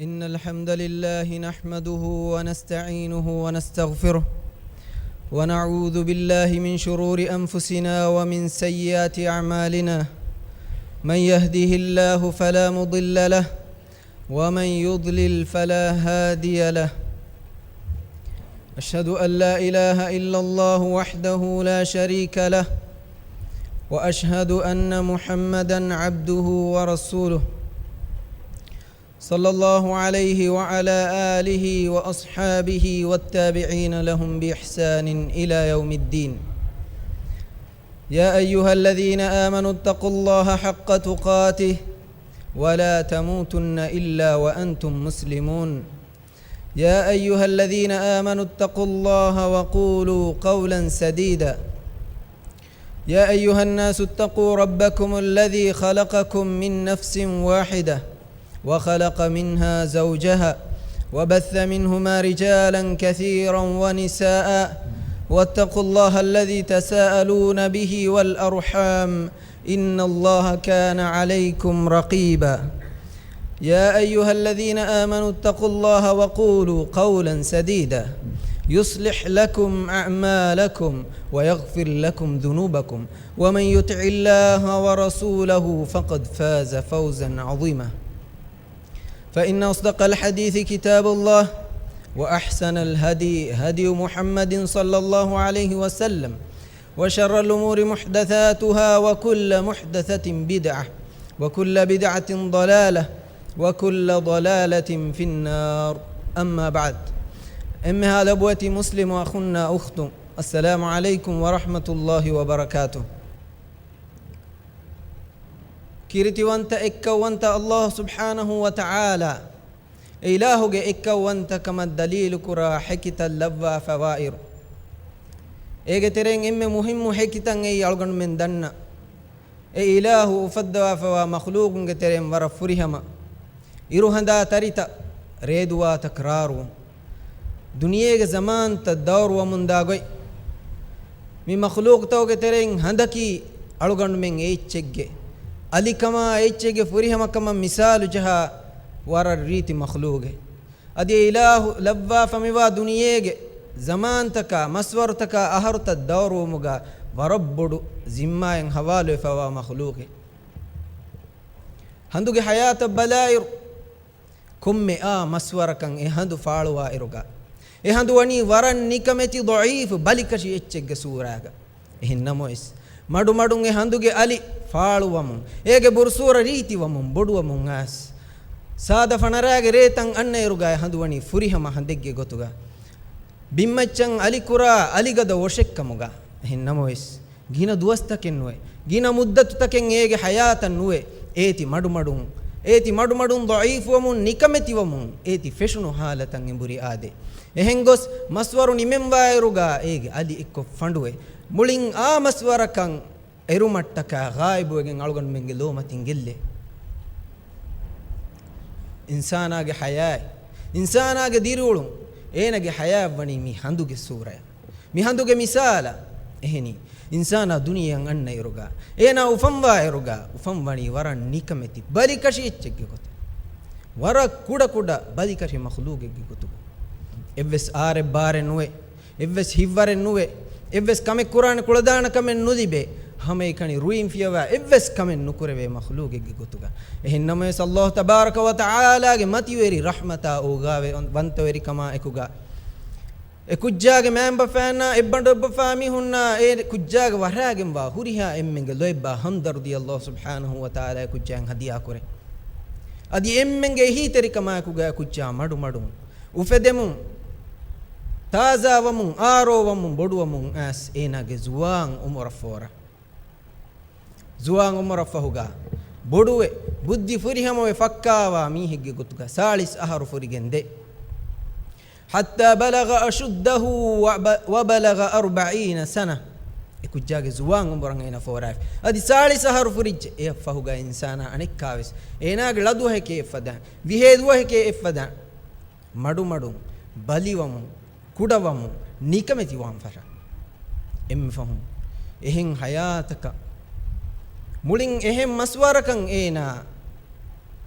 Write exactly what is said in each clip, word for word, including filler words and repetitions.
إن الحمد لله نحمده ونستعينه ونستغفره، ونعوذ بالله من شرور أنفسنا ومن سيئات أعمالنا. من يهده الله فلا مضل له، ومن يضلل فلا هادي له. أشهد أن لا إله إلا الله وحده لا شريك له، وأشهد أن محمدا عبده ورسوله، صلى الله عليه وعلى آله وأصحابه والتابعين لهم بإحسان إلى يوم الدين. يا أيها الذين آمنوا اتقوا الله حق تقاته ولا تموتن إلا وأنتم مسلمون. يا أيها الذين آمنوا اتقوا الله وقولوا قولا سديدا. يا أيها الناس اتقوا ربكم الذي خلقكم من نفس واحدة وخلق منها زوجها وبث منهما رجالا كثيرا ونساء واتقوا الله الذي تساءلون به والأرحام إن الله كان عليكم رقيبا. يا أيها الذين آمنوا اتقوا الله وقولوا قولا سديدا يصلح لكم أعمالكم ويغفر لكم ذنوبكم ومن يطع الله ورسوله فقد فاز فوزا عظيما. فإن أصدق الحديث كتاب الله، وأحسن الهدي هدي محمد صلى الله عليه وسلم، وشر الأمور محدثاتها، وكل محدثة بدعة، وكل بدعة ضلالة، وكل ضلالة في النار. أما بعد. އެންމެހާ ލޮބުވެތި މުސްލިމު އަޚުންނާ އުޚްތުން، السلام عليكم ورحمة الله وبركاته. ކީރިތިވަންތަ އެއްކައުވަންތަ ﷲ ސުބްޙާނަހޫ ވަތަޢާލާ، އެ އިލާހުގެ އެއްކައުވަންތަކަމަށް ދަލީލުކުރާ ހެކިތައް ލައްވާފަވާއިރު، އޭގެ ތެރެއިން އެންމެ މުހިއްމު ހެކިތައް އެއީ އަޅުގަނޑުމެން ދަންނަ، އެ އިލާހު އުފައްދަވާފަވާ މަޚްލޫޤުންގެ ތެރެއިން ވަރަށް ފުރިހަމަ، އިރުހަނދާ ތަރިތައް، ރޭދުވާތައް ރާރުވުން، ދުނިޔޭގެ ޒަމާންތައް ދައުރުވަމުންދާ ގޮތް. މި މަޚްލޫޤުތަކުގެ ތެރެއިން ހަނދަކީ އަޅުގަނޑުމެން އެއްޗެއްގެ އަލިކަމާ އެއްޗެއްގެ ފުރިހަމަކަމަށް މިސާލު ޖަހާ ވަރަށް ރީތި މަޚްލޫޤެއް. އަދި އެ އިލާހު ލައްވާފަ މިވާ ދުނިޔޭގެ ޒަމާންތަކާ، މަސްވަރުތަކާ، އަހަރުތައް ދައުރުވުމުގަ ވަރަށް ބޮޑު ޒިންމާއެއް ހަވާލުވެފަވާ މަޚްލޫޤެއް. ހަނދުގެ ހަޔާތަށް ބަލާއިރު، ކޮންމެ އާ މަސްވަރަކަށް އެ ހަނދު ފާޅުވާއިރުގަ، އެ ހަނދު ވަނީ ވަރަށް ނިކަމެތި ޟަޢީފު ބަލިކަށި އެއްޗެއްގެ ސޫރާގަ. އެހެން ނަމަވެސް، މަޑުމަޑުން އެ ހަނދުގެ އަލި ފާޅުވަމުން، އޭގެ ބުރުސޫރަ ރީތިވަމުން، ބޮޑުވަމުން އައިސް، ސާދަ ފަނަރާގެ ރޭތައް އަންނައިރުގަ އެ ހަނދު ވަނީ ފުރިހަމަ ހަނދެއްގެ ގޮތުގަ. ބިންމައްޗަށް އަލިކުރާ އަލިގަދަ ވޮށެއްކަމުގަ. އެހެން ނަމަވެސް، ގިނަ ދުވަސްތަކެއް ނުވެ، ގިނަ މުއްދަތުތަކެއް އޭގެ ހަޔާތަށް ނުވެ، އޭތި މަޑުމަޑުން، އޭތި މަޑުމަޑުން ޟަޢީފުވަމުން، ނިކަމެތިވަމުން، އޭތި ފެށުނު ހާލަތަށް އެނބުރި އާދޭ. އެހެން ގޮސް، މަސްވަރު ނިމެންވާއިރުގަ އޭގެ އަލި އެއްކޮށް ފަނޑުވެ، މުޅިން އާ މަސްވަރަކަށް އެރުމަށްޓަކާ ޣާއިބުވެގެން އަޅުގަނޑުމެންގެ ލޯމަތިން ގެއްލޭ. އިންސާނާގެ ޙަޔާތް، އިންސާނާގެ ދިރިއުޅުން، އޭނަގެ ޙަޔާތް ވަނީ މި ހަނދުގެ ސޫރަޔަށް. މި ހަނދުގެ މިސާލަށް އެހެނީ، އިންސާނާ ދުނިޔެއަށް އަންނައިރުގަ، އޭނާ އުފަންވާއިރުގަ، އުފަންވަނީ ވަރަށް ނިކަމެތި ބަލިކަށި އެއްޗެއްގެ ގޮތުގަ. ވަރަށް ކުޑަކުޑަ ބަލިކަށި މަޚްލޫޤެއްގެ ގޮތުގަ. އެއްވެސް އާރެއް ބާރެއް ނުވެ، އެއްވެސް ހިތްވަރެއް ނުވެ، އެއްވެސް ކަމެއް ކުރާނެ ކުޅަދާނަ ކަމެއް ނުލިބޭ، ހަމައެކަނި ރުއިން ފިޔަވާ އެއްވެސް ކަމެއް ނުކުރެވޭ މަޚްލޫޤެއްގެ ގޮތުގަ. އެހެން ނަމަވެސް، ﷲ ތަބާރަކަ ވަ ތަޢާލާގެ މަތިވެރި ރަޙްމަތާ އޯގާވެ ވަންތަވެރިކަމާ އެކުގަ، އެ ކުއްޖާގެ މައިންބަފައިންނާ އެއްބަނޑު އެއްބަފާ މީހުންނާ އެ ކުއްޖާގެ ވަށާގެންވާ ހުރިހާ އެންމެންގެ ލޯތްބާ ހަމްދަރްދީ ﷲ ސުބްޙާނަހޫ ވަތަޢާލާ އެ ކުއްޖާއިން ހަދިޔާކުރޭ. އަދި އެންމެންގެ އެހީތެރިކަމާއެކުގަ އެ ކުއްޖާ މަޑުމަޑުން އުފެދެމުން، ތާޒާވަމުން، އާރޯވަމުން، ބޮޑުވަމުން އައިސް އޭނާގެ ޒުވާން އުމުރަށް ފޯރާ. ޒުވާން އުމުރަށްފަހުގަ ބޮޑުވެ، ބުއްދި ފުރިހަމަވެ ފައްކާވާ މީހެއްގެ ގޮތުގަ ސާޅީސް އަހަރު ފުރިގެން ދޭ. حتى بلغ أشده وب-، وبلغ أربعين سنة. އެ ކުއްޖާގެ ޒުވާން އުމުރަށް އޭނަ ފޯރާފި. އަދި ސާޅީސް އަހަރު ފުރިއްޖެ. އެއަށްފަހުގަ އިންސާނާ އަނެއްކާވެސް އޭނާގެ ޅަދުވަހެކޭ އެއްފަދަ، ވިހޭދުވަހެކޭ އެއްފަދަ، މަޑުމަޑުން، ބަލިވަމުން، ކުޑަވަމުން، ނިކަމެތިވާން ފަށާ. އެންމެ ފަހުން އެހެން ހަޔާތަކަށް، މުޅިން އެހެން މަސްވަރަކަށް އޭނާ،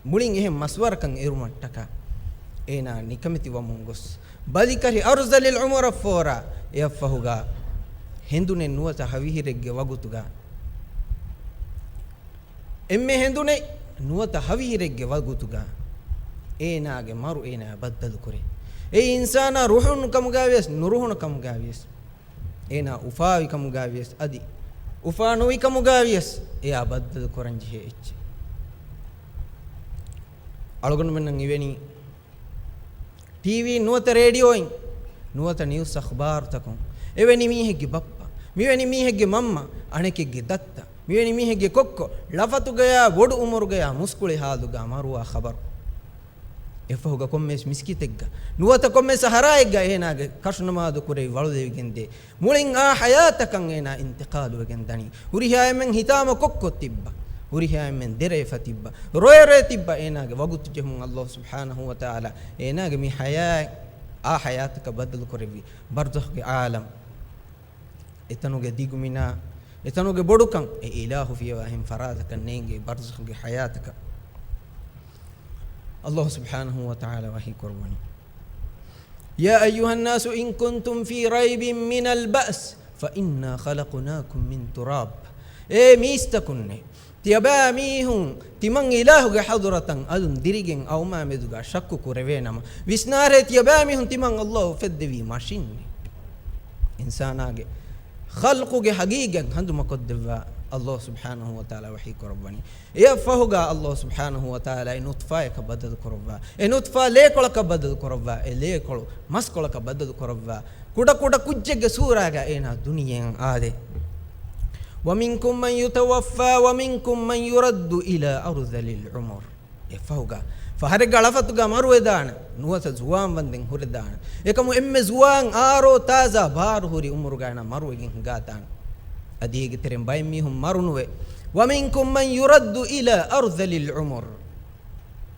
މުޅިން އެހެން މަސްވަރަކަށް އެރުމަށްޓަކާ، އޭނާ ނިކަމެތިވަމުން ގޮސް، ބަލިކަށި އަރުޒަލިލް ޢުމުރަށްފޯރާ އެއަށްފަހުގާ ހެނދުނެއް ނުވަތަ ހަވިހިރެއްގެ ވަގުތުގާ، އެންމެ ހެނދުނެއް ނުވަތަ ހަވިހިރެއްގެ ވަގުތުގާ އޭނާގެ މަރު އޭނާ ބައްދަލުކުރޭ. އެއީ އިންސާނާ ރުހުނު ކަމުގާވިޔަސް ނުރުހުނު ކަމުގާވިޔަސް، އޭނާ އުފާވި ކަމުގާވިޔަސް އަދި އުފާނުވި ކަމުގާވިޔަސް އެއާ ބައްދަލު ކުރަންޖެހޭ އެއްޗެއް. އަޅުގަނޑުމެންނަށް އިވެނީ ޓީވީ ނުވަތަ ރޭޑިއޯއިން ނުވަތަ ނިއުސް އަޚްބާރުތަކުން އެވެނި މީހެއްގެ ބައްޕަ، މިވެނި މީހެއްގެ މަންމަ، އަނެކެއްގެ ދައްތަ، މިވެނި މީހެއްގެ ކޮއްކޮ ޅަފަތުގަޔާ ބޮޑު އުމުރުގަޔާ މުސްކުޅި ހާލުގާ މަރުވާ ޚަބަރު. އެފަހުގަ ކޮންމެސް މިސްކިތެއްގަ ނުވަތަ ކޮންމެސް ހަރާއެއްގަ އޭނާގެ ކަށުނަމާދު ކުރެވި ވަޅުލެވިގެންދޭ. މުޅިން އާ ޙަޔާތަކަށް އޭނާ އިންތިޤާލުވެގެން ދަނީ. ހުރިހާ އެންމެން ހިތާމަ ކޮއްކޮ ތިއްބަ، ހުރިހާ އެންމެން ދެރައެފަ ތިއްބަ، ރޮއެ ރޮއެ ތިއްބަ އޭނާގެ ވަގުތު ޖެހުމުން ﷲ ސުބްޙާނަހޫ ވަތަޢާލާ އޭނާގެ މި ޙަޔާތް އާ ޙަޔާތަކަށް ބަދަލު ކުރެއްވި ބަރްޒަޚުގެ ޢާލަމް. އެތަނުގެ ދިގުމިނާ، އެތަނުގެ ބޮޑުކަން އެ އިލާހު ފިޔަވާ އެހެން ފަރާތަކަށް ނޭނގޭ ބަރްޒަޚުގެ ޙަޔާތަކަށް. ﷲ ސުބްޙާނަހޫ ވަތަޢާލާ ވަޙީ ކުރައްވަނީ. يا أيها الناس إن كنتم في ريب من البعث فإنا خلقناكم من تراب. އޭ މީސްތަކުންނޭ! ތިޔަބައިމީހުން ތިމަން އިލާހުގެ ޙަޟުރަތަށް އަލުން ދިރިގެން އައުމާމެދުގަ ޝައްކު ކުރެވޭނަމަ، ވިސްނާރޭ ތިޔަބައިމީހުން ތިމަން ﷲ އުފެއްދެވީ މަށިންނޭ. އިންސާނާގެ ޚަލްޤުގެ ޙަޤީޤަތް ހަނދުމަކޮށްދެއްވާ ﷲ ސުބްޙާނަހޫ ވަތަޢާލާ ވަޙީ ކުރައްވަނީ. އެއަށްފަހުގާ ﷲ ސުބްޙާނަހޫ ވަތަޢާލާ އެ ނުޠްފާޔަކަށް ބަދަލު ކުރައްވާ، އެ ނުޠްފާ ލޭކޮޅަކަށް ބަދަލު ކުރައްވާ، އެ ލޭކޮޅު މަސްކޮޅަކަށް ބަދަލު ކުރައްވާ، ކުޑަކުޑަ ކުއްޖެއްގެ ސޫރާގަ އޭނާ ދުނިޔެއަށް އާދޭ. ومنكم من يتوفى ومنكم من يرد إلى أرذل العمر. އެފަހުގަ ފަހަރެއްގަ ޅަފަތުގަ މަރުވެދާނެ، ނުވަތަ ޒުވާން ވަންދެން ހުރެދާނެ. އެކަމު އެންމެ ޒުވާން އާރޯ ތާޒާ ބާރު ހުރި އުމުރުގަ އޭނާ މަރުވެގެން ހިނގާތާނެ. އަދި އޭގެ ތެރެއިން ބައެއް މީހުން މަރުނުވޭ. ومنكم من يرد إلى أرذل العمر.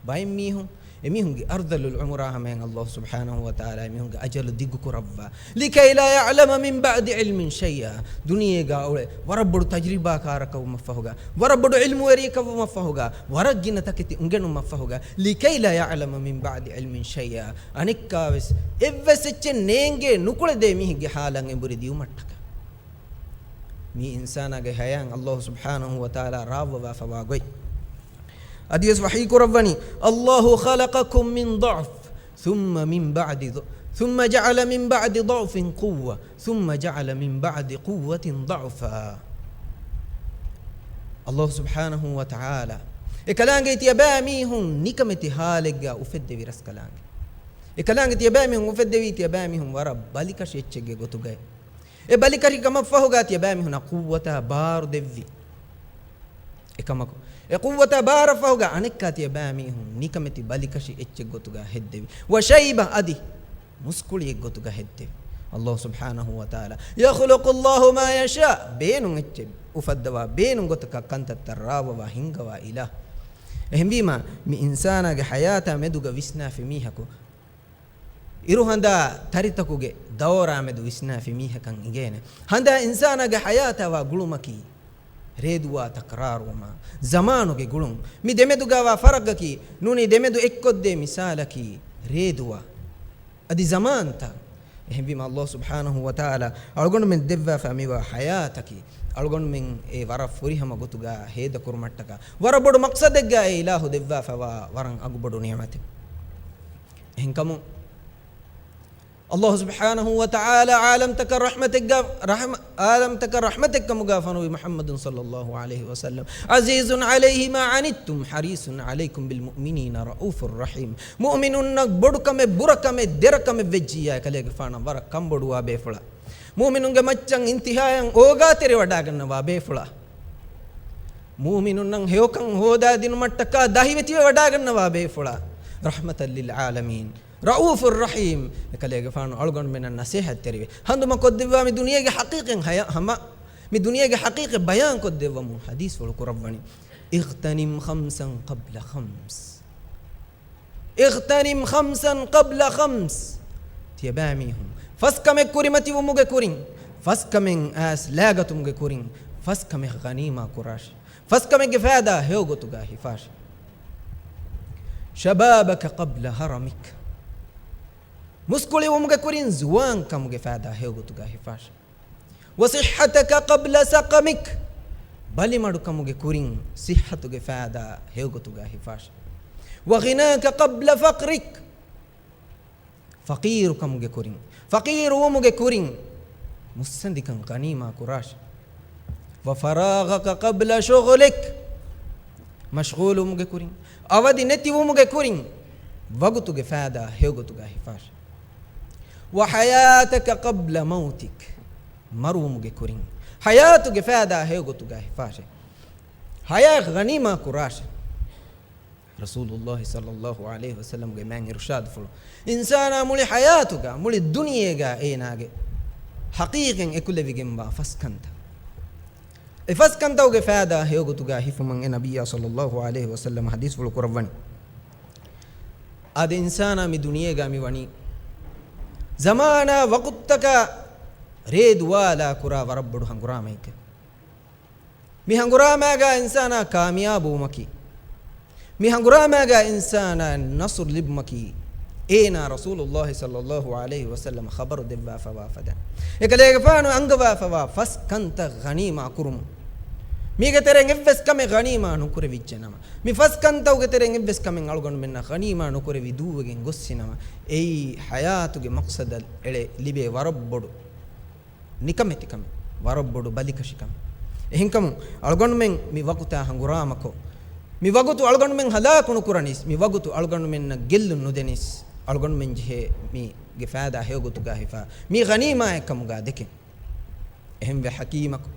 ބައެއް މީހުން އެމީހުންގެ އަރްޛަލުލް ޢުމުރާ ހަމަޔަށް ﷲ ސުބްޙާނަހޫ ވަތަޢާލާ އެމީހުންގެ އަޖަލު ދިގުކުރައްވާ. لكي لا يعلم من بعد علم شيئا. ދުނިޔޭގަ އުޅެ ވަރަށް ބޮޑު ތަޖްރިބާކާރަކަށް ވުމަށްފަހުގަ، ވަރަށް ބޮޑު ޢިލްމުވެރިއަކަށް ވުމަށްފަހުގަ، ވަރަށް ގިނަ ތަކެތި އުނގެނުމަށްފަހުގަ، لكي لا يعلم من بعد علم شيئا. އަނެއްކާވެސް އެއްވެސް އެއްޗެއް ނޭނގޭ ނުކުޅެދޭ މީހެއްގެ ޙާލަށް އެނބުރި ދިއުމަށްޓަކައި. މި އިންސާނާގެ ޙަޔާތް ﷲ ސުބްޙާނަހޫ ވަތަޢާލާ ރާވަވާފަވާ ގޮތް. އަދިވެސް ވަޙީ ކުރައްވަނީ، الله خلقكم من ضعف ثم من بعد ض-، ثم جعل من بعد ضعف قوة ثم جعل من بعد قوة ضعفا. ﷲ ސުބްޙާނަހޫ ވަތަޢާލާ އެކަލާނގެ ތިޔަބައިމީހުން ނިކަމެތި ޙާލެއްގަ އުފެއްދެވި ރަސްކަލާނގެ. އެކަލާނގެ ތިޔަބައިމީހުން އުފެއްދެވީ ތިޔަބައިމީހުން ވަރަށް ބަލިކަށި އެއްޗެއްގެ ގޮތުގައި. އެ ބަލިކަށިކަމަށްފަހުގަ ތިޔަބައިމީހުންނަށް ޤުއްވަތާ ބާރު ދެއްވި. އެކަމަކު، އެ ޤުއްވަތާ ބާރަށްފަހުގަ އަނެއްކާ ތިޔަބައިމީހުން ނިކަމެތި ބަލިކަށި އެއްޗެއްގޮތުގަ ހެއްދެވި. وشيبة، އަދި މުސްކުޅިއެއްގޮތުގަ ހެއްދެވި. ﷲ ސުބްޙާނަހޫ ވަތަޢާލާ يخلق الله ما يشاء، ބޭނުން އެއްޗެއް އުފައްދަވާ، ބޭނުން ގޮތަކަށް ކަންތައްތައް ރާވަވާ ހިންގަވާ އިލާހު. އެހެންވީމާ، މި އިންސާނާގެ ޙަޔާތާ މެދުގަ ވިސްނާފި މީހަކު، އިރުހަނދާ ތަރިތަކުގެ ދައުރާމެދު ވިސްނާފި މީހަކަށް އިނގޭނެ. ހަނދާ އިންސާނާގެ ޙަޔާތާ ވާ ގުޅުމަކީ، ރޭދުވާ ތަކްރާރުވުމާ، ޒަމާނުގެ ގުޅުން. މި ދެމެދުގަވާ ފަރަގަކީ، ނޫނީ ދެމެދު އެއްކޮށްދޭ މިސާލަކީ، ރޭދުވާ އަދި ޒަމާންތައް. އެހެންވީމަ، ﷲ ސުބްޙާނަހޫ ވަތަޢާލާ އަޅުގަނޑުމެން ދެއްވާފަ މިވާ ޙަޔާތަކީ، އަޅުގަނޑުމެން އެ ވަރަށް ފުރިހަމަ ގޮތުގަ ހޭދަކުރުމަށްޓަކާ، ވަރަށް ބޮޑު މަޤްޞަދެއްގަ އެ އިލާހު ދެއްވާފަވާ ވަރަށް އަގުބޮޑު ނިޢުމަތެއް. އެހެންކަމުން، ﷲ ސުބްޙާނަހޫ ވަތަޢާލާ ޢާލަމްތަކަށް ރަޙްމަތެއްގަ، ރަޙްމަ-، ޢާލަމްތަކަށް ރަޙްމަތެއްކަމުގަ ފޮނުވި މުޙައްމަދު ޞައްލައްލާހު ޢަލައިހި ވަސައްލަމް، عزيز عليه ما عنتم حريص عليكم بالمؤمنين رءوف رحيم. މުއުމިނުންނަށް ބޮޑުކަމެއް، ބުރަކަމެއް، ދެރަކަމެއް ވެއްޖިއްޔާ، އެކަލޭގެފާނަށް ވަރަށް ކަންބޮޑުވާ ބޭފުޅާ. މުއުމިނުންގެ މައްޗަށް އިންތިހާޔަށް އޯގާތެރިވަޑާގަންނަވާ ބޭފުޅާ. މުއުމިނުންނަށް ހެޔޮކަން ހޯދާދިނުމަށްޓަކާ ދަހިވެތިވެވަޑާގަންނަވާ ބޭފުޅާ. رحمة للعالمين، رءوف رحيم، އެކަލޭގެފާނު އަޅުގަނޑުމެންނަށް ނަސޭހަތްތެރިވެ، ހަނދުމަކޮށްދެއްވާ މި ދުނިޔޭގެ ޙަޤީޤަތް ހަޔާ-، ހަމަ، މި ދުނިޔޭގެ ޙަޤީޤަތް ބަޔާންކޮށްދެއްވަމުން ޙަދީޘްފުޅު ކުރައްވަނީ. اغتنم خمسا قبل خمس. اغتنم خمسا قبل خمس. ތިޔަބައިމީހުން ފަސް ކަމެއް ކުރިމަތިވުމުގެ ކުރިން، ފަސް ކަމެއް އައިސް ލައިގަތުމުގެ ކުރިން، ފަސް ކަމެއް ޣަނީމާ ކުރާށި. ފަސް ކަމެއްގެ ފައިދާ ހެޔޮ ގޮތުގަ ހިފާށި. شبابك قبل هرمك. މުސްކުޅިވުމުގެ ކުރިން ޒުވާންކަމުގެ ފައިދާ ހެޔޮގޮތުގަ ހިފާށެ. وصحتك قبل سقمك، ބަލިމަޑުކަމުގެ ކުރިން ޞިއްޙަތުގެ ފައިދާ ހެޔޮގޮތުގަ ހިފާށެ. وغناك قبل فقرك، ފަޤީރުކަމުގެ ކުރިން، ފަޤީރުވުމުގެ ކުރިން މުއްސަނދިކަން ޣަނީމާ ކުރާށެ. وفراغك قبل شغلك، މަޝްޣޫލުވުމުގެ ކުރިން، އަވަދި ނެތިވުމުގެ ކުރިން ވަގުތުގެ ފައިދާ ހެޔޮގޮތުގަ ހިފާށެ. وحياتك قبل موتك، މަރުވުމުގެ ކުރިން ޙަޔާތުގެ ފައިދާ ހެޔޮގޮތުގަ ހިފާށެ. ޙަޔާތް ޣަނީމާ ކުރާށެ. ރަސޫލުﷲ ޞައްލަﷲ ޢަލައިހި ވަސައްލަމްގެ މާތް އިރުޝާދުފުޅު، އިންސާނާ މުޅި ޙަޔާތުގަ، މުޅި ދުނިޔޭގަ އޭނާގެ ޙަޤީޤަތް އެކުލެވިގެންވާ ފަސް ކަންތައް. އެ ފަސް ކަންތައުގެ ފައިދާ ހެޔޮގޮތުގަ ހިފުމަށް އެ ނަބިއްޔާ ޞައްލަﷲ ޢަލައިހި ވަސައްލަމް ޙަދީޘްފުޅު ކުރައްވަނީ. އާދެ، އިންސާނާ މި ދުނިޔޭގަ މި ވަނީ ޒަމާނާ ވަގުތުތަކާ ރޭ ދުވާލާ ކުރާ ވަރަށް ބޮޑު ހަނގުރާމައެއްގަ. މި ހަނގުރާމާގަ އިންސާނާ ކާމިޔާބުވުމަކީ، މި ހަނގުރާމާގަ އިންސާނާ ނަޞްރު ލިބުމަކީ، އޭނާ ރަސޫލުﷲ ޞައްލަﷲ ޢަލައިހި ވަސައްލަމަ ޚަބަރު ދެއްވާފަވާ ފަދަ، އެކަލޭގެފާނު އަންގަވާފަވާ ފަސް ކަންތައް ޣަނީމާ ކުރުމުން. މީގެ ތެރެއިން އެއްވެސް ކަމެއް ޣަނީމާ ނުކުރެވިއްޖެ ނަމަ، މި ފަސް ކަންތައުގެ ތެރެއިން އެއްވެސް ކަމެއް އަޅުގަނޑުމެންނަށް ޣަނީމާ ނުކުރެވި ދޫވެގެން ގޮއްސި ނަމަ، އެއީ ޙަޔާތުގެ މަޤްޞަދަށް އެޅެ ލިބޭ ވަރަށް ބޮޑު ނިކަމެތިކަމެއް، ވަރަށް ބޮޑު ބަލިކަށިކަމެއް. އެހެންކަމުން އަޅުގަނޑުމެން މި ވަގުތާ ހަނގުރާމަކޮށް، މި ވަގުތު އަޅުގަނޑުމެން ހަލާކު ނުކުރަނީސް، މި ވަގުތު އަޅުގަނޑުމެންނަށް ގެއްލުން ނުދެނީސް، އަޅުގަނޑުމެން ޖެހޭ މީގެ ފައިދާ ހެޔޮގޮތުގަ ހިފާ މީ ޣަނީމާއެއްކަމުގަ ދެކެން. އެހެންވެ ޙަކީމަކު،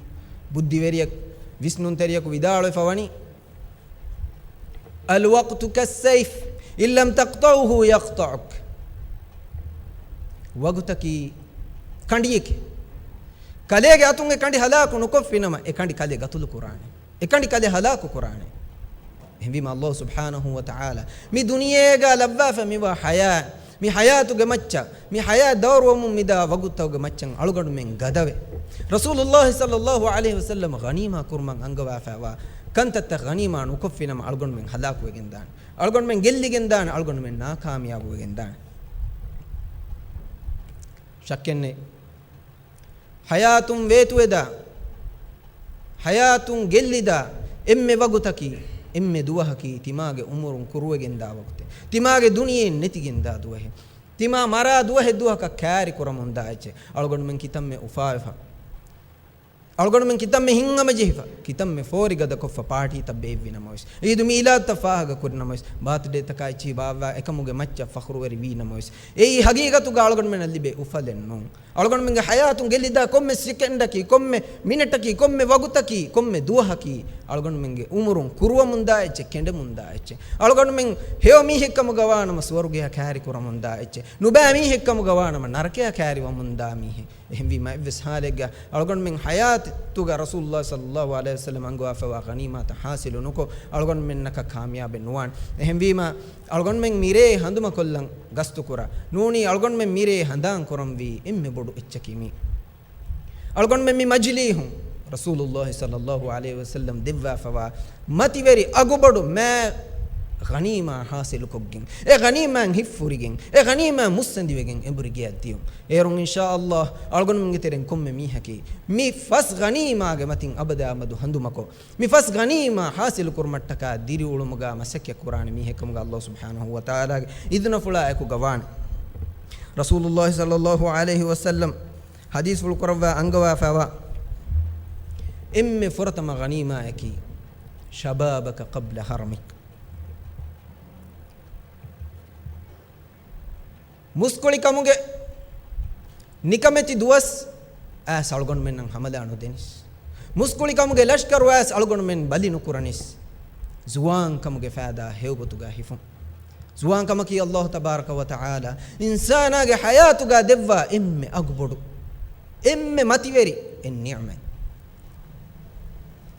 ބުއްދިވެރިޔަކު، ވިސްނުންތެރިޔަކު ވިދާޅުވެފަ ވަނީ، الوقت كالسيف إن لم تقطعه يقطعك. ވަގުތަކީ ކަނޑިއެކޭ. ކަލޭގެ އަތުން އެ ކަނޑި ހަލާކު ނުކޮށްފިނަމަ، އެ ކަނޑި ކަލޭ ގަތުލު ކުރާނެ. އެ ކަނޑި ކަލޭ ހަލާކު ކުރާނެ. އެހެންވީމަ ﷲ ސުބްޙާނަހޫ ވަތަޢާލާ މި ދުނިޔޭގަ ލައްވާފަ މިވާ ޙަޔާތް، މި ޙަޔާތުގެ މައްޗަށް، މި ޙަޔާތް ދައުރުވަމުން މިދާ ވަގުތުތަކުގެ މައްޗަށް އަޅުގަނޑުމެން ގަދަވެ، ރަސޫލުﷲ ޞައްލަﷲ ޢަލައިހި ވަސައްލަމަ ޣަނީމާ ކުރުމަށް އަންގަވާފައިވާ ކަންތައްތައް ޣަނީމާ ނުކޮށްފިނަމަ އަޅުގަނޑުމެން ހަލާކުވެގެންދާނެ. އަޅުގަނޑުމެން ގެއްލިގެންދާނެ، އަޅުގަނޑުމެން ނާކާމިޔާބުވެގެންދާނެ. ޝައްކެއްނެތް. ޙަޔާތުން ވޭތުވެދާ، ޙަޔާތުން ގެއްލިދާ އެންމެ ވަގުތަކީ، އެންމެ ދުވަހަކީ ތިމާގެ އުމުރުން ކުރުވެގެންދާ ވަގުތެއް، ތިމާގެ ދުނިޔެއިން ނެތިގެންދާ ދުވަހެއް، ތިމާ މަރާ ދުވަހެއް ދުވަހަކަށް ކާރިކުރަމުންދާ އެއްޗެއް. އަޅުގަނޑުމެން ކިތަންމެ އުފާވެފަ، އަޅުގަނޑުމެން ކިތަންމެ ހިތްހަމަޖެހިފަ، ކިތަންމެ ފޯރިގަދަކޮށްފަ ޕާޓީތައް ބޭއްވި ނަމަވެސް، ޢީދު މީލާދުތައް ފާހަގަކުރި ނަމަވެސް، ބާތުޑޭތަކާ އެއްޗިހި ބާއްވާ އެކަމުގެ މައްޗަށް ފަޚުރުވެރި ވީ ނަމަވެސް، އެއީ ހަގީގަތުގަ އަޅުގަނޑުމެންނަށް ލިބޭ އުފަލެއް ނޫން. އަޅުގަނޑުމެންގެ ޙަޔާތުން ގެއްލިދާ ކޮންމެ ސެކެންޑަކީ، ކޮންމެ މިނެޓަކީ، ކޮންމެ ވަގުތަކީ، ކޮންމެ ދުވަހަކީ، އަޅުގަނޑުމެންގެ އުމުރުން ކުރުވަމުންދާ އެއްޗެއް، ކެނޑެމުންދާ އެއްޗެއް. އަޅުގަނޑުމެން ހެޔޮ މީހެއްކަމުގަ ވާނަމަ ސުވަރުގެއަށް ކާރިކުރަމުންދާ އެއްޗެއް. ނުބައި މީހެއްކަމުގަ ވާނަމަ ނަރަކަޔަށް ކާރިވަމުންދާ މީހެއް. އެހެންވީމަ އެއްވެސް ހާލެއްގަ އަޅުގަނޑުމެން ޙަޔާތުގަ ރަސޫލުﷲ ޞައްލަﷲ ޢަލައިހި ވަސައްލަމަ އަންގަވާފައިވާ ޣަނީމާތައް ޙާޞިލު ނުކޮށް، އަޅުގަނޑުމެންނަކަށް ކާމިޔާބެއް ނުވާނެ. އެހެންވީމަ އަޅުގަނޑުމެން މިރޭ ހަނދުމަކޮށްލަން ގަސްތުކުރާ. ނޫނީ އަޅުގަނޑުމެން މިރޭ ހަނދާން ކުރަންވީ އެންމެ ބޮޑު އެއްޗަކީ މީ. އަޅުގަނޑުމެން މި މަޖިލީހުން ރަސޫލުﷲ ޞައްލަﷲ ޢަލައިހި ވަސައްލަމް ދެއްވާފަވާ މަތިވެރި އަގުބޮޑު މާ ޣަނީމާ ޙާޞިލުކޮށްގެން، އެ ޣަނީމާއިން ހިތްފުރިގެން، އެ ޣަނީމާ މުއްސަނދިވެގެން އެނބުރި ގެޔަށް ދިޔުން. އޭރުން އިންޝާﷲ އަޅުގަނޑުމެންގެ ތެރެއިން ކޮންމެ މީހަކީ މި ފަސް ޣަނީމާގެ މަތިން އަބަދާ އަބަދު ހަނދުމަކޮށް، މި ފަސް ޣަނީމާ ޙާޞިލުކުރުމަށްޓަކާ ދިރިއުޅުމުގަ މަސައްކަތް ކުރާނެ މީހެއްކަމުގަ ﷲ ސުބްޙާނަހޫ ވަތަޢާލާގެ އިޛުނަފުޅާ އެކުގަ ވާނެ. ރަސޫލުﷲ ޞައްލަﷲ ޢަލައިހި ވަސައްލަމް ޙަދީޘްފުޅު ކުރައްވާ އަންގަވާފައިވާ އެންމެ ފުރަތަމަ ޣަނީމާއަކީ، شبابك قبل هرمك. މުސްކުޅިކަމުގެ ނިކަމެތި ދުވަސް އައިސް އަޅުގަނޑުމެންނަށް ހަމަލާ ނުދެނީސް. މުސްކުޅިކަމުގެ ލަޝްކަރު އައިސް އަޅުގަނޑުމެން ބަލި ނުކުރަނީސް. ޒުވާންކަމުގެ ފައިދާ ހެޔޮގޮތުގަ ހިފުން. ޒުވާންކަމަކީ ﷲ ތަބާރަކަ ވަތަޢާލާ އިންސާނާގެ ޙަޔާތުގަ ދެއްވާ އެންމެ އަގުބޮޑު، އެންމެ މަތިވެރި އެއް ނިޢުމަތް.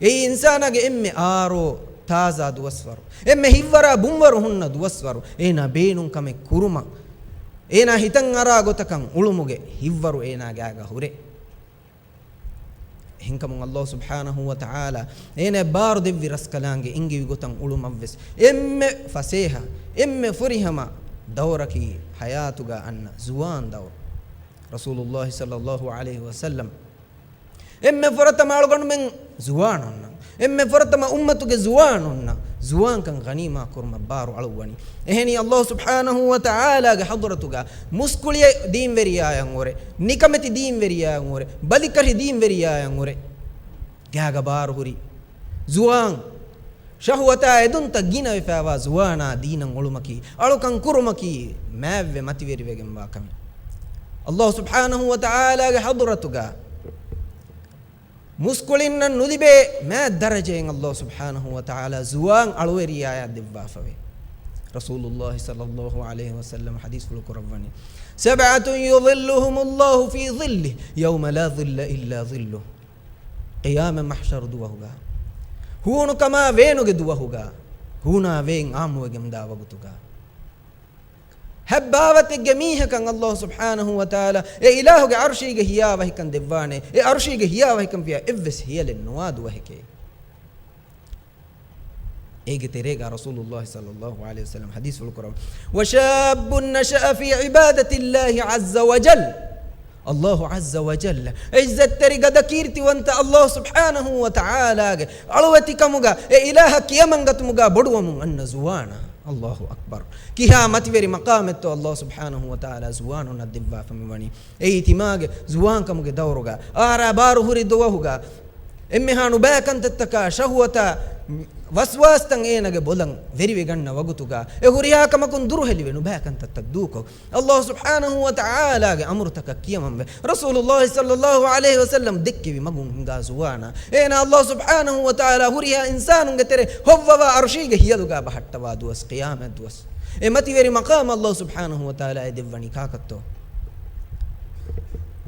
އެއީ އިންސާނާގެ އެންމެ އާރޯ ތާޒާ ދުވަސްވަރު، އެންމެ ހިތްވަރާ ބުންވަރު ހުންނަ ދުވަސްވަރު، އޭނާ ބޭނުން ކަމެއް ކުރުމަށް، އޭނާ ހިތަށް އަރާ ގޮތަކަށް އުޅުމުގެ ހިތްވަރު އޭނާ ގާގަ ހުރޭ. އެހެންކަމުން ﷲ ސުބްޙާނަހޫ ވަތަޢާލާ އޭނާ ބާރު ދެއްވި ރަސްކަލާނގެ އެންގިވި ގޮތަށް އުޅުމަށްވެސް އެންމެ ފަސޭހަ، އެންމެ ފުރިހަމަ ދައުރަކީ ޙަޔާތުގަ އަންނަ ޒުވާން ދައުރު. ރަސޫލުﷲ ޞައްލަﷲ ޢަލައިހި ވަސައްލަމް އެންމެ ފުރަތަމަ އަޅުގަނޑުމެން ޒުވާނުންނަށް، އެންމެ ފުރަތަމަ އުއްމަތުގެ ޒުވާނުންނަށް ޒުވާންކަން ޣަނީމާ ކުރުމަށް ބާރު އަޅުއްވަނީ. އެހެނީ، ﷲ ސުބްޙާނަހޫ ވަތަޢާލާގެ ޙަޟްރަތުގަ މުސްކުޅި ދީންވެރިޔާއަށް އުރެ، ނިކަމެތި ދީންވެރިޔާއަށް އުރެ، ބަލިކަށި ދީންވެރިޔާއަށް އުރެ، ގާގަ ބާރު ހުރި ޒުވާން، ޝަހުވަތާ އެދުންތައް ގިނަވެފައިވާ ޒުވާނާ ދީނަށް އުޅުމަކީ، އަޅުކަން ކުރުމަކީ މާތްވެ މަތިވެރިވެގެންވާ ކަމެއް. ﷲ ސުބްޙާނަހޫ ވަތަޢާލާގެ ޙަޟްރަތުގަ މުސްކުޅިންނަށް ނުލިބޭ މާތް ދަރަޖައެއް ﷲ ސުބްޙާނަހޫ ވަތަޢާލާ ޒުވާން އަޅުވެރިޔާޔަށް ދެއްވާފަވޭ. ރަސޫލުﷲ ޞައްލަﷲ ޢަލައިހި ވަސައްލަމް ޙަދީޘްފުޅު ކުރައްވަނީ، "سَبْعَةٌ يُظِلُّهُمُ اللَّهُ فِي ظِلِّهِ يَوْمَ لَا ظِلَّ إِلَّا ظِلُّهُ." ޤިޔާމަތް މަޙްޝަރު ދުވަހުގަ، ހޫނުކަމާ ވޭނުގެ ދުވަހުގަ، ހޫނާ ވޭން އާއްމުވެގެންދާ ވަގުތުގަ، ހަތް ބާވަތެއްގެ މީހަކަށް ﷲ ސުބްޙާނަހޫ ވަތަޢާލާ އެ އިލާހުގެ ޢަރުޝީގެ ހިޔާވަހިކަން ދެއްވާނެ. އެ ޢަރުޝީގެ ހިޔާވަހިކަން ފިޔާ އެއްވެސް ހިޔަލެއް ނުވާ ދުވަހެކޭ. އޭގެ ތެރޭގަ ރަސޫލުﷲ ޞައްލަﷲ ޢަލައިހި ވަސައްލަމް ޙަދީޘްފުޅު ކުރައްވަނީ، "وَشَابٌّ نَشَأَ فِي عِبَادَةِ اللَّهِ عَزَّ وَجَلَّ." ﷲ ޢައްޒަ ވަޖައްލަ، ޢިއްޒަތްތެރި ގަދަ ކީރިތިވަންތަ ﷲ ސުބްޙާނަހޫ ވަތަޢާލާގެ އަޅުވެތިކަމުގަ އެ އިލާހަށް ކިޔަމަންގަތުމުގަ ބޮޑުވަމުން އަންނަ ޒުވާނާ. ﷲ އަކްބަރު. ކިހާ މަތިވެރި މަޤާމެއްތޯ ﷲ ސުބްޙާނަހޫ ވަތަޢާލާ ޒުވާނުންނަށް ދެއްވާފަ މިވަނީ. އެއީ ތިމާގެ ޒުވާންކަމުގެ ދައުރުގަ އާރާ ބާރު ހުރި ދުވަހުގަ، އެންމެހާ ނުބައި ކަންތައްތަކާ ޝަހުވަތާ ވަސްވާސްތައް އޭނަގެ ބޮލަށް ވެރިވެގަންނަ ވަގުތުގަ، އެ ހުރިހާ ކަމަކުން ދުރުހެލިވެ، ނުބައި ކަންތައްތައް ދޫކޮށް، ﷲ ސުބްޙާނަހޫ ވަތަޢާލާގެ އަމުރުތަކަށް ކިޔަމަންވެ، ރަސޫލުﷲ ޞައްލަﷲ ޢަލައިހި ވަސައްލަމް ދެއްކެވި މަގުން ހިނގާ ޒުވާނާ، އޭނާ ﷲ ސުބްޙާނަހޫ ވަތަޢާލާ ހުރިހާ އިންސާނުންގެ ތެރެ ހޮއްވަވާ ޢަރުޝީގެ ހިޔަލުގަ ބަހައްޓަވާ ދުވަސް، ޤިޔާމަތް ދުވަސް. އެ މަތިވެރި މަޤާމް ﷲ ސުބްޙާނަހޫ ވަތަޢާލާ އެ ދެއްވަނީ ކާކަށްތޯ؟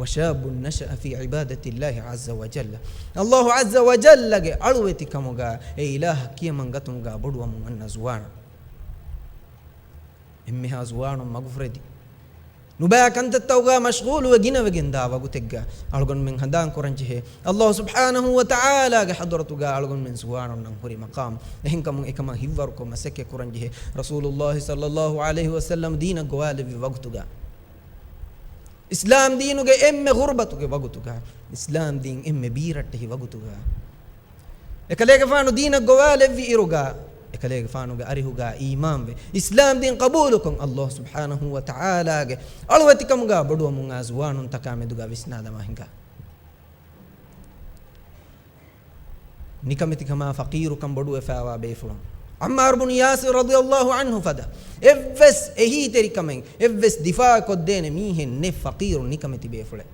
"وَشَابٌّ نَشَأَ فِي عِبَادَةِ اللَّهِ عَزَّ وَجَلَّ." ﷲ ޢައްޒަ ވަޖައްލަގެ އަޅުވެތިކަމުގަ އެ އިލާހަށް ކިޔަމަން ގަތުމުގަ ބޮޑުވަމުން އަންނަ ޒުވާނާ. އެންމެހާ ޒުވާނުން މަގުފުރެދި، ނުބައި ކަންތައްތަކުގަ މަޝްޣޫލުވެ ގިނަވެގެންދާ ވަގުތެއްގަ އަޅުގަނޑުމެން ހަނދާން ކުރަންޖެހޭ، ﷲ ސުބްޙާނަހޫ ވަތަޢާލާގެ ޙަޟްރަތުގަ އަޅުގަނޑުމެން ޒުވާނުންނަށް ހުރި މަޤާމް. އެހެންކަމުން އެކަމަށް ހިތްވަރުކޮށް މަސައްކަތް ކުރަންޖެހޭ. ރަސޫލުﷲ ޞައްލަﷲ ޢަލައިހި ވަސައްލަމް ދީނަށް ގޮވާލެއްވި ވަގުތުގަ، އިސްލާމް ދީނުގެ އެންމެ ޣުރުބަތުގެ ވަގުތުގަ، އިސްލާމް ދީން އެންމެ ބީރައްޓެހި ވަގުތުގަ، އެކަލޭގެފާނު ދީނަށް ގޮވާލެއްވި އިރުގަ، އެކަލޭގެފާނުގެ އަރިހުގަ އީމާންވެ، އިސްލާމް ދީން ޤަބޫލުކޮށް، ﷲ ސުބްޙާނަހޫ ވަތަޢާލާގެ އަޅުވެތިކަމުގަ ބޮޑުވަމުން އާ ޒުވާނުންތަކާ މެދުގަ ވިސްނާދަމާ ހިނގާ. ނިކަމެތިކަމާ ފަޤީރުކަން ބޮޑުވެފައިވާ ބޭފުޅުން. ޢައްމާރު ބުނު ޔާސިރު ރަޟިޔަﷲ ޢަންހު ފަދަ އެއްވެސް އެހީތެރިކަމެއް، އެއްވެސް ދިފާޢު ކޮށްދޭނެ މީހެއް ނެތް ފަޤީރު ނިކަމެތި ބޭފުޅެއް.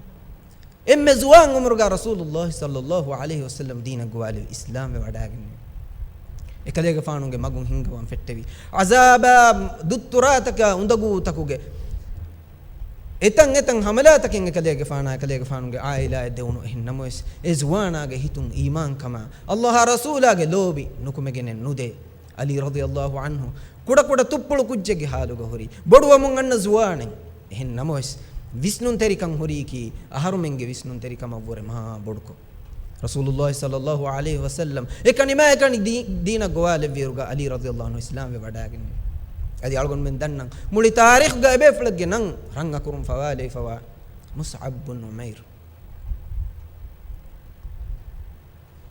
އެންމެ ޒުވާން ޢުމުރުގަ ރަސޫލުﷲ ޞައްލަﷲ ޢަލައިހި ވަސައްލަމް ދީނަށް ގޮވާލެވި އިސްލާމްވެ ވަޑައިގެންނެވި. އެކަލޭގެފާނުގެ މަގުން ހިންގަވަން ފެއްޓެވި. ޢަޒާބާ ދުއްތުރާތަކާ އުނދަގޫތަކުގެ އެތަން އެތަން ހަމަލާތަކެއް އެކަލޭގެފާނާ އެކަލޭގެފާނުގެ ޢާއިލާއަށް ދެވުނު. އެހެން ނަމަވެސް، އެ ޒުވާނާގެ ހިތުން އީމާންކަމާ، ﷲ އާ ރަސޫލާގެ ލޯބި ނުކުމެގެނެއް ނުދޭ. ޢަލީ ރަޟިޔަﷲ ޢަންހު ކުޑަކުޑަ ތުއްޕުޅު ކުއްޖެއްގެ ހާލުގަ ހުރި ބޮޑުވަމުން އަންނަ ޒުވާނެއް. އެހެން ނަމަވެސް، ވިސްނުންތެރިކަން ހުރީކީ އަހަރުމެންގެ ވިސްނުންތެރިކަމަށްވުރެ މާ ބޮޑުކޮށް. ރަސޫލުﷲ ޞައްލަﷲ ޢަލައިހި ވަސައްލަމް އެކަނި މާތްކަނި ދީ-، ދީނަށް ގޮވާލެއްވިއިރުގަ ޢަލީ ރަޟިޔަﷲ ޢަންހު އިސްލާމްވެ ވަޑައިގެންނެވި. އަދި އަޅުގަނޑުމެން ދަންނަން، މުޅި ތާރީޚުގަ އެބޭފުޅެއްގެ ނަން ރަން އަކުރުން ފަވާލެވިފަވާ މުޞްޢަބް ބުން ޢުމައިރު.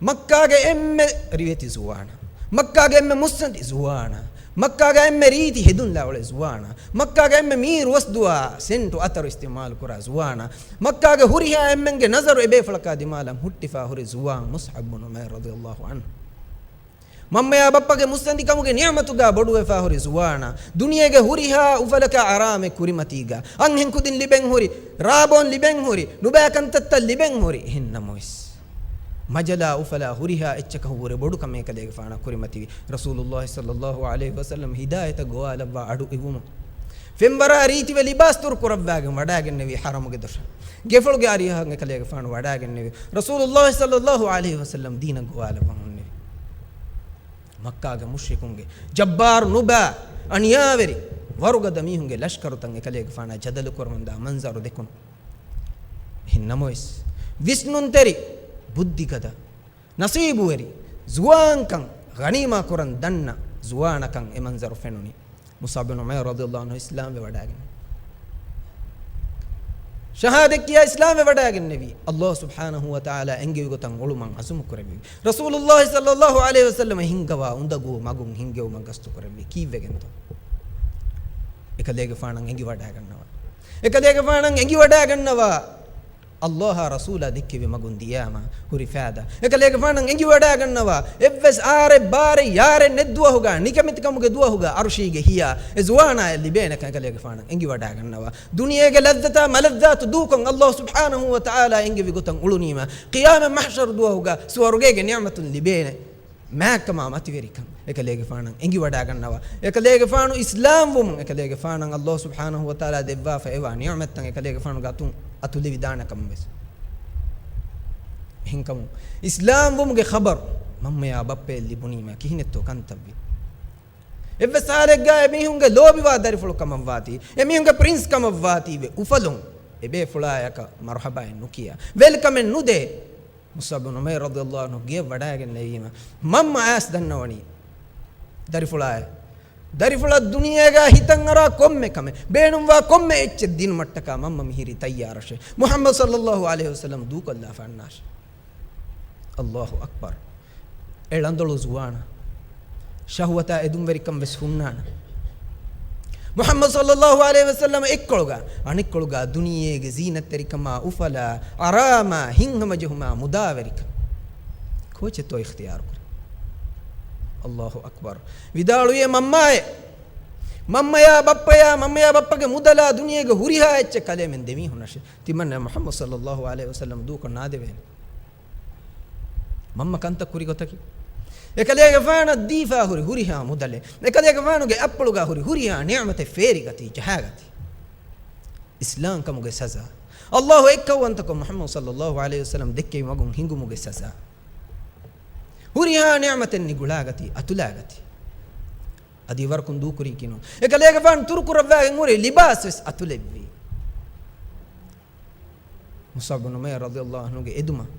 މައްކާގެ އެންމެ ރިވެތި ޒުވާނާ، މައްކާގެ އެންމެ މުއްސަނދި ޒުވާނާ، މައްކާގެ އެންމެ ރީތި ހެދުން ލައުޅޭ ޒުވާނާ، މައްކާގެ އެންމެ މީރު ވަސްދުވާ ސެންޓު އަތަރު އިސްތިޢުމާލު ކުރާ ޒުވާނާ، މައްކާގެ ހުރިހާ އެންމެންގެ ނަޒަރު އެބޭފުޅަކާ ދިމާލަށް ހުއްޓިފާ ހުރި ޒުވާން މުޞްޢަބް ބުން ޢުމައިރު ރަޟިޔަﷲ ޢަންހު. މަންމަޔާ ބައްޕަގެ މުއްސަނދިކަމުގެ ނިޢުމަތުގަ ބޮޑުވެފާ ހުރި ޒުވާނާ، ދުނިޔޭގެ ހުރިހާ އުފަލަކާ އަރާމެއް ކުރިމަތީގަ، އަންހެން ކުދިން ލިބެން ހުރި، ރާބޯން ލިބެން ހުރި، ނުބައި ކަންތައްތައް ލިބެން ހުރި. އެހެން ނަމަވެސް، މަޖަލާ އުފަލާ ހުރިހާ އެއްޗަކަށް ވުރެ ބޮޑު ކަމެއް ކަލޭގެފާނަށް ކުރިމަތިވި. ރަސޫލުﷲ ޞައްލަﷲ ޢަލައިހި ވަސައްލަމް ހިދާޔަތަށް ގޮވާލައްވާ އަޑު އިވުމުން، ފެންވަރާ ރީތިވެ ލިބާސް ދުރު ކުރައްވާގެން ވަޑައިގެންނެވި ޙަރަމުގެ ދޮށަށް. ގެފުޅުގެ އަރިހަށް އެކަލޭގެފާނު ވަޑައިގެންނެވި. ރަސޫލުﷲ ޞައްލަﷲ ޢަލައިހި ވަސައްލަމް ދީނަށް ގޮވާލައްވަން އޮންނެވި. މައްކާގެ މުޝްރިކުންގެ ޖައްބާރު ނުބާ އަނިޔާވެރި ވަރުގަދަ މީހުންގެ ލަޝްކަރުތައް އެކަލޭގެފާނާ ޖަދަލު ކުރަމުންދާ މަންޒަރު ދެކުނު. އެހެން ނަމަވެސް، ވިސްނުންތެރި، ބުއްދިގަދަ، ނަސީބުވެރި، ޒުވާންކަން ޣަނީމާ ކުރަން ދަންނަ ޒުވާނަކަށް އެ މަންޒަރު ފެނުނީ. މުޞްޢަބް ބިން ޢުމައިރު ރަޟިޔަﷲ ޢަންހު އިސްލާމްވެ ވަޑައިގެން، ޝަހާދަތް ކިޔާ އިސްލާމްވެ ވަޑައިގެންނެވީ. ﷲ ސުބްޙާނަހޫ ވަތަޢާލާ އެންގެވި ގޮތަށް އުޅުމަށް ޢަޒުމު ކުރެއްވި. ރަސޫލުﷲ ޞައްލަﷲ ޢަލައިހި ވަސައްލަމަ ހިންގަވާ އުނދަގޫ މަގުން ހިންގެވުމަށް ގަސްތު ކުރެއްވި. ކީއްވެގެންތޯ؟ އެކަލޭގެފާނަށް އެނގިވަޑައިގަންނަވާ. އެކަލޭގެފާނަށް އެނގިވަޑައިގަންނަވާ. ﷲ އާ ރަސޫލާ ދެއްކެވި މަގުން ދިޔާމަ ހުރި ފާދަ. އެކަލޭގެފާނަށް އެނގިވަޑައިގަންނަވާ، އެއްވެސް އާރެއް ބާރެއް ޔާރެއް ނެތް ދުވަހުގަ، ނިކަމެތިކަމުގެ ދުވަހުގަ، އަރުޝީގެ ހިޔާ އެ ޒުވާނާޔަށް ލިބޭނެކަން އެކަލޭގެފާނަށް އެނގިވަޑައިގަންނަވާ. ދުނިޔޭގެ ލައްޒަތާ މަލައްޒާތު ދޫކޮށް ﷲ ސުބްޙާނަހޫ ވަތަޢާލާ އެންގެވި ގޮތަށް އުޅުނީމަ، ޤިޔާމަތް މަޙްޝަރު ދުވަހުގަ ސުވަރުގޭގެ ނިޢުމަތުން ލިބޭނެ މާތްކަމާ މަތިވެރިކަން އެކަލޭގެފާނަށް އެނގިވަޑައިގަންނަވާ. އެކަލޭގެފާނު އިސްލާމްވުމުން އެކަލޭގެފާނަށް ﷲ ސުބްޙާނަހޫ ވަތަޢާލާ ދެއްވާފަ އެވާ ނިޢުމަތްތައް އެކަލޭގެފާނުގެ އަތުން އަތުލެވިދާނެކަމަށް ވެސް. އެހެންކަމުން އިސްލާމްވުމުގެ ޚަބަރު މަންމަޔާ ބައްޕަޔަށް ލިބުނީމަ ކިހިނެއްތޯ ކަންތައްވީ؟ އެއްވެސް ހާލެއްގަ އެމީހުންގެ ލޯބިވާ ދަރިފުޅު ކަމަށްވާތީ، އެމީހުންގެ ޕްރިންސް ކަމަށްވާތީވެ އުފަލުން އެބޭފުޅާޔަކަށް މަރުޙަބާއެއް ނުކިޔާ، ވެލްކަމެއް ނުދޭ. މުޞްޢަބް ބިން ޢުމައިރު ރަޟިޔަﷲ ޢަންހު ގެޔަށް ވަޑައިގެން ނެވީމަ، މަންމަ އައިސް ދަންނަވަނީ ދަރިފުޅާއެއް. ދަރިފުޅަށް ދުނިޔޭގަ ހިތަށް އަރާ ކޮންމެ ކަމެއް، ބޭނުންވާ ކޮންމެ އެއްޗެއް ދިނުމަށްޓަކާ މަންމަ މިހިރީ ތައްޔާރަށޭ. މުޙައްމަދު ޞައްލަﷲ ޢަލައިހި ވަސައްލަމަ ދޫކޮށްލާފަ އަންނާށޭ. ﷲ އަކްބަރު. އެ ޅަނދޮޅު ޒުވާނާ ޝަހުވަތާ އެދުންވެރިކަން ވެސް ހުންނާނެ. މުޙައްމަދު ޞައްލަﷲ ޢަލައިހި ވަސައްލަމަ އެއްކޮޅުގަ، އަނެއްކޮޅުގަ ދުނިޔޭގެ ޒީނަތްތެރިކަމާ، އުފަލާ، އަރާމާ، ހިތްހަމަޖެހުމާ މުދާވެރިކަން. ކޯޗެއްތޯ އިޚްތިޔާރު ކުރީ؟ ﷲ އަކްބަރު. ވިދާޅުވިއޭ މަންމާއޭ، މަންމަޔާ ބައްޕަޔާ، މަންމަޔާ ބައްޕަގެ މުދަލާ ދުނިޔޭގެ ހުރިހާ އެއްޗެއް ކަލޭމެން ދެމީހުންނަށޭ. ތިމަންނަ މުޙައްމަދު ޞައްލަﷲ ޢަލައިހި ވަސައްލަމަ ދޫކޮށް ނާދެވޭނެ. މަންމަ ކަންތައް ކުރި ގޮތަކީ، އެކަލޭގެފާނަށް ދީފާ ހުރި ހުރިހާ މުދަލެއް، އެކަލޭގެފާނުގެ އަތްޕުޅުގަ ހުރި ހުރިހާ ނިޢުމަތެއް ފޭރިގަތީ، ޖަހާގަތީ. އިސްލާމްކަމުގެ ސަޒާ. ﷲ އެއްކައުވަންތަކޮށް މުޙައްމަދު ޞައްލަﷲ ޢަލައިހި ވަސައްލަމަ ދެއްކެވި މަގުން ހިނގުމުގެ ސަޒާ. ހުރިހާ ނިޢުމަތެއް ނިގުޅާގަތީ، އަތުލާގަތީ. އަދި ވަރަކުން ދޫކުރީކީ ނޫން. އެކަލޭގެފާނު ތުރުކުރައްވާގެން ހުރި ލިބާސް ވެސް އަތުލެއްވީ. މުޞްޢަބް ބިން ޢުމައިރު ރަޟިޔަﷲ ޢަންހުގެ އެދުމަށް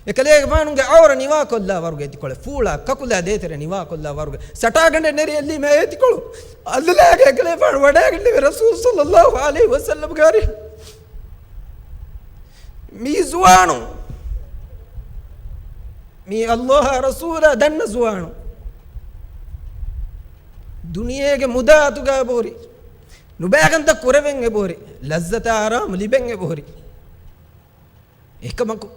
އެކަލޭގެފާނުގެ ޢައުރަ ނިވާކޮށްލާ ވަރުގެ އެތިކޮޅެއް، ފޫޅާ ކަކުލާ ދޭތެރެ ނިވާކޮށްލާ ވަރުގެ ސަޓާގަނޑެއް ނެރި އެއްލީމަ އެ އެތިކޮޅު އަލިލާގެ އެކަލޭގެފާނު ވަޑައިގެންނެވި ރަސޫލު ޞައްލަﷲ ޢަލައިހި ވަސައްލަމްގެ އަރިހަށް. މީ ޒުވާނު، މީ ﷲ އާ ރަސޫލާ ދަންނަ ޒުވާނު. ދުނިޔޭގެ މުދާ އަތުގަ އެބަހުރި. ނުބައިކަންތައް ކުރެވެން އެބަހުރި. ލައްޒަތާ އަރާމު ލިބެން އެބަހުރި. އެކަމަކު،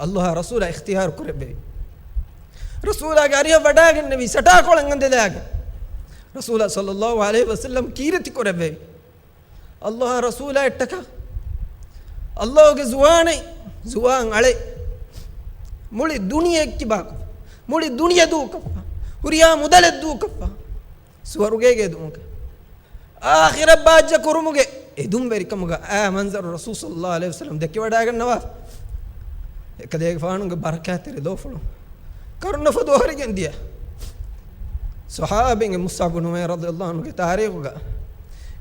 ﷲ އާ ރަސޫލާ އިޚްތިޔާރު ކުރެއްވެވި. ރަސޫލާގެ އަރިހަށް ވަޑައިގެންނެވި ސަޓާކޮޅެއް އަނދިލާގެން. ރަސޫލާ ޞައްލަﷲ ޢަލައިހި ވަސައްލަމް ކީރިތި ކުރެއްވެވި. ﷲ އާ ރަސޫލާއަށްޓަކާ، ﷲގެ ޒުވާނެއް، ޒުވާން އަޅެއް، މުޅި ދުނިޔެ އެއްކިބާކޮށްފަ، މުޅި ދުނިޔެ ދޫކޮށްފަ، ހުރިހާ މުދަލެއް ދޫކޮށްފަ، ސުވަރުގޭގެ އެދުމުގެ، އާޚިރަތް ބާއްޖަ ކުރުމުގެ އެދުންވެރިކަމުގަ އާ މަންޒަރު ރަސޫލު ޞައްލަﷲ ޢަލައިހި ވަސައްލަމް ދެކިވަޑައިގަންނަވާ. އެކަލޭގެފާނުގެ ބަރަކާތްތެރި ލޯފުޅު ކަރުނަފަދަ އޮހޮރިގެން ދިޔަ ޞަޙާބީންގެ މުޞްޢަބް ބިން ޢުމައިރު ރަޟިޔަﷲ ޢަންހުގެ ތާރީޚުގަ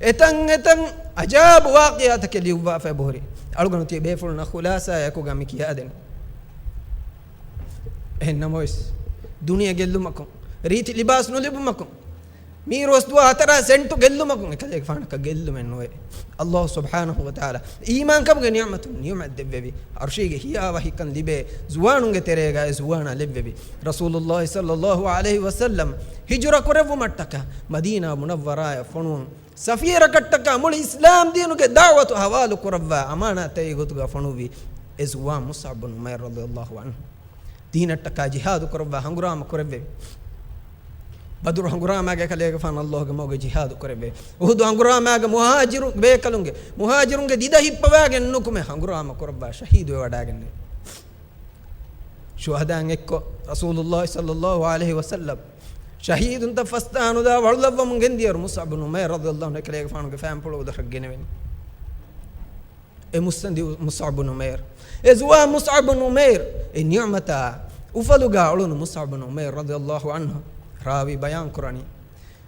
އެތަން އެތަން އަޖާބު ވާޤިޢާތަކެއް ލިޔުއްވާފަ އެބަހުރި. އަޅުގަނޑު ތިޔަ ބޭފުޅުންނަށް ޚުލާޞާއެކުގަ މި ކިޔާދެނީ. އެހެން ނަމަވެސް، ދުނިޔެ ގެއްލުމަކުން، ރީތި ލިބާސް ނުލިބުމަކުން، މީރުވަސް ދުވާ ހަތަރާ ސެންޓު ގެއްލުމަކުން އެކަލޭގެފާނަކަށް ގެއްލުމެއް ނުވޭ. ﷲ ސުބްޙާނަހޫ ވަތަޢާލާ އީމާންކަމުގެ ނިޢުމަތުން ނިޢުމަތް ދެއްވެވި. ޢަރުޝީގެ ހިޔާވަހިކަން ލިބޭ ޒުވާނުންގެ ތެރޭގައި ޒުވާނާ ލެއްވެވި. ރަސޫލުﷲ ޞައްލަﷲ ޢަލައިހި ވަސައްލަމް ހިޖުރަ ކުރެއްވުމަށްޓަކާ މަދީނާ މުނައްވަރާއަށް ފޮނުވަން، ސަފިއްޔަރަކަށްޓަކާ މުޅި އިސްލާމް ދީނުގެ ދަޢުވަތު ޙަވާލު ކުރައްވާ އަމާނާތެއް ގޮތުގަ ފޮނުއްވި އެ ޒުވާން މުޞްޢަބް ބިން ޢުމައިރު ރަޟިޔަﷲ ޢަންހު. ދީނަށްޓަކާ ޖިހާދު ކުރައްވާ ހަނގުރާމަ ކުރެއްވެވި. ބަދުރު ހަނގުރާމާގެ ކަލޭގެފާނު ﷲގެ މަގުގަ ޖިހާދު ކުރެއްވެވި. އުޙުދު ހަނގުރާމާގެ މުހާޖިރު ބޭކަލުންގެ، މުހާޖިރުންގެ ދިދަ ހިއްޕަވާގެން ނުކުމެ ހަނގުރާމަ ކުރައްވާ ޝަހީދުވެވަޑައިގެންނެވި. ޝުހަދާއިން އެއްކޮށް، ރަސޫލުﷲ ޞައްލަﷲ ޢަލައިހި ވަސައްލަމް ޝަހީދުންތައް ފަސްދާނުދާ ވަޅުލައްވަމުން ގެންދިޔަރު މުޞްޢަބް ބިން ޢުމައިރު ރަޟިޔަﷲ ޢަންހު އެކަލޭގެފާނުގެ ފައިންޕުޅު އުދަށަށް ގެނެވެނީ. އެ މުއްސަނދި މުޞްޢަބް ބިން ޢުމައިރު، އެ ޒުވާން މުޞްޢަބް ބިން ޢުމައިރު، އެ ނިޢުމަތާ އުފަލުގަ އުޅުނު މުޞްޢަބް ބިން ޢުމައިރު ރަޟިޔަﷲ ޢަންހު ރާވީ ބަޔާން ކުރަނީ.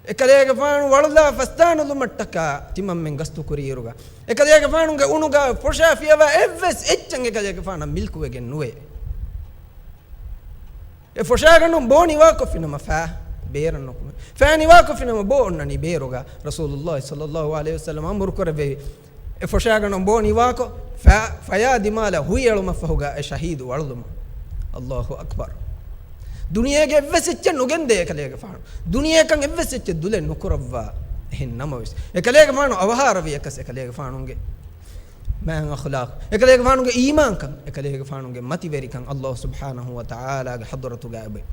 އެކަލޭގެފާނު ވަޅުލާ ފަސްދާނުލުމަށްޓަކާ ތިމަންމެން ގަސްތުކުރިއިރުގަ، އެކަލޭގެފާނުގެ އުނުގަ ފޮށާފިޔަވާ އެއްވެސް އެއްޗެއް އެކަލޭގެފާނަށް މިލްކުވެގެން ނުވޭ. އެ ފޮށާގަނޑުން ބޯ ނިވާކޮށްފިނަމަ ފާ ބޭރަށް ނުކުމެ. ފައި ނިވާކޮށްފިނަމަ ބޯ އޮންނަނީ ބޭރުގަ. ރަސޫލުﷲ ޞައްލަﷲު ޢަލައިހި ވަސައްލަމަ އަމުރު ކުރެއްވި އެ ފޮށާގަނޑު ބޯ ނިވާކޮށް، ފަ-، ފަޔާ ދިމާލަށް ހުއިއެޅުމަށްފަހުގަ އެ ޝަހީދު ވަޅުލުމަށް. ﷲ އަކްބަރު. ދުނިޔޭގެ އެއްވެސް އެއްޗެއް ނުގެންދޭ އެކަލޭގެފާނު. ދުނިޔެއަކަށް އެއްވެސް އެއްޗެއް ދުލެއް ނުކުރައްވާ. އެހެން ނަމަވެސް، އެކަލޭގެފާނު އަވަހާރަވި އެކަސް އެކަލޭގެފާނުގެ މާތް އަޚްލާޤު، އެކަލޭގެފާނުގެ އީމާންކަން، އެކަލޭގެފާނުގެ މަތިވެރިކަން ﷲ ސުބްޙާނަހޫ ވަތަޢާލާގެ ޙަޟްރަތުގައި އެބައި.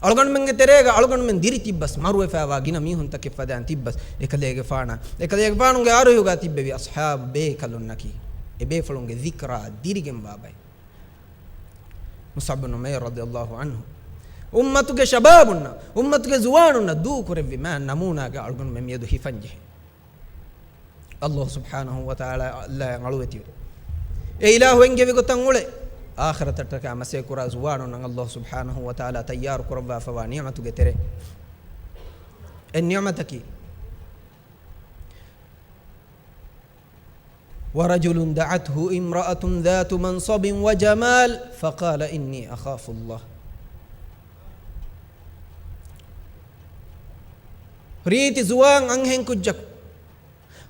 އަޅުގަނޑުމެންގެ ތެރޭގަ އަޅުގަނޑުމެން ދިރި ތިއްބަސް، މަރުވެފައިވާ ގިނަ މީހުންތަކެއް ފަދައިން ތިއްބަސް، އެކަލޭގެފާނަށް، އެކަލޭގެފާނުގެ އަރިހުގަ ތިއްބެވި އަޞްޙާބު ބޭކަލުންނަކީ، އެބޭފުޅުންގެ ޛިކްރާ ދިރިގެންވާ ބައެއް. މުޞްޢަބް ބިން ޢުމައިރު ރަޟިޔަﷲ ޢަންހު އުއްމަތުގެ ޝަބާބުންނަށް، އުއްމަތުގެ ޒުވާނުންނަށް ދޫކުރެއްވި މާތް ނަމޫނާގެ އަޅުގަނޑުމެން މިއަދު ހިފަންޖެހޭ. ﷲ ސުބްޙާނަހޫ ވަތަޢާލާ އަޅުވެތިވެ، އެ އިލާހު އެންގެވި ގޮތަށް އުޅެ، އާޚިރަތަށްޓަކާ މަސައްކަތް ކުރާ ޒުވާނުންނަށް ﷲ ސުބްޙާނަހޫ ވަތަޢާލާ ތައްޔާރު ކުރައްވާފަވާ ނިޢުމަތުގެ ތެރެއިން އެއް ނިޢުމަތަކީ، ورجل دعته امرأة ذات منصب وجمال فقال إني أخاف الله. ރީތި ޒުވާން އަންހެން ކުއްޖަކު،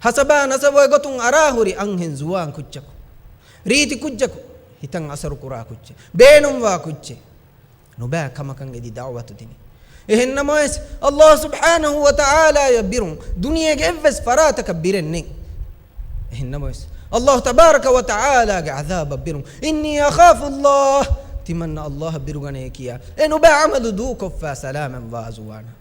ހަސަބާ ނަސަބުގެ ގޮތުން އަރާހުރި އަންހެން ޒުވާން ކުއްޖަކު، ރީތި ކުއްޖަކު، ހިތަށް އަސަރު ކުރާ ކުއްޖެއް، ބޭނުންވާ ކުއްޖެއް، ނުބައި ކަމަކަށް އެދި ދަޢުވަތު ދިނީ. އެހެން ނަމަވެސް، ﷲ ސުބްޙާނަހޫ ވަތަޢާލާއަށް ބިރުން ދުނިޔޭގެ އެއްވެސް ފަރާތަކަށް ބިރެއް ނެތް. އެހެން ނަމަވެސް، ﷲ ތަބާރަކަ ވަތަޢާލާގެ ޢަޛާބަށް ބިރުން، إني أخاف الله، ތިމަންނަ ﷲ އަށް ބިރުގަނޭ ކިޔާ، އެ ނުބައި ޢަމަލު ދޫކޮށްފަ ސަލާމަތްވާ ޒުވާނާ.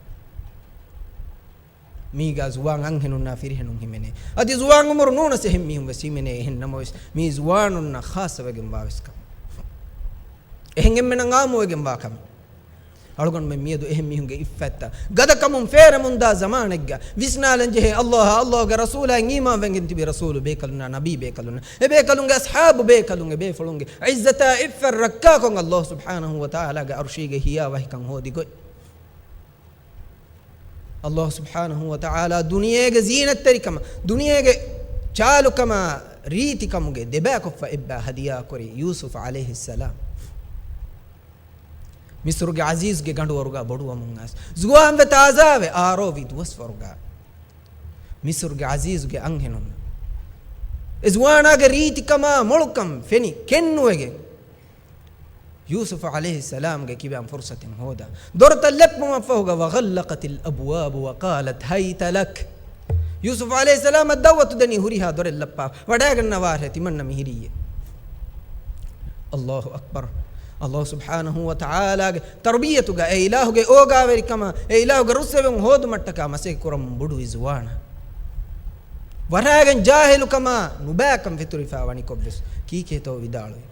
މީގާ ޒުވާން އަންހެނުންނާ ފިރިހެނުން ހިމެނޭ. އަދި ޒުވާން އުމުރު ނޫނަސް އެހެން މީހުން ވެސް ހިމެނޭ. އެހެން ނަމަވެސް، މީ ޒުވާނުންނަށް ޚާއްޞަވެގެންވާ ވެސް ކަމެއް. އެހެން އެންމެނަށް އާއްމުވެގެންވާ ކަމެއް. އަޅުގަނޑުމެން މިއަދު އެހެން މީހުންގެ ޢިއްފަތްތައް ގަދަކަމުން ފޭރެމުންދާ ޒަމާނެއްގަ ވިސްނާލަން ޖެހޭ، ﷲ އާ، ﷲގެ ރަސޫލާއިން އީމާންވެގެން ތިބި ރަސޫލު ބޭކަލުންނާ، ނަބީ ބޭކަލުންނާ، އެބޭކަލުންގެ އަޞްޙާބު ބޭކަލުން، އެބޭފުޅުންގެ ޢިއްޒަތާ ޢިއްފަތް ރައްކާކޮށް، ﷲ ސުބްޙާނަހޫ ވަތަޢާލާގެ ޢަރުޝީގެ ހިޔާވަހިކަން ހޯދި ގޮތް. ﷲ ސުބްޙާނަހޫ ވަތަޢާލާ ދުނިޔޭގެ ޒީނަތްތެރިކަމާ، ދުނިޔޭގެ ޗާލުކަމާ، ރީތިކަމުގެ ދެބައިކޮށްފަ އެއްބައި ހަދިޔާކުރި ޔޫސުފް ޢަލައިހިއްސަލާމް، މިޞްރުގެ ޢަޒީޒުގެ ގަނޑުވަރުގަ ބޮޑުވަމުން އައިސް، ޒުވާންވެ ތާޒާވެ އާރޯވި ދުވަސްވަރުގަ، މިޞްރުގެ ޢަޒީޒުގެ އަންހެނުންނަށް އެ ޒުވާނާގެ ރީތިކަމާ މޮޅުކަން ފެނި ކެންނުވެގެން، ޔޫސުފް ޢަލައިހިއްސަލާމްގެ ކިބައިން ފުރުޞަތެއް ހޯދާ. ދޮރުތައް ލެއްޕުމަށްފަހުގަ، وغلقت الأبواب وقالت هيت لك. ޔޫސުފް ޢަލައިހިއްސަލާމަށް ދަޢުވަތު ދެނީ ހުރިހާ ދޮރެއް ލައްޕާ، ވަޑައިގަންނަވާށޭ، ތިމަންނަ މިހިރީއޭ. ﷲ އަކްބަރު. ﷲ ސުބްޙާނަހޫ ވަތަޢާލާގެ ތަރުބިޔަތުގަ، އެ އިލާހުގެ އޯގާވެރިކަމާ، އެ އިލާހުގެ ރުއްސެވުން ހޯދުމަށްޓަކާ މަސައްކަތް ކުރަމުން ބުޑުވި ޒުވާނާ، ވަޑައިގެން ޖާހިލުކަމާ ނުބައިކަން ފެތުރިފަ ވަނިކޮށްވެސް، ކީކޭތޯ ވިދާޅުވީ؟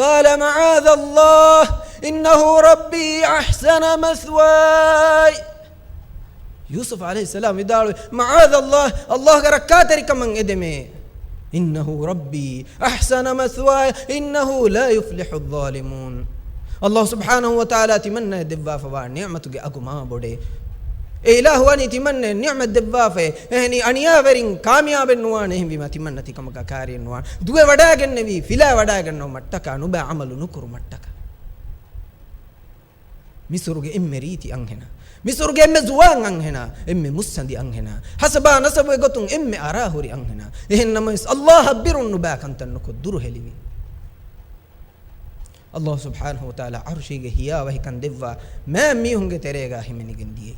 قال معاذ الله إنه ربي أحسن مثواي. ޔޫސުފް ޢަލައިހިއްސަލާމް ވިދާޅުވި، معاذ الله، ﷲގެ ރައްކާތެރިކަމަށް އެދެމޭ. إنه ربي أحسن مثواي إنه لا يفلح الظالمون. ﷲ ސުބްޙާނަހޫ ވަތަޢާލާ ތިމަންނަޔަށް ދެއްވާފަވާ ނިޢުމަތުގެ އަގު މާ ބޮޑޭ. އެ އިލާހު ވަނީ ތިމަންނަޔަށް ނިޢުމަތް ދެއްވާފައޭ. އެހެނީ އަނިޔާވެރިން ކާމިޔާބެއް ނުވާނެ، އެހެންވީމާ ތިމަންނަ ތިކަމަކާ ކާރިއެއް ނުވާނެ. ދުވެ ވަޑައިގެންނެވީ، ފިލާ ވަޑައިގަންނަވުމަށްޓަކާ، ނުބައި ޢަމަލު ނުކުރުމަށްޓަކާ. މިޞްރުގެ އެންމެ ރީތި އަންހެނާ، މިޞްރުގެ އެންމެ ޒުވާން އަންހެނާ، އެންމެ މުއްސަނދި އަންހެނާ، ހަސަބާ ނަސަބުގެ ގޮތުން އެންމެ އަރާހުރި އަންހެނާ. އެހެން ނަމަވެސް، ﷲ އަށް ބިރުން ނުބައި ކަންތައް ނުކޮށް ދުރުހެލިވި. ﷲ ސުބްޙާނަހޫ ވަތަޢާލާ ޢަރުޝީގެ ހިޔާވަހިކަން ދެއްވާ މާތް މީހުންގެ ތެރޭގަ ހިމެނިގެން ދިޔައީ.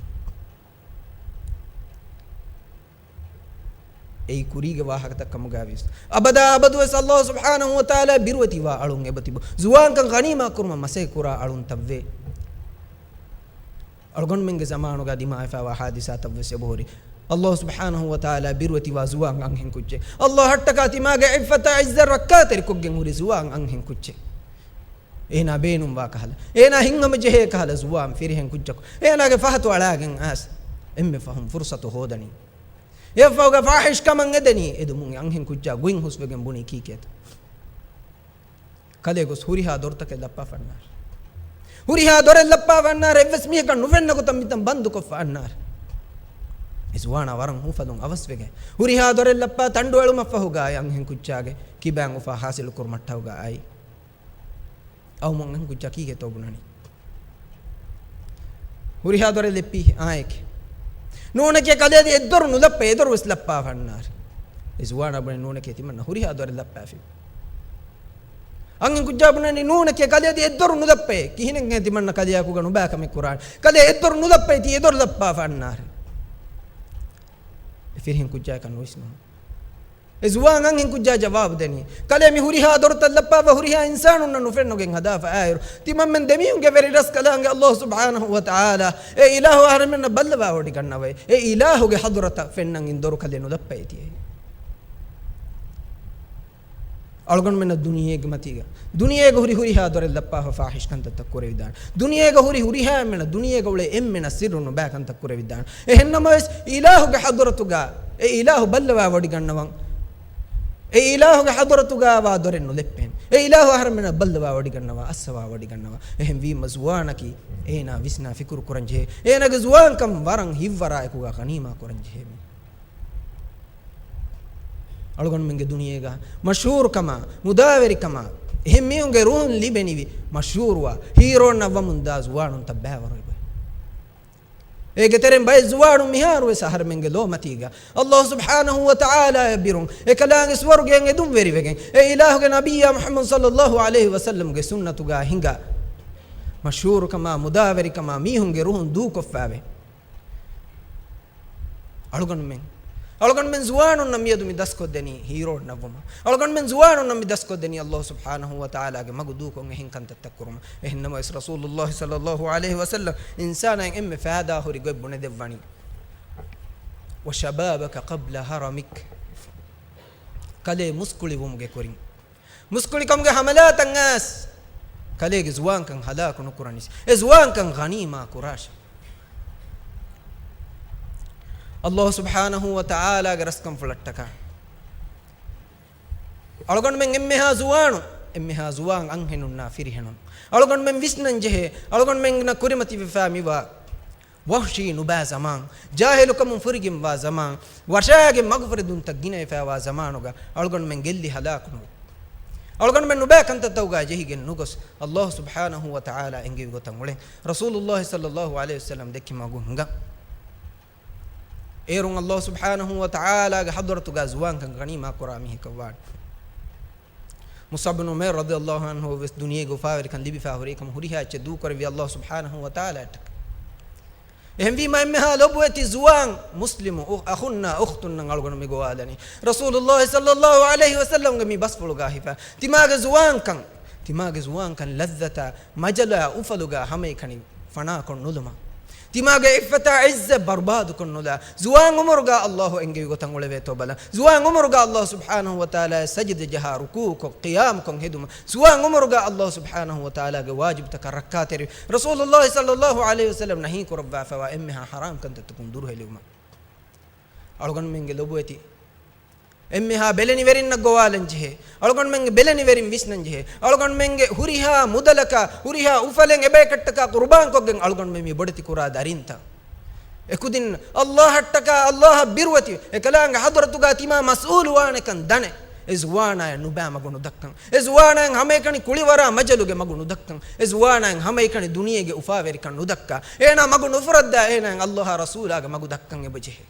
އެއީ ކުރީގެ ވާހަކަތައް ކަމުގައިވިޔަސް، އަބަދާ އަބަދުވެސް ﷲ ސުބްޙާނަހޫ ވަތަޢާލާ ބިރުވެތިވާ އަޅުން އެބަތިބު، ޒުވާންކަން ޣަނީމާ ކުރުމަށް މަސައްކަތް ކުރާ އަޅުންތައްވޭ. އަޅުގަނޑުމެންގެ ޒަމާނުގަ ދިމާވެފައިވާ ޙާދިސާތައްވެސް އެބަހުރި. ﷲ ސުބްޙާނަހޫ ވަތަޢާލާ ބިރުވެތިވާ ޒުވާން އަންހެން ކުއްޖެއް، ﷲ އަށްޓަކާ ތިމާގެ ޢިއްފަތާ ޢިއްޒަތް ރައްކާތެރިކޮށްގެން ހުރި ޒުވާން އަންހެން ކުއްޖެއް، އޭނާ ބޭނުންވާ ކަހަލަ، އޭނާ ހިތްހަމަޖެހޭ ކަހަލަ ޒުވާން ފިރިހެން ކުއްޖަކު އޭނާގެ ފަހަތު އަޅާގެން އައިސް، އެންމެ ފަހުން ފުރުޞަތު ހޯދަނީ. އެއަށްފަހުގަ ފާޙިޝް ކަމަށް އެދެނީ. އެދުމުން އަންހެން ކުއްޖާ ގޮތް ހުސްވެގެން ބުނީ ކީކޭތަ؟ ކަލޭ ގޮސް ހުރިހާ ދޮރުތަކެއް ލައްޕާފަ އަންނާށޭ. ހުރިހާ ދޮރެއް ލައްޕާފަ އަންނާށޭ، އެއްވެސް މީހަކަށް ނުފެންނަ ގޮތަށް މިތަން ބަންދުކޮށްފަ އަންނާށޭ. އެ ޒުވާނާ ވަރަށް ހުއްފަލުން އަވަސްވެގެން، ހުރިހާ ދޮރެއް ލައްޕާ ތަނޑު އެޅުމަށްފަހުގައި އަންހެން ކުއްޖާގެ ކިބައިން އުފާ ޙާޞިލު ކުރުމަށްޓަކާ އައި. އައުމުން އަންހެން ކުއްޖާ ކީކޭތޯ ބުނަނީ؟ ހުރިހާ ދޮރެއް ލެއްޕީ އާއެކޭ. ނޫނެކޭ ކަލޭ އަދި އެއްދޮރު ނުލައްޕަ، އެދޮރު ވެސް ލައްޕާފަ އަންނާރެ. އެ ޒުވާނާ ބުނި ނޫނެކޭ ތިމަންނަ ހުރިހާ ދޮރެއް ލައްޕާފި. އަންހެން ކުއްޖާ ބުނަނީ ނޫނެކޭ ކަލޭ އަދި އެއްދޮރު ނުލައްޕައޭ. ކިހިނެއްހޭ ތިމަންނަ ކަލެޔާ ކުގަ ނުބާ ކަމެއް ކުރާނެ. ކަލޭ އެއްދޮރު ނުލައްޕައޭ ތީ އެދޮރު ލައްޕާފަ އަންނާރެ. އެ ފިރިހެން ކުއްޖާއަކަށް ނުވިސްނުން. އެ ޒުވާން އަންހެން ކުއްޖާ ޖަވާބު ދެނީ. ކަލޭ މި ހުރިހާ ދޮރުތައް ލައްޕާފަ ހުރިހާ އިންސާނުންނަށް ނުފެންނަގެން ހަދާފަ އާއިރު. ތިމަންމެން ދެމީހުންގެ ވެރިރަސްކަލާނގެ އައްލާހު ސުބްޙާނަހު ވަތަޢާލާ އެ އިލާހު އަހަރެމެންނަށް ބައްލަވާވޮޑިގަންނަވައި. އެ އިލާހުގެ ޙަޟްރަތަށް ފެންނަން އިން ދޮރު ކަލޭ ނުލައްޕައޭ ތިޔައީ. އަޅުގަނޑުމެންނަށް ދުނިޔޭގެ މަތީގަ، ދުނިޔޭގަ ހުރި ހުރިހާ ދޮރެއް ލައްޕާފަ ފާޙިޝް ކަންތައްތައް ކުރެވިދާނެ. ދުނިޔޭގަ ހުރި ހުރިހާ އެންމެނަށް، ދުނިޔޭގަ އުޅޭ އެންމެނަށް ސިއްރު ނުބާ ކަންތައް ކުރެވިދާނެ. އެހެންނަމަވެސް، އިލާހުގެ ޙަޟްރަތުގަ، އެ އިލާހު ބައްލަވާ ވޮޑިގަންނަވަން. އެ އިލާހުގެ ޙަޟްރަތުގަ ވާ ދޮރެއް ނުލެއްޕޭނެ. އެ އިލާހު އަހަރެމެންނަށް ބައްލަވާ ވޮޑިގަންނަވާ، އައްސަވާ ވޮޑިގަންނަވާ. އެހެންވީމަ ޒުވާނަކީ އޭނާ ވިސްނާ ފިކުރު ކުރަންޖެހޭ. އޭނާގެ ޒުވާންކަން ވަރަށް ހިތްވަރާއެކުގަ ޣަނީމާ ކުރަންޖެހޭ. އަޅުގަނޑުމެންގެ ދުނިޔޭގަ މަޝްހޫރުކަމާ، މުދާވެރިކަމާ، އެހެން މީހުންގެ ރުހުން ލިބެނިވި މަޝްހޫރުވާ ހީރޯއަށް ވަމުންދާ ޒުވާނުންތައް ބައިވަރު އެބަ. އޭގެ ތެރެއިން ބައެއް ޒުވާނުން މިހާރުވެސް އަހަރެމެންގެ ލޯމަތީގަ އައްލާހު ސުބްޙާނަހު ވަތަޢާލާއަށް ބިރުން އެކަލާނގެ ސުވަރުގެއަށް އެދުންވެރިވެގެން އެ އިލާހުގެ ނަބިއްޔާ މުޙައްމަދު ޞައްލައްލާހު ޢަލައިހި ވަސައްލަމްގެ ސުންނަތުގަ ހިނގާ މަޝްހޫރުކަމާ މުދާވެރިކަމާ މީހުންގެ ރުހުން ދޫކޮށްފައިވޭ. އަޅުގަނޑުމެން، އަޅުގަނޑުމެން ޒުވާނުންނަށް މިއަދު މި ދަސްކޮށްދެނީ ހީރޯއަށް ނައްވުމަށް. އަޅުގަނޑުމެން ޒުވާނުންނަށް މި ދަސްކޮށްދެނީ އައްލާހު ސުބްޙާނަހު ވަތަޢާލާގެ މަގު ދޫކޮށް އެހެން ކަންތައްތައް ކުރުމަށް. އެހެންނަމަވެސް ރަސޫލުއްލާހި ޞައްލައްލާހު ޢަލައިހި ވަސައްލަމް އިންސާނާއަށް އެންމެ ފައިދާ ހުރި ގޮތް ބުނެދެއްވަނީ. وشبابك قبل هرمك. ކަލޭ މުސްކުޅިވުމުގެ ކުރިން. މުސްކުޅިކަމުގެ ހަމަލާތައް އައިސް، ކަލޭގެ ޒުވާންކަން ހަލާކު ނުކުރަނީސް. އެ ޒުވާންކަން ޣަނީމާ ކުރާށެ. އައްލާހު ސުބްޙާނަހު ވަތަޢާލާގެ ރަސްކަންފުޅަށްޓަކާ. އަޅުގަނޑުމެން އެންމެހާ ޒުވާނު، އެންމެހާ ޒުވާން އަންހެނުންނާ ފިރިހެނުން. އަޅުގަނޑުމެން ވިސްނަން ޖެހޭ، އަޅުގަނޑުމެންނަށް ކުރިމަތިވެފާ މިވާ ވަޙްޝީ ނުބާ ޒަމާން، ޖާހިލުކަމުން ފުރިގެންވާ ޒަމާން، ވަށާގެ މަގުފުރެދުންތައް ގިނަވެފައިވާ ޒަމާނުގަ އަޅުގަނޑުމެން ގެއްލި ހަލާކުނުވި. އަޅުގަނޑުމެން ނުބައި ކަންތައްތަކުގަ ޖެހިގެން ނުގޮސް، އައްލާހު ސުބްޙާނަހު ވަތަޢާލާ އެންގެވި ގޮތަށް އުޅެން. ރަސޫލުއްލާހި ޞައްލައްލާހު ޢަލައިހި ވަސައްލަމް ދެއްކި މަގު ހިނގާ. އޭރުން އައްލާހު ސުބްޙާނަހު ވަތަޢާލާގެ ޙަޟްރަތުގަ ޒުވާންކަން ޣަނީމާ ކުރާ މީހަކަށް ވާނެ. މުޞްޢަބް ބިން ޢުމައިރު ރަޟިޔައްލާހު ޢަންހު ވެސް ދުނިޔޭގެ އުފާވެރިކަން ލިބިފާ ހުރި އެކަމަ ހުރިހާ އެއްޗެއް ދޫކުރެއްވި އައްލާހު ސުބްޙާނަހު ވަތަޢާލާއަށްޓަކައި. އެހެންވީމަ އެންމެހާ ލޮބުވެތި ޒުވާން މުސްލިމު އު-، އަޚުންނާ އުޚްތުންނަށް އަޅުގަނޑު މި ގޮވާލަނީ. ރަސޫލުއްލާހި ޞައްލައްލާހު ޢަލައިހި ވަސައްލަމްގެ މި ބަސްފުޅުގަ ހިފާ، ތިމާގެ ޒުވާންކަން، ތިމާގެ ޒުވާންކަން ލައްޒަތާ މަޖަލާ އުފަލުގަ ހަމައެކަނި ފަނާކޮށް ނުލުމަށް. ތިމާގެ ޢިއްފަތާ ޢިއްޒަތް ބަރުބާދުކޮށް ނުލާ. ޒުވާން ޢުމުރުގަ އައްލާހު އެންގެވި ގޮތަށް އުޅެވޭތޯ ބަލަން. ޒުވާން ޢުމުރުގަ އައްލާހު ސުބްޙާނަހު ވަތަޢާލާއަށް ސަޖިދަޖަހާ ރުކޫޢުކޮށް ޤިޔާމުކޮށް ހެދުމަށް. ޒުވާން ޢުމުރުގަ އައްލާހު ސުބްޙާނަހު ވަތަޢާލާގެ ވާޖިބުތަކަށް ރައްކާތެރިވެ. ރަސޫލުއްލާހި ޞައްލައްލާހު ޢަލައިހި ވަސައްލަމް ނަހީ ކުރައްވާފައިވާ އެންމެހާ ޙަރާމް ކަންތައްތަކުން ދުރުހެލިވުމަށް. އަޅުގަނޑުމެންގެ ލޮބުވެތި އެންމެހާ ބެލެނިވެރިންނަށް ގޮވާލަން ޖެހޭ. އަޅުގަނޑުމެންގެ ބެލެނިވެރިން ވިސްނަން ޖެހޭ. އަޅުގަނޑުމެންގެ ހުރިހާ މުދަލަކާ، ހުރިހާ އުފަލެއް އެބައިކަށްޓަކާ ޤުރުބާންކޮށްގެން އަޅުގަނޑުމެން މި ބޮޑެތި ކުރާ ދަރިންތައް. އެކުދިން އައްލާހަށްޓަކާ، އައްލާހަށް ބިރުވެތި، އެކަލާނގެ ޙަޟްރަތުގަ ތިމާ މަސްއޫލުވާނެކަން ދަނެ، އެ ޒުވާނާޔަށް ނުބައި މަގު ނުދައްކަން. އެ ޒުވާނާއަށް ހަމައެކަނި ކުޅިވަރާ މަޖަލުގެ މަގު ނުދައްކަން. އެ ޒުވާނާއަށް ހަމައެކަނި ދުނިޔޭގެ އުފާވެރިކަން ނުދައްކާ. އޭނާ މަގު ނުފުރައްދާ، އޭނާއަށް އައްލާހާ ރަސޫލާގެ މަގު ދައްކަން އެބަޖެހޭ.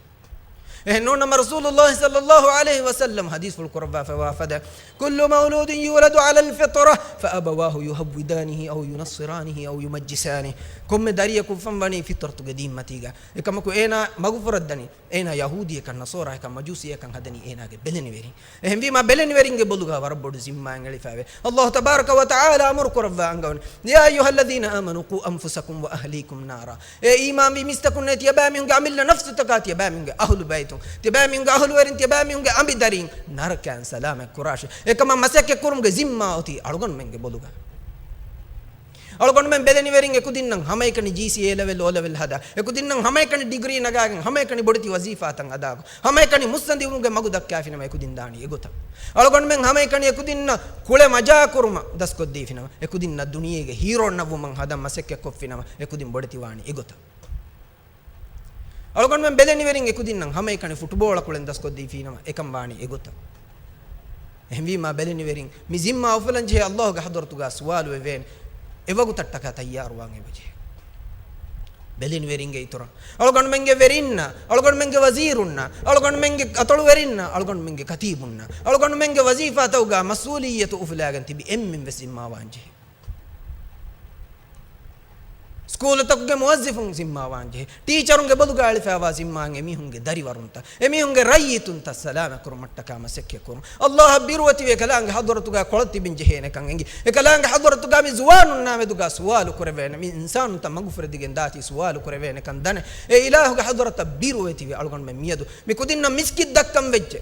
އެހެން ނޫންނަމަ ރަސޫލުއްލާހި ޞައްލައްލާހު ޢަލައިހި ވަސައްލަމް ޙަދީޘްފުޅު ކުރައްވާފައިވާ ފަދަ، كل مولود يولد على الفطرة فأبواه يهودانه أو ينصرانه أو يمجسانه. ކޮންމެ ދަރިޔަކު އުފަންވަނީ ފިޠުރަތުގެ ދީންމަތީގަ. އެކަމަކު އޭނާ މަގުފުރައްދަނީ، އޭނާ ޔަހޫދީއަކަށް، ނަޞާރާއަކަށް، މަޖޫސީއަކަށް ހަދަނީ އޭނާގެ ބެލެނިވެރިން. އެހެންވީމާ ބެލެނިވެރިންގެ ބޮލުގަ ވަރަށް ބޮޑު ޒިންމާއެއް އެޅިފައިވޭ. އައްލާހު ތަބާރަކަ ވަތަޢާލާ އަމުރު ކުރައްވާ އަންގަވަނީ، يا أيها الذين آمنوا قوا أنفسكم وأهليكم نارا. އޭ އީމާންވި މީސްތަކުންނޭ، ތިޔަބައިމީހުންގެ އަމިއްލަ ނަފްސުތަކާ، ތިޔަބައިމީހުންގެ އަހުލު ބައިތުން، ތިޔަބައިމީހުންގެ އަހުލުވެރިން، ތިޔަބައިމީހުންގެ އަނބިދަރީން ނަރަކައިން ސަލާމަތް ކުރާށޭ. އެކަމަށް މަސައްކަތް ކުރުމުގެ ޒިންމާ އޮތީ އަޅުގަނޑުމެންގެ ބޮލުގަ. އަޅުގަނޑުމެން ބެލެނިވެރިން އެކުދިންނަށް ހަމައެކަނި ޖީސީ އޭ ލެވެލް، އޯ ލެވެލް ހަދާ، އެކުދިންނަށް ހަމައެކަނި ޑިގްރީ ނަގާގެން، ހަމައެކަނި ބޮޑެތި ވަޒީފާތައް އަދާކޮށް، ހަމައެކަނި މުއްސަނދިވުމުގެ މަގު ދައްކާފިނަމަ އެކުދިން ދާނީ އެގޮތަށް. އަޅުގަނޑުމެން ހަމައެކަނި އެކުދިންނަށް ކުޅެ މަޖާކުރުމަށް ދަސްކޮށްދީފިނަމަ، އެކުދިންނަށް ދުނިޔޭގެ ހީރޯއަށް ނައްވުމަށް ހަދަން މަސައްކަތްކޮށްފިނަމަ، އެކުދިން ބޮޑެތިވާނީ އެގޮތަށް. އަޅުގަނޑުމެން ބެލެނިވެރިން އެކުދިންނަށް ހަމައެކަނި ފުޓުބޯޅަ ކުޅެން ދަސްކޮށްދީފީނަމަ، އެކަން ވާނީ އެގޮތަށް. އެހެންވީމާ ބެލެނިވެރިން މި ޒިންމާ އުފުލަންޖެހޭ އައްލާހުގެ ޙަޟްރަތުގަ ސުވާލުވެވޭނެ. އެވަގުތަށްޓަކާ ތައްޔާރުވާން އެބަޖެހޭ. ބެލިން ވެރިންގެ އިތުރަށް، އަޅުގަނޑުމެންގެ ވެރިންނަށް، އަޅުގަނޑުމެންގެ ވަޒީރުންނަށް، އަޅުގަނޑުމެންގެ އަތޮޅުވެރިންނަށް، އަޅުގަނޑުމެންގެ ކަތީބުންނަށް، އަޅުގަނޑުމެންގެ ވަޒީފާތަކުގަ މަސްއޫލިއްޔަތު އުފުލާގެން ތިބި އެންމެން ވެސް ޒިންމާވާން ޖެހޭ. ސްކޫލުތަކުގެ މުވައްޒިފުން ޒިންމާވާން ޖެހޭ. ޓީޗަރުންގެ ބޮލުގަ އެޅިފައިވާ ޒިންމާއިން އެމީހުންގެ ދަރިވަރުންތައް، އެމީހުންގެ ރައްޔިތުންތައް ސަލާމަތް ކުރުމަށްޓަކާ މަސައްކަތް ކުރުން. އައްލާހަށް ބިރުވެތިވެ އެކަލާނގެ ޙަޟްރަތުގަ ކޮޅަށް ތިބެން ޖެހޭނެކަން އެނގި، އެކަލާނގެ ޙަޟްރަތުގަ މި ޒުވާނުންނާމެދުގަ ސުވާލު ކުރެވޭނެ، މި އިންސާނުންތައް މަގުފުރެދިގެން ދާތީ ސުވާލު ކުރެވޭނެކަން ދަނެ، އެ އިލާހުގެ ޙަޟްރަތަށް ބިރުވެތިވެ އަޅުގަނޑުމެން މިއަދު މި ކުދިންނަށް މިސްކިތް ދައްކަން ވެއްޖެ.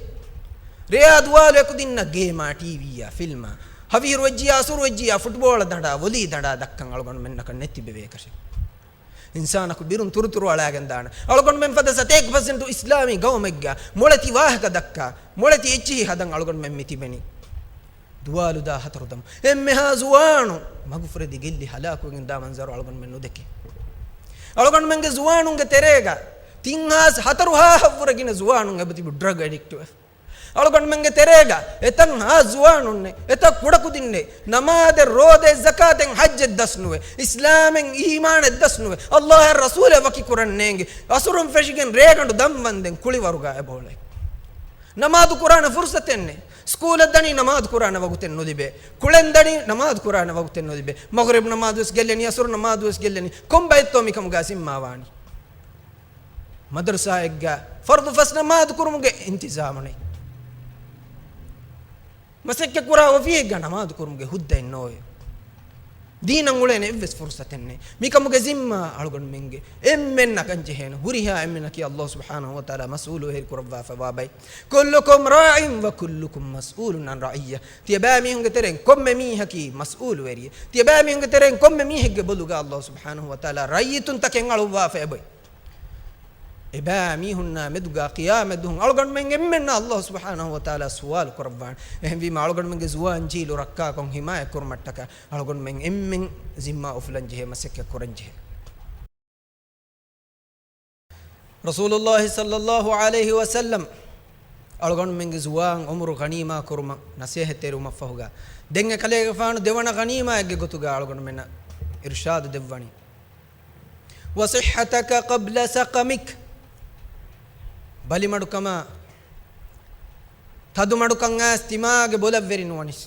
ރެޔާ ދުވާލު އެކުދިންނަށް ގޭމާ، ޓީވީއާ، ފިލްމާ، ހަވީރު ވެއްޖިއްޔާ، އަސުރު ވެއްޖިއްޔާ، ފުޓްބޯޅަ ދަނޑާ، ވޮލީ ދަނޑާ ދައްކަން އަޅުގަނޑުމެންނަކަށް ނެތިބެވޭކަށެއް. އިންސާނަކު ބިރުން ތުރުތުރު އަޅާގެން ދާނެ. އަޅުގަނޑުމެން ފަދަ ސަތޭކަ ޕަސެންޓު އިސްލާމީ ގައުމެއްގަ މޮޅެތި ވާހަކަ ދައްކާ، މޮޅެތި އެއްޗިހި ހަދަން އަޅުގަނޑުމެން މި ތިބެނީ. ދުވާލުދާ ހަތަރު ދަމު. އެންމެހާ ޒުވާނު މަގުފުރެދި ގެއްލި ހަލާކުވެގެން ދާ މަންޒަރު އަޅުގަނޑުމެން ނުދެކެ. އަޅުގަނޑުމެންގެ ޒުވާނުންގެ ތެރޭގަ ތިން ހާސް ހަތަރު ހާހަށްވުރެ ގިނަ ޒުވާނުން އެބަތިބި ޑްރަގް އެޑިކްޓުވެ. އަޅުގަނޑުމެންގެ ތެރޭގަ އެތައް ހާސް ޒުވާނުންނެއް، އެތައް ކުޑަކުދިންނެއް، ނަމާދެއް، ރޯދައެއް، ޒަކާތެއް، ޙައްޖެއް ދަސްނުވެ، އިސްލާމެއް، އީމާނެއް ދަސްނުވެ، އައްލާހަށް ރަސޫލެއް ވަކި ކުރަން ނޭނގި، އަސުރުން ފެށިގެން ރޭގަނޑު ދަންވަންދެން ކުޅިވަރުގަ އެބައުޅޭ. ނަމާދު ކުރާނެ ފުރުސަތެއް ނެތް. ސްކޫލަށް ދަނީ ނަމާދު ކުރާނެ ވަގުތެއް ނުލިބޭ. ކުޅެން ދަނީ ނަމާދު ކުރާނެ ވަގުތެއް ނުލިބޭ. މަޣްރިބް ނަމާދު ވެސް ގެއްލެނީ، އަސުރު ނަމާދު ވެސް ގެއްލެނީ. ކޮން ބައެއްތޯ މިކަމުގަ ޒިންމާވާނީ؟ މަދަރުސާއެއްގަ ފަރުޟު ފަސް ނަމާދު ކުރުމުގެ އިންތިޒާމު ނެތް. މަސައްކަތް ކުރާ އޮފީހެއްގަ ނަމާދު ކުރުމުގެ ހުއްދައެއް ނޯވޭ. ދީނަށް އުޅޭނެ އެއްވެސް ފުރުސަތެއް ނެތް. މިކަމުގެ ޒިންމާ އަޅުގަނޑުމެންގެ އެންމެންނަކަށް ޖެހޭނެ. ހުރިހާ އެންމެންނަކީ އައްލާހު ސުބްޙާނަހު ވަ ތަޢާލާ މަސްއޫލުވެރި ކުރައްވާފައިވާ ބައެއް. كلكم راع وكلكم مسؤول عن رعيته. ތިޔަބައިމީހުންގެ ތެރެއިން ކޮންމެ މީހަކީ މަސްއޫލުވެރިއެއް. ތިޔަބައިމީހުންގެ ތެރެއިން ކޮންމެ މީހެއްގެ ބޮލުގަ އައްލާހު ސުބްޙާނަހު ވަ ތަޢާލާ ރައްޔިތުންތަކެއް އަޅުއްވާފަ އެބައޮތް. އެބައިމީހުންނާ މެދުގަ ޤިޔާމަތް ދުވަހު އަޅުގަނޑުމެން އެންމެންނަށް އައްލާހު ސުބްޙާނަހު ވަ ތަޢާލާ ސުވާލު ކުރައްވާނެ. އެހެންވީމަ އަޅުގަނޑުމެންގެ ޒުވާން ޖީލު ރައްކާކޮށް ހިމާޔަތް ކުރުމަށްޓަކާ އަޅުގަނޑުމެން އެންމެން ޒިންމާ އުފުލަން ޖެހޭ، މަސައްކަތް ކުރަން ޖެހޭ. ރަސޫލުﷲ ޞައްލަﷲ ޢަލައިހި ވަސައްލަމް އަޅުގަނޑުމެންގެ ޒުވާން ޢުމުރު ޣަނީމާ ކުރުމަށް ނަޞޭޙަތްތެރިވުމަށްފަހުގަ، ދެން އެކަލޭގެފާނު ދެވަނަ ޣަނީމާއެއްގެ ގޮތުގަ އަޅުގަނޑުމެންނަށް އިރުޝާދު ދެއްވަނީ. وصحتك قبل سقمك. ބަލިމަޑުކަމާ، ތަދުމަޑުކަން އައިސް ތިމާގެ ބޮލަށްވެރި ނުވަނިސް.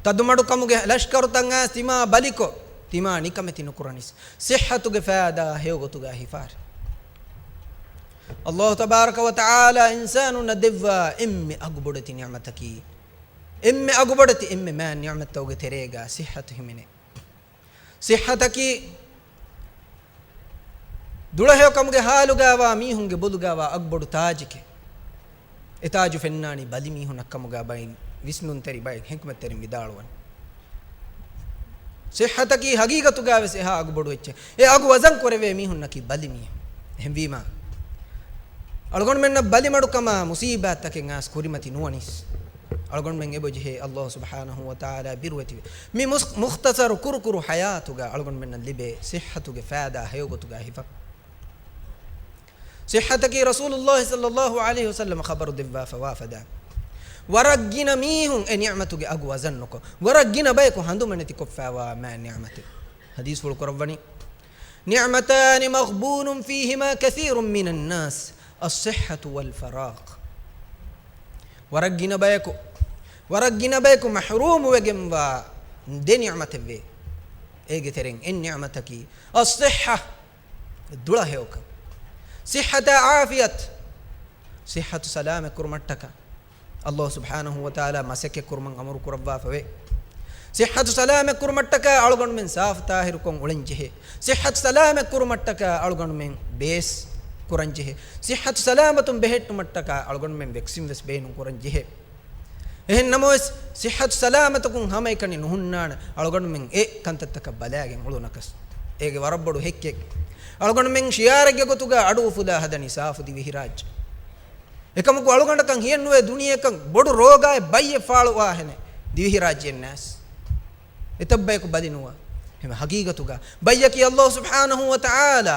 ތަދުމަޑުކަމުގެ ލަޝްކަރުތައް އައިސް ތިމާ ބަލިކޮށް، ތިމާ ނިކަމެތި ނުކުރަނިސް. ޞިއްޙަތުގެ ފައިދާ ހެޔޮގޮތުގަ ހިފާރި. އައްލާހު ތަބާރަކަ ވަ ތަޢާލާ އިންސާނުންނަށް ދެއްވާ އެންމެ އަގުބޮޑެތި ނިޢުމަތަކީ، އެންމެ އަގުބޮޑެތި، އެންމެ މާތް ނިޢުމަތްތަކުގެ ތެރޭގަ ޞިއްޙަތު ހިމެނޭ. ޞިއްޙަތަކީ ދުޅަހެޔޮކަމުގެ ޙާލުގަވާ މީހުންގެ ބޮލުގަވާ އަގުބޮޑު ތާޖެކޭ. އެ ތާޖު ފެންނާނީ ބަލިމީހުންނަށް ކަމުގަ ބައި ވިސްނުންތެރި ބައެއް ޙިކްމަތްތެރިން ވިދާޅުވަނީ. ޞިއްޙަތަކީ ޙަޤީޤަތުގަވެސް އެހާ އަގުބޮޑު އެއްޗެއް. އެ އަގު ވަޒަން ކުރެވޭ މީހުންނަކީ ބަލިމީހުން. އެހެންވީމަ، އަޅުގަނޑުމެންނަށް ބަލިމަޑުކަމާ މުޞީބާތްތަކެއް އައިސް ކުރިމަތި ނުވަނީސް، އަޅުގަނޑުމެން އެބަޖެހޭ އައްލާހު ސުބްޙާނަހު ވަ ތަޢާލާ ބިރުވެތިވެ. މި މުސް-، މުޚްތަޞަރު ކުރުކުރު ޙަޔާތުގަ އަޅުގަނޑުމެންނަށް ލިބޭ ޞިއްޙަތުގެ ފައިދާ ހެޔޮގޮތުގަ ހިފަ. ޞިއްޙަތަކީ ރަސޫލުﷲ ޞައްލަﷲ ޢަލައިހި ވަސައްލަމަ ޚަބަރު ދެއްވާފަ ވާފަދަ، ވަރަށް ގިނަ މީހުން އެ ނިޢުމަތުގެ އަގު ވަޒަން ނުކޮށް، ވަރަށް ގިނަ ބަޔަކު ހަނދުމަނެތި ކޮށްފައިވާ މާތް ނިޢުމަތެއް. ޙަދީޘްފުޅު ކުރައްވަނީ، نعمتان مغبون فيهما كثير من الناس، الصحة والفراغ. ވަރަށް ގިނަ ބަޔަކު، ވަރަށް ގިނަ ބަޔަކު މަޙްރޫމުވެގެންވާ ދެ ނިޢުމަތެއްވޭ. އޭގެ ތެރެއިން އެއް ނިޢުމަތަކީ الصحة، ދުޅަހެޔޮކަން. ޞިއްޙަތާ ޢާފިޔަތު، ޞިއްޙަތު ސަލާމަތް ކުރުމަށްޓަކާ އައްލާހު ސުބްޙާނަހު ވަ ތަޢާލާ މަސައްކަތް ކުރުމަށް އަމުރު ކުރައްވާފަވޭ. ޞިއްޙަތު ސަލާމަތް ކުރުމަށްޓަކާ އަޅުގަނޑުމެން ސާފު ޠާހިރުކޮށް އުޅެން ޖެހޭ. ޞިއްޙަތު ސަލާމަތް ކުރުމަށްޓަކާ އަޅުގަނޑުމެން ބޭސް ކުރަން ޖެހޭ. ޞިއްޙަތު ސަލާމަތުން ބެހެއްޓުމަށްޓަކާ އަޅުގަނޑުމެން ވެކްސިން ވެސް ބޭނުން ކުރަން ޖެހޭ. އެހެން ނަމަވެސް، ޞިއްޙަތު ސަލާމަތަކުން ހަމައެކަނި ނުހުންނާނެ އަޅުގަނޑުމެން އެ ކަންތައްތަކަށް ބަލާގެން އުޅުނަކަސް. އޭގެ ވަރަށް ބޮޑު ހެއްކެއް. އަޅުގަނޑުމެން ޝިޢާރެއްގެ ގޮތުގަ އަޑު އުފުލާ ހަދަނީ ސާފު ދިވެހިރާއްޖެ. އެކަމަކު އަޅުގަނޑަކަށް ހިޔެއްނުވޭ ދުނިޔެއަކަށް ބޮޑު ރޯގާއެއް ބައްޔެއް ފާޅުވާހެނެއް ދިވެހިރާއްޖެއެއް ނާސް. އެތައް ބަޔަކު ބަލި ނުވާ. އެހެން ޙަޤީޤަތުގަ ބައްޔަކީ އައްލާހު ސުބްޙާނަހު ވަ ތަޢާލާ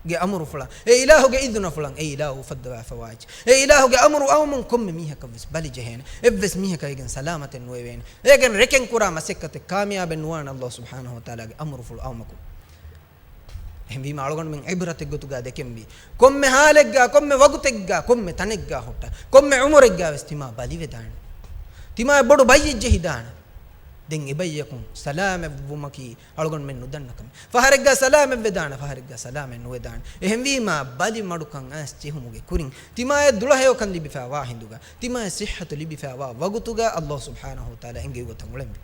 ގެ އަމުރުފުޅަށް، އެ އިލާހުގެ އިޛުނަފުޅަށް، އެ އިލާހު އުފައްދަވާފަވާ އެއްޗެއް. އެ އިލާހުގެ އަމުރު އައުމުން ކޮންމެ މީހަކަށްވެސް ބަލި ޖެހޭނެ. އެއްވެސް މީހަކަށް އޭގެން ސަލާމަތެއް ނުވެވޭނެ. އޭގެން ރެކެން ކުރާ މަސައްކަތެއް ކާމިޔާބެއް ނުވާނެ އައްލާހު ސުބްޙާނަހު ވަ ތަޢާލާގެ އަމުރުފުޅު އައުމަކުން. އެހެންވީމަ އަޅުގަނޑުމެން ޢިބްރަތެއްގޮތުގަ ދެކެންވީ، ކޮންމެ ޙާލެއްގަ، ކޮންމެ ވަގުތެއްގަ، ކޮންމެ ތަނެއްގަ ހުއްޓާ، ކޮންމެ ޢުމުރެއްގަ ވެސް ތިމާ ބަލިވެދާނެ. ތިމާ ބޮޑު ބައްޔެއް ޖެހިދާނެ. ދެން އެބައްޔަކުން ސަލާމަތްވުމަކީ އަޅުގަނޑުމެން ނުދަންނަ ކަމެއް. ފަހަރެއްގަ ސަލާމަތްވެދާނެ، ފަހަރެއްގަ ސަލާމަތް ނުވެދާނެ. އެހެންވީމަ ބަލި މަޑުކަން އައިސް ޖެހުމުގެ ކުރިން ތިމާޔަށް ދުޅަހެޔޮކަން ލިބިފައިވާ ހިނދުގަ، ތިމާޔަށް ޞިއްޙަތު ލިބިފައިވާ ވަގުތުގަ ﷲ ސުބްޙާނަހޫ ވަތަޢާލާ އެންގެވި ގޮތަށް އުޅެންވީ.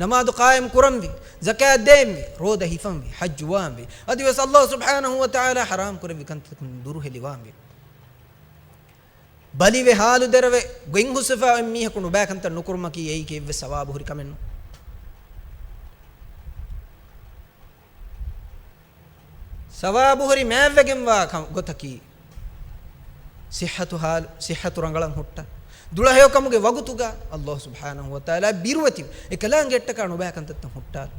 ނަމާދު ޤާއިމް ކުރަންވީ، ޒަކާތް ދޭންވީ، ރޯދަ ހިފަންވީ، ޙައްޖު ވާންވީ. އަދިވެސް ﷲ ސުބްޙާނަހޫ ވަތަޢާލާ ޙަރާމް ކުރެއްވި ކަންތައްތަކުން ދުރުހެލިވާންވީ. ބަލިވެ ޙާލު ދެރަވެ ގޮތް ހުސްވެފަ އެއްމީހަކު ނުބައިކަންތައް ނުކުރުމަކީ އެއީ ކެއްވެސް ސަވާބު ހުރި ކަމެއް ނޫން. ސަވާބު ހުރި މާތްވެގެންވާ ކަ-، ގޮތަކީ ޞިއްޙަތު ޙާލު، ޞިއްޙަތު ރަނގަޅަށް ހުއްޓާ. ދުޅަހެޔޮކަމުގެ ވަގުތުގަ ﷲ ސުބްޙާނަހޫ ވަތަޢާލާ ބިރުވެތި އެކަލާނގެއަށްޓަކާ ނުބައިކަންތައްތައް ހުއްޓާލު.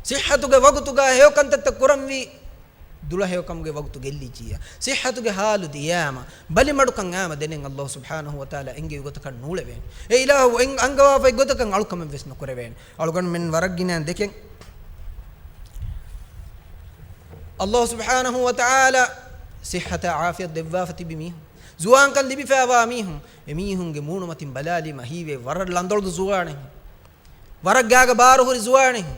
ޞިއްޙަތުގެ ވަގުތުގަ ހެޔޮކަންތައްތައް ކުރަންވީ. ދުޅަހެޔޮކަމުގެ ވަގުތު ގެއްލިއްޖިއްޔާ، ޞިއްޙަތުގެ ޙާލު ދިޔާމަ، ބަލިމަޑުކަން އާމަ ދެނެއް ﷲ ސުބްޙާނަހޫ ވަތަޢާލާ އެންގެވި ގޮތަކަށް ނޫޅެވޭނެ. އެ އިލާހު އެން-، އަންގަވާފައި ގޮތަކަށް އަޅުކަމެއް ވެސް ނުކުރެވޭނެ. އަޅުގަނޑުމެން ވަރަށް ގިނަ ދެކެން. ﷲ ސުބްޙާނަހޫ ވަތަޢާލާ ޞިއްޙަތާ ޢާފިޔަތް ދެއްވާފަ ތިބި މީހުން، ޒުވާންކަން ލިބިފައިވާ މީހުން، އެ މީހުންގެ މޫނުމަތިން ބަލާލީމަ ހީވޭ ވަރަށް ލަނދޮޅު ޒުވާނެއް. ވަރަށް ގާގަ ބާރު ހުރި ޒުވާނެއް،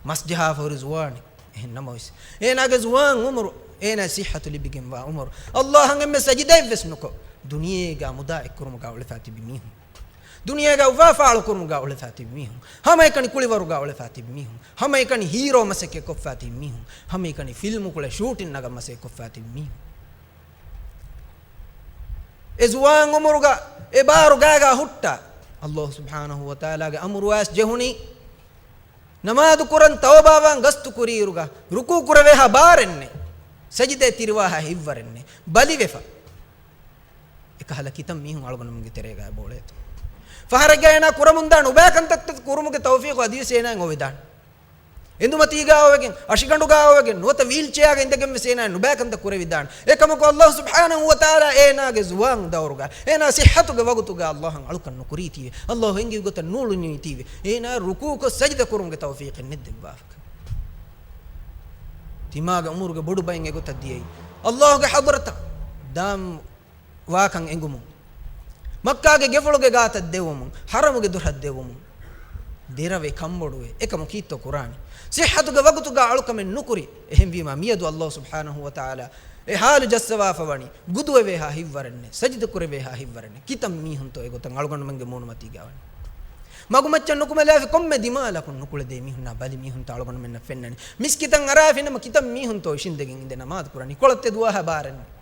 މަސް ޖަހާފަ ހުރި ޒުވާނެއް. އެހެން ނަމަވެސް، އޭނާގެ ޒުވާން ޢުމުރު، އޭނާ ޞިއްޙަތު ލިބިގެންވާ ޢުމުރު، ﷲ އަށް އެންމެ ސަޖިދައެއްވެސް ނުކޮށް، ދުނިޔޭގަ މުދާ އެއްކުރުމުގަ އުޅެފަ ތިބި މީހުން، ދުނިޔޭގަ އުފާ ފާޅު ކުރުމުގަ އުޅެފަ ތިބި މީހުން، ހަމައެކަނި ކުޅިވަރުގަ އުޅެފަ ތިބި މީހުން، ހަމައެކަނި ހީރޯ މަސައްކަތް ކޮށްފަ ތިބި މީހުން، ހަމައެކަނި ފިލްމު ކުޅެ ޝޫޓިން ނަގަން މަސައްކަތް ކޮށްފަ ތިބި މީހުން. އެ ޒުވާން ޢުމުރުގަ އެ ބާރު ގާގަ ހުއްޓާ، ﷲ ސުބްޙާނަހޫ ވަތަޢާލާގެ އަމުރު އައިސް ޖެހުނީ، ނަމާދު ކުރަން ތައުބާވާން ގަސްތު ކުރިއިރުގަ، ރުކޫ ކުރެވޭހާ ބާރެއްނެއް، ސަޖިދައެއް ތިރިވާހާ ހިތްވަރެއްނެއް، ބަލިވެފަ. އެކަހަލަ ކިތަން މީހުން އަޅުގަނޑުމެންގެ ތެރޭގަ ބޯޅައެތު. ފަހަރެއްގަ އޭނާ ކުރަމުންދާ ނުބައި ކަންތައްތައް ކުރުމުގެ ތައުފީޤު އަދިވެސް އޭނާއަށް އޮވެދާނެ. އެނދުމަތީގަ އޮވެގެން، އަށިގަނޑުގަ އޮވެގެން، ނުވަތަ ވީލްޗެއާގަ އިނދެގެން ވެސް އޭނާ ނުބައިކަންތައް ކުރެވިދާނެ. އެކަމަކު ﷲ ސުބްޙާނަހޫ ވަތަޢާލާ އޭނާގެ ޒުވާން ދައުރުގަ، އޭނާ ޞިއްޙަތުގެ ވަގުތުގަ ﷲ އަށް އަޅުކަން ނުކުރީތީވެ. ﷲ އެންގިވި ގޮތަށް ނޫޅުނީތީވެ. އޭނާ ރުކޫކޮށް ސަޖިދަ ކުރުމުގެ ތައުފީޤެއް ނެއްދެއްވާފަކަށް. ތިމާގެ ޢުމުރުގެ ބޮޑު ބައެއް އެގޮތަށް ދިޔައީ. ﷲގެ ޙަޟްރަތަށް ދާން ވާކަން އެނގުމުން، މައްކާގެ ގެފުޅުގެ ގާތަށް ދެވުމުން، ޙަރަމުގެ ދުރަށް ދެވުމުން، ދެރަވެ ކަންބޮޑުވެ އެކަމު ކީއްތޯ ކުރާނީ؟ ޞިއްޙަތުގެ ވަގުތުގަ އަޅުކަމެއް ނުކުރި. އެހެންވީމަ މިއަދު ﷲ ސުބްޙާނަހޫ ވަތަޢާލާ އެ ޙާލު ޖައްސަވާފަ ވަނީ، ގުދުވެވޭހާ ހިތްވަރެއްނެއް، ސަޖިދަ ކުރެވޭހާ ހިތްވަރެއްނެއް. ކިތަން މީހުންތޯ އެގޮތަށް އަޅުގަނޑުމެންގެ މޫނުމަތީގަ ވަނީ؟ މަގުމައްޗަށް ނުކުމެލާފި ކޮންމެ ދިމާލަކުން ނުކުޅެދޭ މީހުންނާ ބަލި މީހުންތޯ އަޅުގަނޑުމެންނަށް ފެންނަނީ. މިސްކިތަށް އަރާފިނަމަ ކިތަން މީހުންތޯ އިށިނދެގެން އިނދެ ނަމާދު ކުރަނީ؟ ކޮޅަށް ތެދުވާހާ ބާރެއްނެއް.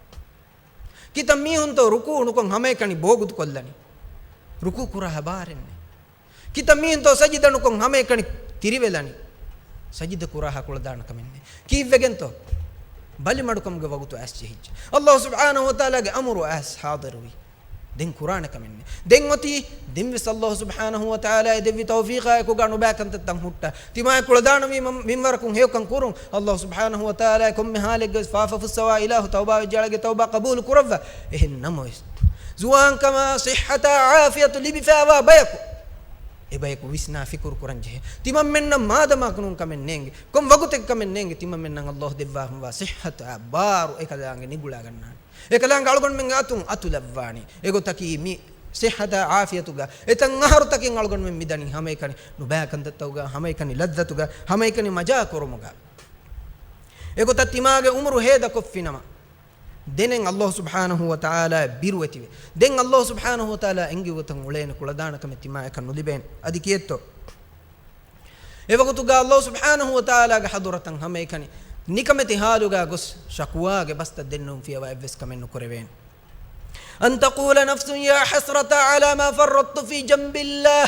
ކިތަން މީހުންތޯ ރުކޫ ނުކޮށް ހަމައެކަނި ބޯގުދު ކޮށްލަނީ؟ ރުކޫ ކުރާހާ ބާރެއްނެއް. ކިތަން މީހުންތޯ ސަޖިދަ ނުކޮށް ހަމައެކަނި ތިރިވެލަނީ؟ ސަޖިދަ ކުރާހާ ކުޅަދާނަ ކަމެއްނެއް. ކީއްވެގެންތޯ؟ ބަލި މަޑުކަމުގެ ވަގުތު އައިސް ޖެހިއްޖެ. ﷲ ސުބްޙާނަހޫ ވަތަޢާލާގެ އަމުރު އައިސް ޙާޟިރުވި. ދެން ކުރާނެ ކަމެއްނެއް. ދެން އޮތީ، ދެންވެސް ﷲ ސުބްޙާނަހޫ ވަތަޢާލާ އެ ދެއްވި ތައުފީޤާއެކުގަ ނުބައި ކަންތައްތައް ހުއްޓާ، ތިމާއަށް ކުޅަދާނަވީ މަ-، މިންވަރަކުން ހެޔޮކަން ކުރުން. ﷲ ސުބްޙާނަހޫ ވަތަޢާލާ ކޮންމެ ޙާލެއްގަވެސް ފާފަ ފުއްސަވާ އިލާހު ތައުބާވެއްޖެ އަޅަގެ ތައުބާ ޤަބޫލު ކުރައްވާ. އެހެން ނަމަވެސް، ޒުވާންކަމާ ޞިއްޙަތާ ޢާފިޔަތު ލިބިފައިވާ ބަޔަކު، އެ ބަޔަކު ވިސްނާ ފިކުރު ކުރަން ޖެހޭ. ތިމަންމެންނަށް މާދަމާ ނޫން ކަމެއް ނޭނގެ، ކޮން ވަގުތެއް ކަމެއް ނޭނގެ، ތިމަންމެންނަށް ﷲ ދެއްވާފައިވާ ޞިއްޙަތާ ބާރު އެކަލާނގެ ނިގުޅާގަންނާނެ. އެކަލާނގެ އަޅުގަނޑުމެންގެ އަތުން އަތުލައްވާނީ. އެގޮތަކީ މި ޞިއްޙަތާ ޢާފިޔަތުގަ އެތައް އަހަރުތަކެއް އަޅުގަނޑުމެން މިދަނީ ހަމައެކަނި ނުބައި ކަންތައްތަކުގަ، ހަމައެކަނި ލައްޒަތުގަ، ހަމައެކަނި މަޖާ ކުރުމުގަ. އެގޮތަށް ތިމާގެ ޢުމުރު ހޭދަކޮށްފިނަމަ، ދެނެއް ﷲ ސުބްޙާނަހޫ ވަތަޢާލާ ބިރުވެތިވެ. ދެން ﷲ ސުބްޙާނަހޫ ވަތަޢާލާ އެންގި ގޮތަށް އުޅޭނެ ކުޅަދާނަ ކަމެއް ތިމާއަކަށް ނުލިބޭނެ. އަދި ކިއެއްތޯ؟ އެވަގުތުގަ ﷲ ސުބްޙާނަހޫ ވަތަޢާލާގެ ޙަޟުރަތަށް ހަމައެކަނި ނިކަމެތި ޙާލުގަ ގޮސް ޝަކުވާގެ ބަސްތައް ދެންނެވުން ފިޔަވާ އެއްވެސް ކަމެއް ނުކުރެވޭނެ. أن تقول نفس يا حسرتى على ما فرطت في جنب الله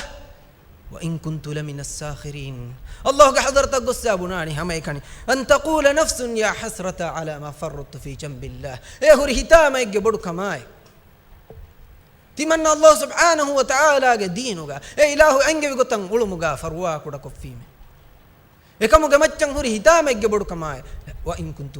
وإن كنت لمن الساخرين. ﷲގެ ޙަޟްރަތަށް ގޮއްސާ ބުނާނީ ހަމައެކަނި، أن تقول نفس يا حسرتى على ما فرطت في جنب الله. އޭ ހުރި ހިތާމައެއްގެ ބޮޑު ކަމާއި، ތިމަންނަ ﷲ ސުބްޙާނަހޫ ވަތަޢާލާގެ ދީނުގަ އެ އިލާހު އެންގެވި ގޮތަށް އުޅުމުގަ ފަރުވާ ކުޑަކޮށްފީމޭ. އެކަމުގެ މައްޗަށް ހުރި ހިތާމައެއްގެ ބޮޑުކަމާއި، وإن كنت،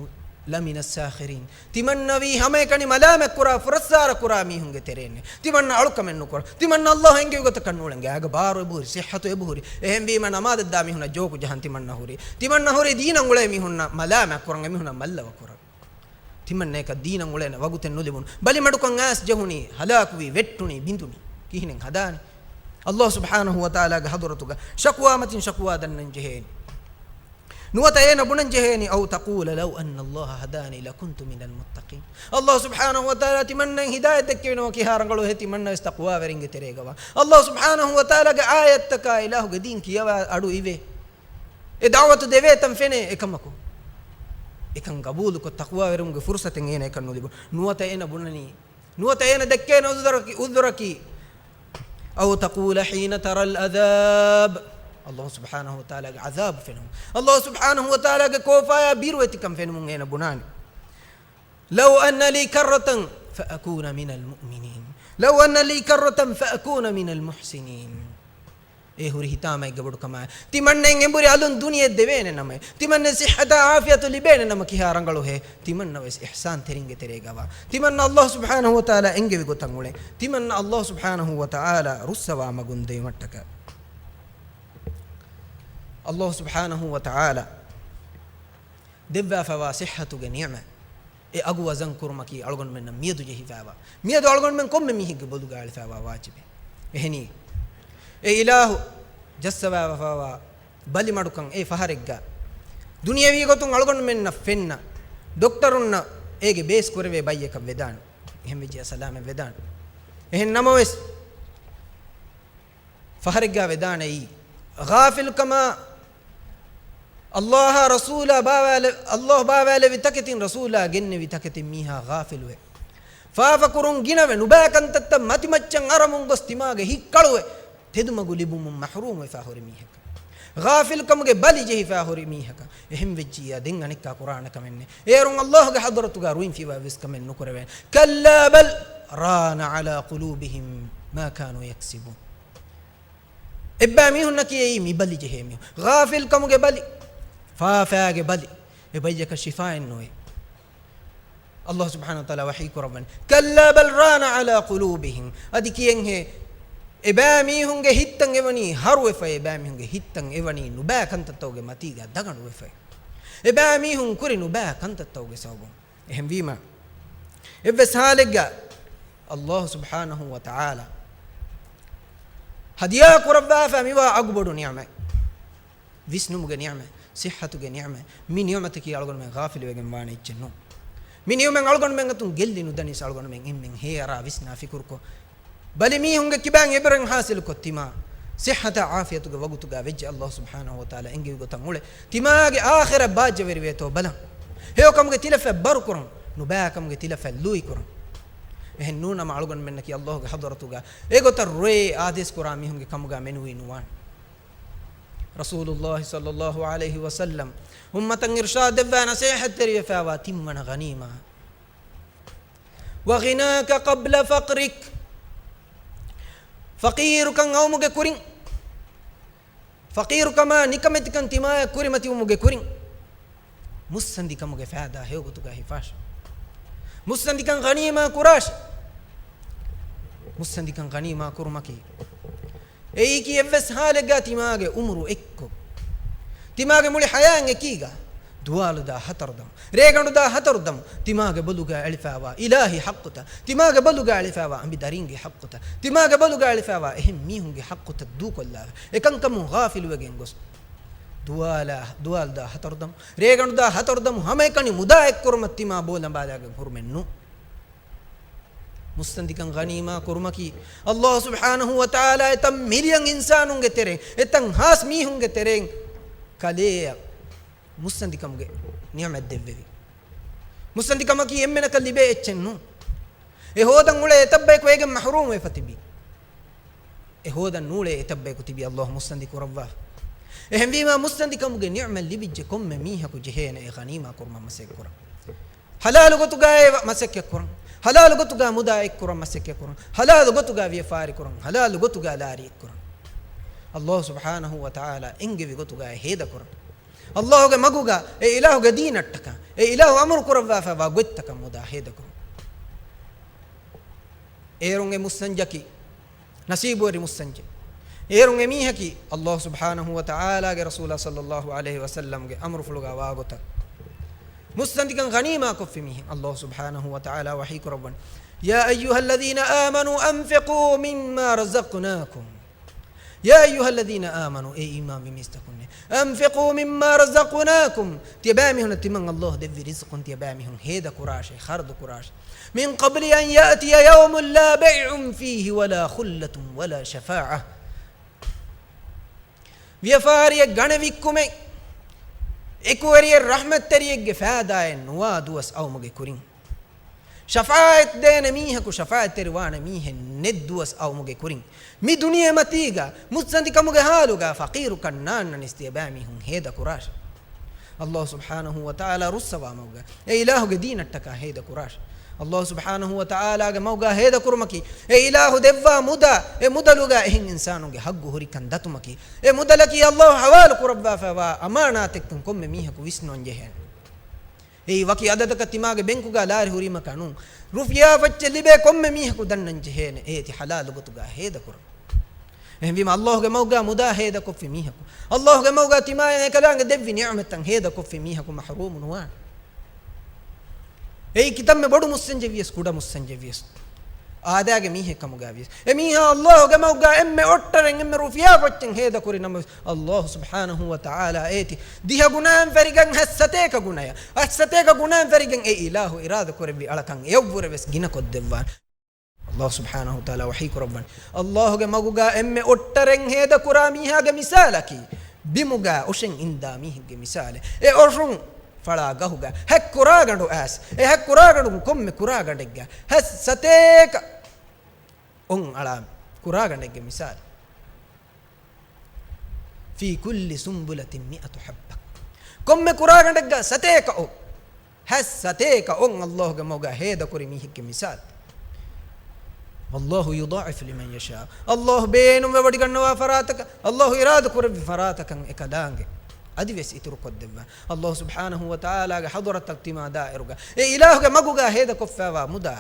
لمن الساخرين. ތިމަންނަވީ ހަމައެކަނި މަލާމަތްކުރާ، ފުރައްސާރަކުރާ މީހުންގެ ތެރޭންނޭ. ތިމަންނަ އަޅުކަމެއް ނުކުރާ. ތިމަންނަ ﷲ އެންގެވި ގޮތަކަށް ނޫޅެން. ގާގަ ބާރު އެބަހުރި، ސިއްހަތު އެބަހުރި. އެހެންވީމަ ނަމާދަށްދާ މީހުންނަށް ޖޯކު ޖަހަން ތިމަންނަ ހުރި. ތިމަންނަ ހުރި ދީނަށް އުޅޭ މީހުންނަށް މަލާމަތްކުރަން، އެމީހުންނަށް މައްލަވަ ކުރަން. ތިމަންނަޔަކަށް ދީނަށް އުޅޭނެ ވަގުތެއް ނުލިބުނު. ބަލިމަޑުކަން އައިސް ޖެހުނީ، ހަލާކުވީ، ވެއްޓުނީ، ބިނދުނީ. ކިހިނެއް ހަދާނީ؟ ﷲ ސުބްޙާނަހޫ ވަތަޢާލާގެ ޙަޟްރަތުގަ ޝަކުވާ މަތިން ޝަކުވާ ދަންނަން ޖެހޭނީ. ނުވަތަ އޭނަ ބުނަން ޖެހޭނީ، أو تقول لو أن الله هداني لكنت من المتقين. ﷲ ސުބްޙާނަހޫ ވަތަޢާލާ ތިމަންނައަށް ހިދާޔަތް ދެއްކެވިނަމަ ކިހާ ރަނގަޅުހޭ، ތިމަންނަވެސް ތަޤްވާވެރިންގެ ތެރޭގަވާ. ﷲ ސުބްޙާނަހޫ ވަތަޢާލާގެ އާޔަތްތަކާ އިލާހުގެ ދީން ކިޔަވާ އަޑު އިވޭ. އެ ދަޢުވަތު ދެވޭތަން ފެނޭ އެކަމަކު. އެކަން ގަބޫލުކޮށް ތަޤްވާވެރިވުމުގެ ފުރުޞަތެއް އޭނަޔަކަށް ނުލިބުނު. ނުވަތަ އޭނަ ބުނަނީ، ނުވަތަ އޭނަ ދެއްކޭނެ ޢުޛުރަކީ، ޢުޛުރަކީ، أو تقول حين ترى العذاب. ﷲ ސުބްޙާނަހޫ ވަތަޢާލާގެ ޢަޛާބު ފެނުމުން، ﷲ ސުބްޙާނަހޫ ވަތަޢާލާގެ ކޯފާޔާ ބިރުވެތިކަން ފެނުމުން އޭނަ ބުނާނެ، لو أن لي كرة فأكون من المؤمنين. لو أن لي كرة فأكون من المحسنين. އޭ ހުރި ހިތާމައެއްގެ ބޮޑުކަމާއި، ތިމަންނައަށް އެނބުރި އަލުން ދުނިޔެ ދެވޭނެ ނަމަ، ތިމަންނަ ޞިއްޙަތާ ޢާފިޔަތު ލިބޭނެ ނަމަ، ކިހާ ރަނގަޅުހޭ، ތިމަންނަވެސް އިޙްސާންތެރިންގެ ތެރޭގަވާ. ތިމަންނަ ﷲ ސުބްޙާނަހޫ ވަތަޢާލާ އެންގެވި ގޮތަށް އުޅެން. ތިމަންނަ ﷲ ސުބްޙާނަހޫ ވަތަޢާލާ ރުއްސަވާ މަގުން ދެވުމަށްޓަކައި. ﷲ ސުބްޙާނަހޫ ވަތަޢާލާ ދެއްވާފަވާ ޞިއްޙަތުގެ ނިޢުމަތް، އެ އަގު ވަޒަން ކުރުމަކީ އަޅުގަނޑުމެންނަށް މިއަދު ޖެހިފައިވާ، މިއަދު އަޅުގަނޑުމެން ކޮންމެ މީހެއްގެ ބޮލުގަ އެޅިފައިވާ ވާޖިބެއް. އެހެނީ، އެ އިލާހު ޖައްސަވާފައިވާ ބަލިމަޑުކަން އެ ފަހަރެއްގަ، ދުނިޔެވީ ގޮތުން އަޅުގަނޑުމެންނަށް ފެންނަ، ޑޮކްޓަރުންނަށް އޭގެ ބޭސް ކުރެވޭ ބައްޔަކަށް ވެދާނެ. އެހެން ވެއްޖެއްޔާ ސަލާމަތް ވެދާނެ. އެހެން ނަމަވެސް، ފަހަރެއްގާ ވެދާނެއީ، ޣާފިލްކަމާ، ﷲ އާ ރަސޫލާ ބާވާލެ-، ﷲ ބާވާލެވި ތަކެތިން، ރަސޫލާ ގެންނެވި ތަކެތިން މީހާ ޣާފިލުވެ، ފާފަ ކުރުން ގިނަވެ، ނުބައި ކަންތައްތައް މަތިމައްޗަށް އަރަމުން ގޮސް ތިމާގެ ހިތް ކަޅުވެ، ތެދުމަގު ލިބުމުން މަޙްރޫމް ވެފަ ހުރި މީހަކަށް، ޣާފިލްކަމުގެ ބަލި ޖެހިފަ ހުރި މީހަކަށް. އެހެން ވެއްޖިއްޔާ ދެން އަނެއްކާ ކުރާނެ ކަމެއް ނެތް. އޭރުން ﷲ ގެ ޙަޟްރަތުގަ ރުއިން ފިވާ ވެސް ކަމެއް ނުކުރެވޭނެ. كلا بل ران على قلوبهم ما كانوا يكسبون. އެއްބައި މީހުންނަކީ އެއީ މި ބަލި ޖެހޭ މީހުން. ޣާފިލްކަމުގެ ބަލި، ފާފައިގެ ބަލި، އެ ބައްޔަކަށް ޝިފާއެއް ނުވޭ. ﷲ ސުބްޙާނަހޫ ވަތަޢާލާ ވަޙީ ކުރައްވަނީ، كلا بل ران على قلوبهم. އަދި ކިޔެންހޭ، އެބައި މީހުންގެ ހިތްތައް އެވަނީ ހަރުވެފަ، އެބައި މީހުންގެ ހިތްތައް އެވަނީ ނުބައި ކަންތައްތަކުގެ މަތީގަ ދަގަނޑުވެފަ. އެބައި މީހުން ކުރި ނުބައި ކަންތައްތަކުގެ ސަބަބުން. އެހެންވީމަ، އެއްވެސް ޙާލެއްގަ ﷲ ސުބްޙާނަހޫ ވަތަޢާލާ ހަދިޔާ ކުރައްވާފަ މިވާ އަގުބޮޑު ނިޢުމަތް، ވިސްނުމުގެ ނިޢުމަތް، ޞިއްޙަތުގެ ނިޢުމަތް، މި ނިޢުމަތަކީ އަޅުގަނޑުމެން ޣާފިލުވެގެން ވާނެ އެއްޗެއް ނޫން. މި ނިޢުމަތް އަޅުގަނޑުމެން އަތުން ގެއްލި ނުދަނީސް އަޅުގަނޑުމެން އެންމެން ހޭއަރާ ވިސްނާ ފިކުރުކޮށް، ބަލި މީހުންގެ ކިބައިން އެބަރެން ޙާޞިލުކޮށް ތިމާ ޞިއްޙަތާ ޢާފިޔަތުގެ ވަގުތުގަ ވެއްޖެ ﷲ ސުބްޙާނަހޫ ވަތަޢާލާ އެންގެވި ގޮތަށް އުޅެ، ތިމާގެ އާޚިރަތް ބާއްޖަވެރިވޭތޯ ބަލަން. ހެޔޮކަމުގެ ތިލަފަތް ބަރުކުރަން، ނުބައިކަމުގެ ތިލަފަތް ލުއިކުރަން. އެހެން ނޫނަމަ އަޅުގަނޑުމެންނަކީ ﷲ ގެ ޙަޟްރަތުގަ އެގޮތަށް ރޮއެ އާދޭސް ކުރާ މީހުންގެ ކަމުގަ މެނުވީ ނުވާނެ. ރަސޫލުﷲ ޞައްލަﷲ ޢަލައިހި ވަސައްލަމް އުއްމަތަށް އިރުޝާދު ދެއްވާ ނަޞޭޙަތްތެރިވެފައިވާ ތިންވަނަ ޣަނީމާ، وغناك قبل فقرك. ފަޤީރުކަން އައުމުގެ ކުރިން، ފަޤީރުކަމާ ނިކަމެތިކަން ތިމާޔަށް ކުރިމަތިވުމުގެ ކުރިން، މުއްސަނދިކަމުގެ ފައިދާ ހެޔޮގޮތުގަ ހިފާށި. މުއްސަނދިކަން ޣަނީމާ ކުރާށި. މުއްސަނދިކަން ޣަނީމާ ކުރުމަކީ، އެއީކީ އެއްވެސް ޙާލެއްގަ ތިމާގެ ޢުމުރު އެއްކޮށް، ތިމާގެ މުޅި ޙަޔާތް އެކީގަ، ދުވާލުދާ ހަތަރު ދަމު، ރޭގަނޑުދާ ހަތަރު ދަމު، ތިމާގެ ބޮލުގަ އެޅިފައިވާ އިލާހީ ޙައްޤުތައް، ތިމާގެ ބޮލުގަ އެޅިފައިވާ އަނބި ދަރީންގެ ޙައްޤުތައް، ތިމާގެ ބޮލުގަ އެޅިފައިވާ އެހެން މީހުންގެ ޙައްޤުތައް ދޫކޮށްލާފަ، އެކަންކަމުން ޣާފިލުވެގެން ގޮސް، ދުވާލާ، ދުވާލުދާ ހަތަރު ދަމު، ރޭގަނޑުދާ ހަތަރު ދަމު ހަމައެކަނި މުދާ އެއްކުރުމަށް ތިމާ ބޯ ލަނބާލާގެން ހުރުމެއް ނޫން. މުއްސަނދިކަން ޣަނީމާ ކުރުމަކީ، ﷲ ސުބްޙާނަހޫ ވަތަޢާލާ އެތައް މިލިޔަން އިންސާނުންގެ ތެރެއިން، އެތައް ހާސް މީހުންގެ ތެރެއިން ކަލެއަށް މުއްސަނދިކަމުގެ ނިޢުމަތް ދެއްވެވި. މުއްސަނދިކަމަކީ އެންމެނަކަށް ލިބޭ އެއްޗެއް ނޫން. އެ ހޯދަން އުޅޭ އެތައް ބަޔަކު އޭގެން މަޙްރޫމް ވެފަ ތިބި. އެ ހޯދަން ނޫޅޭ އެތައް ބަޔަކު ތިބި ﷲ މުއްސަނދި ކުރައްވާފަ. އެހެންވީމާ، މުއްސަނދިކަމުގެ ނިޢުމަތް ލިބިއްޖެ ކޮންމެ މީހަކު ޖެހޭނެ އެ ޣަނީމާ ކުރުމަށް މަސައްކަތް ކުރަން. ޙަލާލު ގޮތުގައި މަސައްކަތް ކުރަން. ޙަލާލު ގޮތުގަ މުދާ އެއްކުރަން މަސައްކަތް ކުރަން. ޙަލާލު ގޮތުގަ ވިޔަފާރި ކުރަން. ޙަލާލު ގޮތުގަ ލާރި އެއްކުރަން. ﷲ ސުބްޙާނަހޫ ވަތަޢާލާ އެންގެވި ގޮތުގައި ހޭދަ ކުރަން. ﷲ ގެ މަގުގަ އެ އިލާހުގެ ދީނަށްޓަކާ، އެ އިލާހު އަމުރު ކުރައްވާފައިވާ ގޮތްތަކަށް މުދާ ހޭދަކުރުން. އޭރުން އެ މުއްސަންޖަކީ ނަސީބުވެރި މުއްސަންޖެއް. އޭރުން އެ މީހަކީ ﷲ ސުބްޙާނަހޫ ވަތަޢާލާގެ ރަސޫލާ ޞައްލައްލާހު ޢަލައިހި ވަސައްލަމްގެ އަމުރުފުޅުގަ ވާގޮތަށް މުއްސަނދިކަން ޣަނީމާ ކޮށްފި މީހެއް. ﷲ ސުބްޙާނަހޫ ވަތަޢާލާ ވަޙީ ކުރައްވަން، يا أيها الذين آمنوا أنفقوا مما رزقناكم. يا أيها الذين آمنوا، އޭ އީމާންވި މީސްތަކުންނޭ، أنفقوا مما رزقناكم، ތިޔަބައިމީހުންނަށް ތިމަން ﷲ ދެއްވި ރިޒުޤުން ތިޔަބައިމީހުން ހޭދަކުރާށޭ، ޚަރަދުކުރާށޭ. من قبل أن يأتي يوم لا بيع فيه ولا خلة ولا شفاعة. ވިޔަފާރިއެއް ގަނެ ވިއްކުމެއް، އެކުވެރިއެއް ރަޙްމަތްތެރިއެއްގެ ފައިދާއެއް ނުވާ ދުވަސް އައުމުގެ ކުރިން. ޝަފާޢަތް ދޭނެ މީހަކު ޝަފާޢަތްތެރިވާނެ މީހެއް ނެތް ދުވަސް އައުމުގެ ކުރިން، މި ދުނިޔެމަތީގަ މުއްސަނދިކަމުގެ ޙާލުގަ ފަޤީރުކަން ނާންނަނިސް ތިޔަބައިމީހުން ހޭދަކުރާށޭ. ﷲ ސުބްޙާނަހޫ ވަތަޢާލާ ރުއްސަވާ މަގުގަ އެ އިލާހުގެ ދީނަށްޓަކާ ހޭދަކުރާށޭ. ﷲ ސުބްޙާނަހޫ ވަތަޢާލާގެ މަގުގަ ހޭދަކުރުމަކީ އެ އިލާހު ދެއްވާ މުދާ، އެ މުދަލުގަ އެހެން އިންސާނުންގެ ޙައްޤު ހުރިކަން ދަތުމަކީ، އެ މުދަލަކީ ﷲ ޙަވާލު ކުރައްވާފައިވާ އަމާނާތެއްކަން ކޮންމެ މީހަކު ވިސްނުވަން ޖެހޭނެ. އެއީ ވަކި އަދަދަކަށް ތިމާގެ ބެންކުގަ ލާރި ހުރީމަކާ ނޫން. ރުފިޔާ ފައްޗެއް ލިބޭ ކޮންމެ މީހަކު ދަންނަން ޖެހޭނެ އޭތި ޙަލާލު ގޮތުގަ ހޭދަކުރަން. އެހެންވީމަ ﷲ ގެ މަގުގަ މުދާ ހޭދަކޮށްފި މީހަކު، ﷲ ގެ މަގުގަ ތިމާޔަށް އެކަލާނގެ ދެއްވި ނިޢުމަތްތައް ހޭދަކޮށްފި މީހަކު މަޙްރޫމު ނުވާނެ. އެއީ ކިތަންމެ ބޮޑު މުއްސަންޖެއްވިޔަސް، ކުޑަ މުއްސަންޖެއްވިޔަސް، އާދައިގެ މީހެއް ކަމުގަ ވިޔަސް، އެ މީހާ ﷲ ގެ މަގުގަ އެންމެ އޮށްޓަރެއް، އެންމެ ރުފިޔާ ފައްޗެއް ހޭދަކުރި ނަމަވެސް، ﷲ ސުބްޙާނަހޫ ވަތަޢާލާ އޭތި ދިހަ ގުނައިން ފެރިގެން ހަތް ސަތޭކަ ގުނަޔަށް، ހަތް ސަތޭކަ ގުނައިން ފެރިގެން އެ އިލާހު އިރާދަ ކުރެއްވި އަޅަކަށް އެއަށްވުރެވެސް ގިނަ ކޮށްދެއްވާނެ. ﷲ ސުބްޙާނަހޫ ވަތަޢާލާ ވަޙީ ކުރައްވަނީ، ﷲ ގެ މަގުގަ އެންމެ އޮށްޓަރެއް ހޭދަކުރާ މީހާގެ މިސާލަކީ، ބިމުގަ އޮށެން އިންދާ މީހެއްގެ މިސާލެއް. އެ އޮށުން ފަޅާ ގަހުގަ ހަތް ކުރާގަނޑު އައިސް، އެ ހަތް ކުރާގަނޑުން ކޮންމެ ކުރާގަނޑެއްގަ ހަތް ސަތޭކަ އޮށް އަޅާ ކުރާގަނޑެއްގެ މިސާލެއް. في كل سنبلة مائة حبة. ކޮންމެ ކުރާގަނޑެއްގަ ސަތޭކަ އޮށް، ހަތް ސަތޭކަ އޮށް ﷲ ގެ މަގުގަ ހޭދަކުރި މީހެއްގެ މިސާލު. والله يضاعف لمن يشاء. ﷲ ބޭނުންވެވޮޑިގަންނަވާ ފަރާތަކަށް، ﷲ އިރާދަ ކުރެއްވި ފަރާތަކަށް އެކަލާނގެ އަދިވެސް އިތުރުކޮށްދެއްވާ. ﷲ ސުބްޙާނަހޫ ވަތަޢާލާގެ ޙަޟްރަތަށް ތިމާ ދާއިރުގަ އެ އިލާހުގެ މަގުގަ ހޭދަކޮށްފައިވާ މުދާ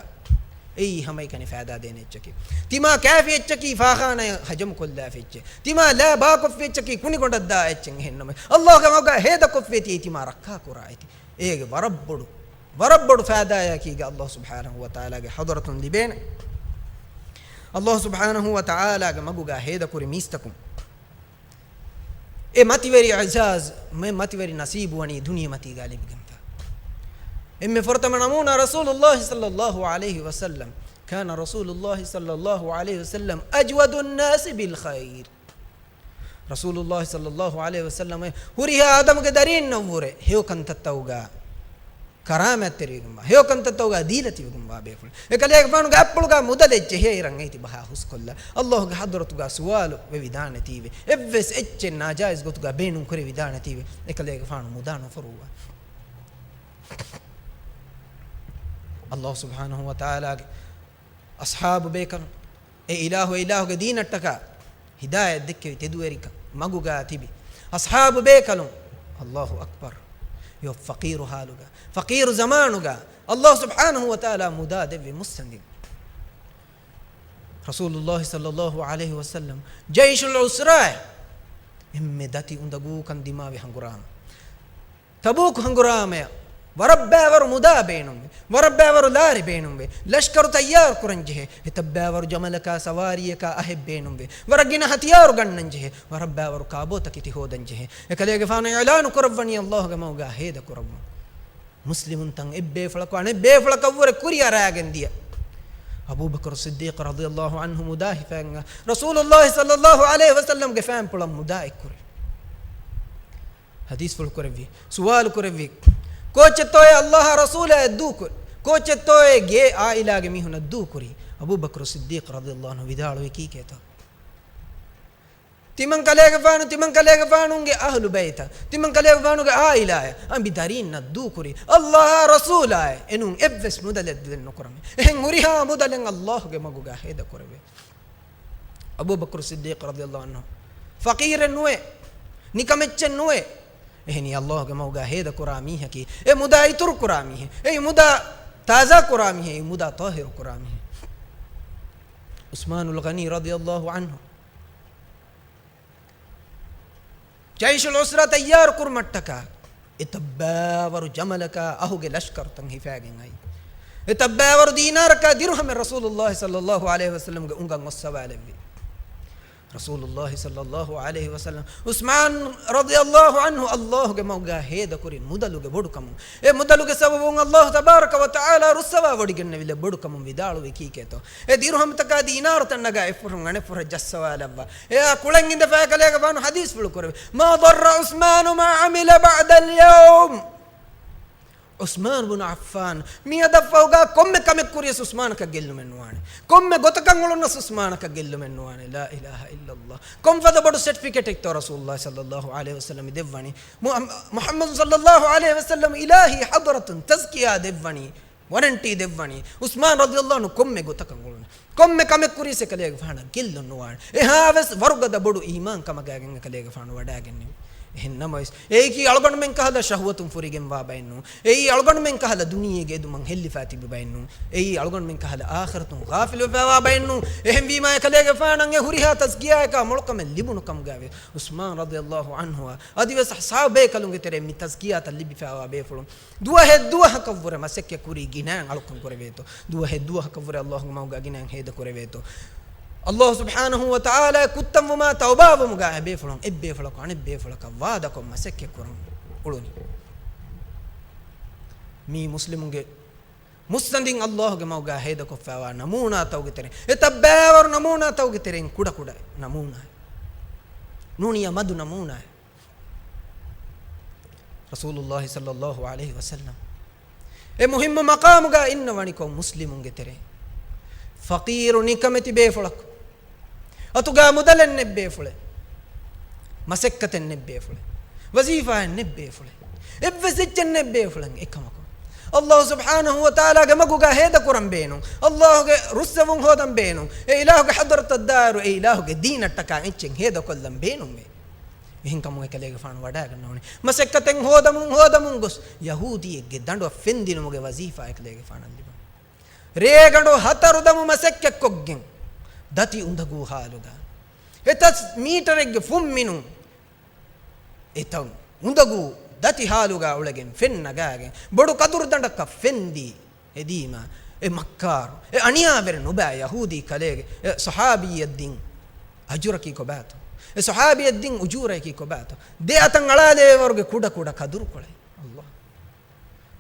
އެއީ ހަމައެކަނި ފައިދާ ދޭނެ އެއްޗަކީ. ތިމާ ކާފި އެއްޗަކީ ފާޚާނާ ހަޖަމުކޮށްލާފި އެއްޗެއް. ތިމާ ލާ ބާކޮށްފި އެއްޗަކީ ކުނިގޮނޑަށް ދާ އެއްޗެއް. އެހެންނަމަ، ﷲ ގެ މަގުގަ ހޭދަކޮށްފިއޭތީ ތިމާ ރައްކާކުރާ އޭތި. އޭގެ ވަރަށް ބޮޑު، ވަރަށް ބޮޑު ފައިދާއަކީގަ ﷲ ސުބްޙާނަހޫ ވަތަޢާލާގެ ޙަޟްރަތުން ލިބޭނެ. ﷲ ސުބްޙާނަހޫ ވަތަޢާލާގެ މަގުގަ ހޭދަކުރި މީސްތަކުން އެ މަތިވެރި އިޢްޒާޒް، މެ މަތިވެރި ނަސީބު ވަނީ ދުނިޔެމަތީގަ ލިބިގެންފަ. އެންމެ ފުރަތަމަ ނަމޫނާ ރަސޫލުﷲ ޞައްލައްލާހު ޢަލައިހި ވަސައްލަމް. كان رسول الله صلى الله عليه وسلم أجود الناس بالخير. ރަސޫލުﷲ ޞައްލައްލާހު ޢަލައިހި ވަސައްލަމް ހުރިހާ އާދަމުގެ ދަރީންނަށްވުރެ ހެޔޮކަންތައްތައުގަ ކަރާމަތްތެރިވެގެންވާ، ހެޔޮކަންތައްތައުގަ ދީލަތިވެގެންވާ ބޭފުޅެއް. އެކަލޭގެފާނުގެ އަތްޕުޅުގަ މުދަލެއް ޖެހޭއިރަށް އޭތި ބަހާ ހުސްކޮށްލާ، ﷲ ގެ ޙަޟްރަތުގަ ސުވާލު ވެވިދާނެތީވެ. އެއްވެސް އެއްޗެއް ނާޖާއިޒް ގޮތުގަ ބޭނުން ކުރެވިދާނެތީވެ. އެކަލޭގެފާނު މުދާ ނުފުރުއްވާ. ﷲ ސުބްޙާނަހޫ ވަތަޢާލާގެ އަޞްޙާބު ބޭކަލުން، އެ އިލާހު، އެ އިލާހުގެ ދީނަށްޓަކާ ހިދާޔަތް ދެއްކެވި ތެދުވެރިކަން މަގުގަ ތިބި އަޞްޙާބު ބޭކަލުން، ﷲ އަކްބަރު، އެ ފަޤީރު ޙާލުގަ، ފަޤީރު ޒަމާނުގަ ﷲ ސުބްޙާނަހޫ ވަތަޢާލާ މުދާ ދެއްވި މުއްސަނދިން. ރަސޫލުﷲ ޞައްލައްލާހު ޢަލައިހި ވަސައްލަމް ޖައިޝުލް ޢުސްރާއަށް އެންމެ ދަތި އުނދަގޫކަން ދިމާވި ހަނގުރާމަ. ތަބޫކު ހަނގުރާމަޔަށް ވަރަށް ބައިވަރު މުދާ ބޭނުންވެ، ވަރަށް ބައިވަރު ލާރި ބޭނުންވެ، ލަޝްކަރު ތައްޔާރު ކުރަން ޖެހޭ، އެތައް ބައިވަރު ޖަމަލަކާ ސަވާރީއަކާ އަހެއް ބޭނުންވެ، ވަރަށް ގިނަ ހަތިޔާރު ގަންނަން ޖެހޭ، ވަރަށް ބައިވަރު ކާބޯތަކެތި ހޯދަން ޖެހޭ. އެކަލޭގެފާނު އިޢުލާނު ކުރައްވަނީ ﷲ ގެ މަގުގަ ހޭދަ ކުރައްވަން. މުސްލިމުންތައް އެއްބޭފުޅަކު އަނެއްބޭފުޅަކަށް ވުރެ ކުރިއަރާގެން ދިޔަ. އަބޫބަކުރު ޞިއްދީޤު ރަޟިޔަﷲ ޢަންހު މުދާ ހިފައިގެން ރަސޫލުﷲ ޞައްލައްލާހު ޢަލައިހި ވަސައްލަމްގެ ފައިންޕުޅަށް މުދާ އެއްކުރި. ޙަދީޘްފުޅު ކުރެއްވި، ސުވާލު ކުރެއްވި، ކޯއްޗެއްތޯއޭ ﷲ އާ ރަސޫލާ އެއްދޫކުރި؟ ކޯއްޗެއްތޯއޭ ގޭ އާއިލާގެ މީހުން އެއްދޫކުރީ؟ އަބޫބަކުރު ޞިއްދީޤު ރަޟިޔަﷲ ޢަންހު ވިދާޅުވީ ކީކޭތޯ؟ ތިމަން ކަލޭގެފާނު، ތިމަން ކަލޭގެފާނުގެ އަހުލު ބައިތަށް، ތިމަން ކަލޭގެފާނުގެ އާއިލާއަށް އަނބި ދަރީންނަށް ދޫކުރީ ﷲ އާ ރަސޫލާއޭ، އެނޫން އެއްވެސް މުދަލެއް ދެއް ނުކުރަމޭ. އެހެން ހުރިހާ މުދަލެއް ﷲ ގެ މަގުގަ ހޭދަ ކުރެވޭ. އަބޫބަކުރު ޞިއްދީޤު ރަޟިޔަﷲ ޢަންހު ފަޤީރެއް ނުވޭ، ނިކަމެއްޗެއް ނުވޭ. އެހެނީ ﷲ ގެ މަގުގަ ހޭދަކުރާ މީހަކީ، އެ މުދާ އިތުރު ކުރާ މީހެއް، އެ މުދާ ތާޒާ ކުރާ މީހެއް، އެ މުދާ ޠާހިރު ކުރާ މީހެއް. ޢުސްމާނުލް ޣަނީ ރަޟިޔަﷲ ޢަންހު ޖައިޝުލް ޢުސްރާ ތައްޔާރު ކުރުމަށްޓަކާ، އެ ތައްބާވަރު ޖަމަލަކާ އަހުގެ ލަޝްކަރުތައް ހިފާގެން އައި. އެ ތައްބާވަރު ދީނާރަކާ ދިރުހަމެއް ރަސޫލުﷲ ޞައްލަﷲ ޢަލައިހި ވަސައްލަމްގެ އުނގަން އޮއްސަވާލެއްވި. ރަސޫލުﷲ ޞައްލަﷲ ޢަލައިހި ވަސައްލަމް، ޢުސްމާން ރަޟިޔަﷲ ޢަންހު ﷲ ގެ މަގުގަ ހޭދަކުރި މުދަލުގެ ބޮޑުކަމުން، އެ މުދަލުގެ ސަބަބުން ﷲ ތަބާރަކަ ވަ ތަޢާލާ ރުއްސަވާ ވޮޑިގެންނެވިލެއް ބޮޑުކަމުން ވިދާޅުވީ ކީކޭތޯ؟ އެ ދިރުހަމްތަކާ ދީނާރުތައް ނަގާ އެއްފުށުން އަނެއްފުށަށް ޖައްސަވާލައްވާ. އެއާ ކުޅެން އިނދެފައި ކަލޭގެފާނު ޙަދީޘްފުޅު ކުރެވި، "ما ضر عثمان ما عمل بعد اليوم." ޢުސްމާން ބުނު ޢައްފާން މިއަދަށްފަހުގަ ކޮންމެ ކަމެއް ކުރިޔަސް ޢުސްމާނަކަށް ގެއްލުމެއް ނުވާނެ. ކޮންމެ ގޮތަކަށް އުޅުންނަސް ޢުސްމާނަކަށް ގެއްލުމެއް ނުވާނެ. ލާ އިލާހަ އިއްލަﷲ. ކޮންފަދަ ބޮޑު ސެޓްފިކެޓެއްތޯ ރަސޫލުﷲ ޞައްލަﷲ ޢަލައިހި ވަސައްލަމް ދެއްވަނީ؟ މު-، މުޙައްމަދު ޞައްލަﷲ ޢަލައިހި ވަސައްލަމް އިލާހީ ޙަޟްރަތުން ތަޒްކިޔާ ދެއްވަނީ، ވަރެންޓީ ދެއްވަނީ، ޢުސްމާން ރަޟިޔަﷲ ޢަންހު ކޮންމެ ގޮތަކަށް އުޅުން، ކޮންމެ ކަމެއް ކުރިޔަސް އެކަލޭގެފާނަށް ގެއްލުން ނުވާނެ. އެހާވެސް ވަރުގަދަ ބޮޑު އީމާން ކަމަކާގެން އެކަލޭގެފާނު ވަޑާގެންނެވި. އެހެން ނަމަވެސް، އެއީކީ އަޅުގަނޑުމެން ކަހަލަ ޝަހުވަތުން ފުރިގެންވާ ބައެއްނޫން. އެއީ އަޅުގަނޑުމެން ކަހަލަ ދުނިޔޭގެ އެދުމަށް ހެއްލިފާ ތިބި ބައެއްނޫން. އެއީ އަޅުގަނޑުމެން ކަހަލަ އާޚިރަތުން ޣާފިލުވެފައިވާ ބައެއްނޫން. އެހެންވީމާ، އެކަލޭގެފާނަށް އެ ހުރިހާ ތަޒްކިޔާއަކާ މޮޅުކަމެއް ލިބުނު ކަމުގައިވެ، ޢުސްމާން ރަޟިޔަﷲ ޢަންހުއާ އަދިވެސް ޞަޙާބޭކަލުންގެ ތެރެއިން މި ތަޒްކިޔާތައް ލިބިފައިވާ ބޭފުޅުން ދުވަހެއް ދުވަހަކަށްވުރެ މަސައްކަތް ކުރީ ގިނައިން އަޅުކަން ކުރެވޭތޯ؟ ދުވަހެއް ދުވަހަކަށްވުރެ ﷲ ގެ މަގުގަ ގިނައިން ހޭދަ ކުރެވޭތޯ؟ ﷲ ސުބްޙާނަހޫ ވަތަޢާލާ ކުއްތަންވުމާ ތައުބާވުމުގަ އެބޭފުޅުން އެއްބޭފުޅަކު އަނެއްބޭފުޅަކަށް ވާދަކޮށް މަސައްކަތް ކުރަން އުޅުނީ. މީ މުސްލިމުންގެ މުއްސަނދިން ﷲ ގެ މަގުގަ ހޭދަކޮށްފައިވާ ނަމޫނާތަކުގެ ތެރެއިން، އެ ތައްބާވަރު ނަމޫނާތަކުގެ ތެރެއިން ކުޑަކުޑަ ނަމޫނާއެއް. ނޫނިއްޔާ މަދު ނަމޫނާއެއް. ރަސޫލުﷲ ޞައްލަﷲ ޢަލައިހި ވަސައްލަމް އެ މުހިއްމު މަޤާމުގަ އިންނަވަނިކޮށް، މުސްލިމުންގެ ތެރެއިން ފަޤީރު ނިކަމެތި ބޭފުޅަކު، އަތުގަ މުދަލެއް ނެތް ބޭފުޅެއް، މަސައްކަތެއް ނެތް ބޭފުޅެއް، ވަޒީފާއެއް ނެތް ބޭފުޅެއް، އެއްވެސް އެއްޗެއް ނެތް ބޭފުޅެއް، އެކަމަކު ﷲ ސުބްޙާނަހޫ ވަތަޢާލާގެ މަގުގަ ހޭދަކުރަން ބޭނުން، ﷲ ގެ ރުއްސެވުން ހޯދަން ބޭނުން، އެ އިލާހުގެ ޙަޟްރަތަށް ދާއިރު އެ އިލާހުގެ ދީނަށްޓަކާ އެއްޗެއް ހޭދަކޮށްލަން ބޭނުންވޭ. އެހެންކަމުން އެކަލޭގެފާނު ވަޑާގަންނަވަނީ، މަސައްކަތެއް ހޯދަމުން ހޯދަމުން ގޮސް، ޔަހޫދީއެއްގެ ދަނޑުއަށް ފެންދިނުމުގެ ވަޒީފާ އެކަލޭގެފާނަށް ލިބުނު. ރޭގަނޑު ހަތަރު ދަމު މަސައްކަތްކޮށްގެން، ދަތި އުނދަގޫ ހާލުގަ، އެތައް މީޓަރެއްގެ ފުންމިނުން އެތައް އުނދަގޫ ދަތި ހާލުގަ އުޅެގެން ފެން ނަގާގެން، ބޮޑު ކަދުރުދަނޑަކަށް ފެންދީ ހެދީމަ، އެ މައްކާރު، އެ އަނިޔާވެރި ނުބައި ޔަހޫދީ ކަލޭގެ އެ ޞަޙާބީއަށް ދިން އަޖުރަކީ ކޮބާތޯ؟ އެ ޞަޙާބީއަށް ދިން އުޖޫރަޔަކީ ކޮބާތޯ؟ ދެ އަތަށް އަޅާލެވޭވަރުގެ ކުޑަ ކުޑަ ކަދުރުކޮޅެއް. ﷲ.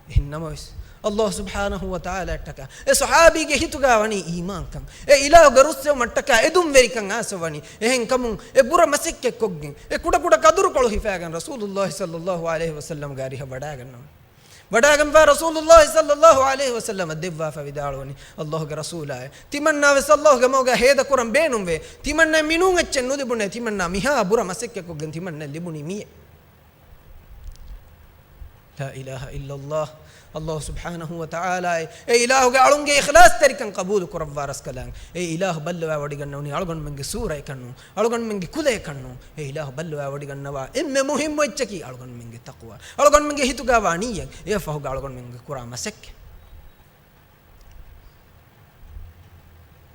އެހެން ނަމަވެސް، ﷲ ސުބްޙާނަހޫ ވަތަޢާލާއަށްޓަކާ އެ ޞަޙާބީގެ ހިތުގަ ވަނީ އީމާންކަން، އެ އިލާހުގެ ރުއްސެވުމަށްޓަކާ އެދުންވެރިކަން އާސަވަނީ. އެހެން ކަމުން އެ ބުރަ މަސައްކަތްކޮށްގެން، އެ ކުޑަކުޑަ ކަދުރުކޮޅު ހިފާގެން ރަސޫލުﷲ ޞައްލަﷲ ޢަލައިހި ވަސައްލަމްގެ އަރިހަށް ވަޑާގަންނަވަނީ. ވަޑާގެންފާ ރަސޫލުﷲ ޞައްލަﷲ ޢަލައިހި ވަސައްލަމަށް ދެއްވާފަ ވިދާޅުވަނީ، ﷲ ގެ ރަސޫލާއޭ، ތިމަންނާވެސް ﷲ ގެ މަގުގަ ހޭދަކުރަން ބޭނުންވޭ. ތިމަންނައަށް މިނޫން އެއްޗެއް ނުލިބުނޭ. ތިމަންނާ މިހާ ބުރަ މަސައްކަތްކޮށްގެން ތިމަންނައަށް ލިބުނީ މިއެއް. ލާ އިލާހަ އިއްލަﷲ. ﷲ ސުބްޙާނަހޫ ވަތަޢާލާއޭ، އެ އިލާހުގެ އަޅުންގެ އިޚްލާޞްތެރިކަން ޤަބޫލު ކުރައްވާ ރަސްކަލާނގެ، އެ އިލާހު ބައްލަވާ ވޮޑިގަންނަވަނީ އަޅުގަނޑުމެންގެ ސޫރައަކަށްނޫން، އަޅުގަނޑުމެންގެ ކުލަޔަކަށްނޫން. އެ އިލާހު ބައްލަވާ ވޮޑިގަންނަވާ އެންމެ މުހިއްމު އެއްޗަކީ އަޅުގަނޑުމެންގެ ތަޤްވާ، އަޅުގަނޑުމެންގެ ހިތުގަ ވާ ނިއްޔަތް، އެއަށްފަހުގަ އަޅުގަނޑުމެންގެ ކުރާ މަސައްކަތް.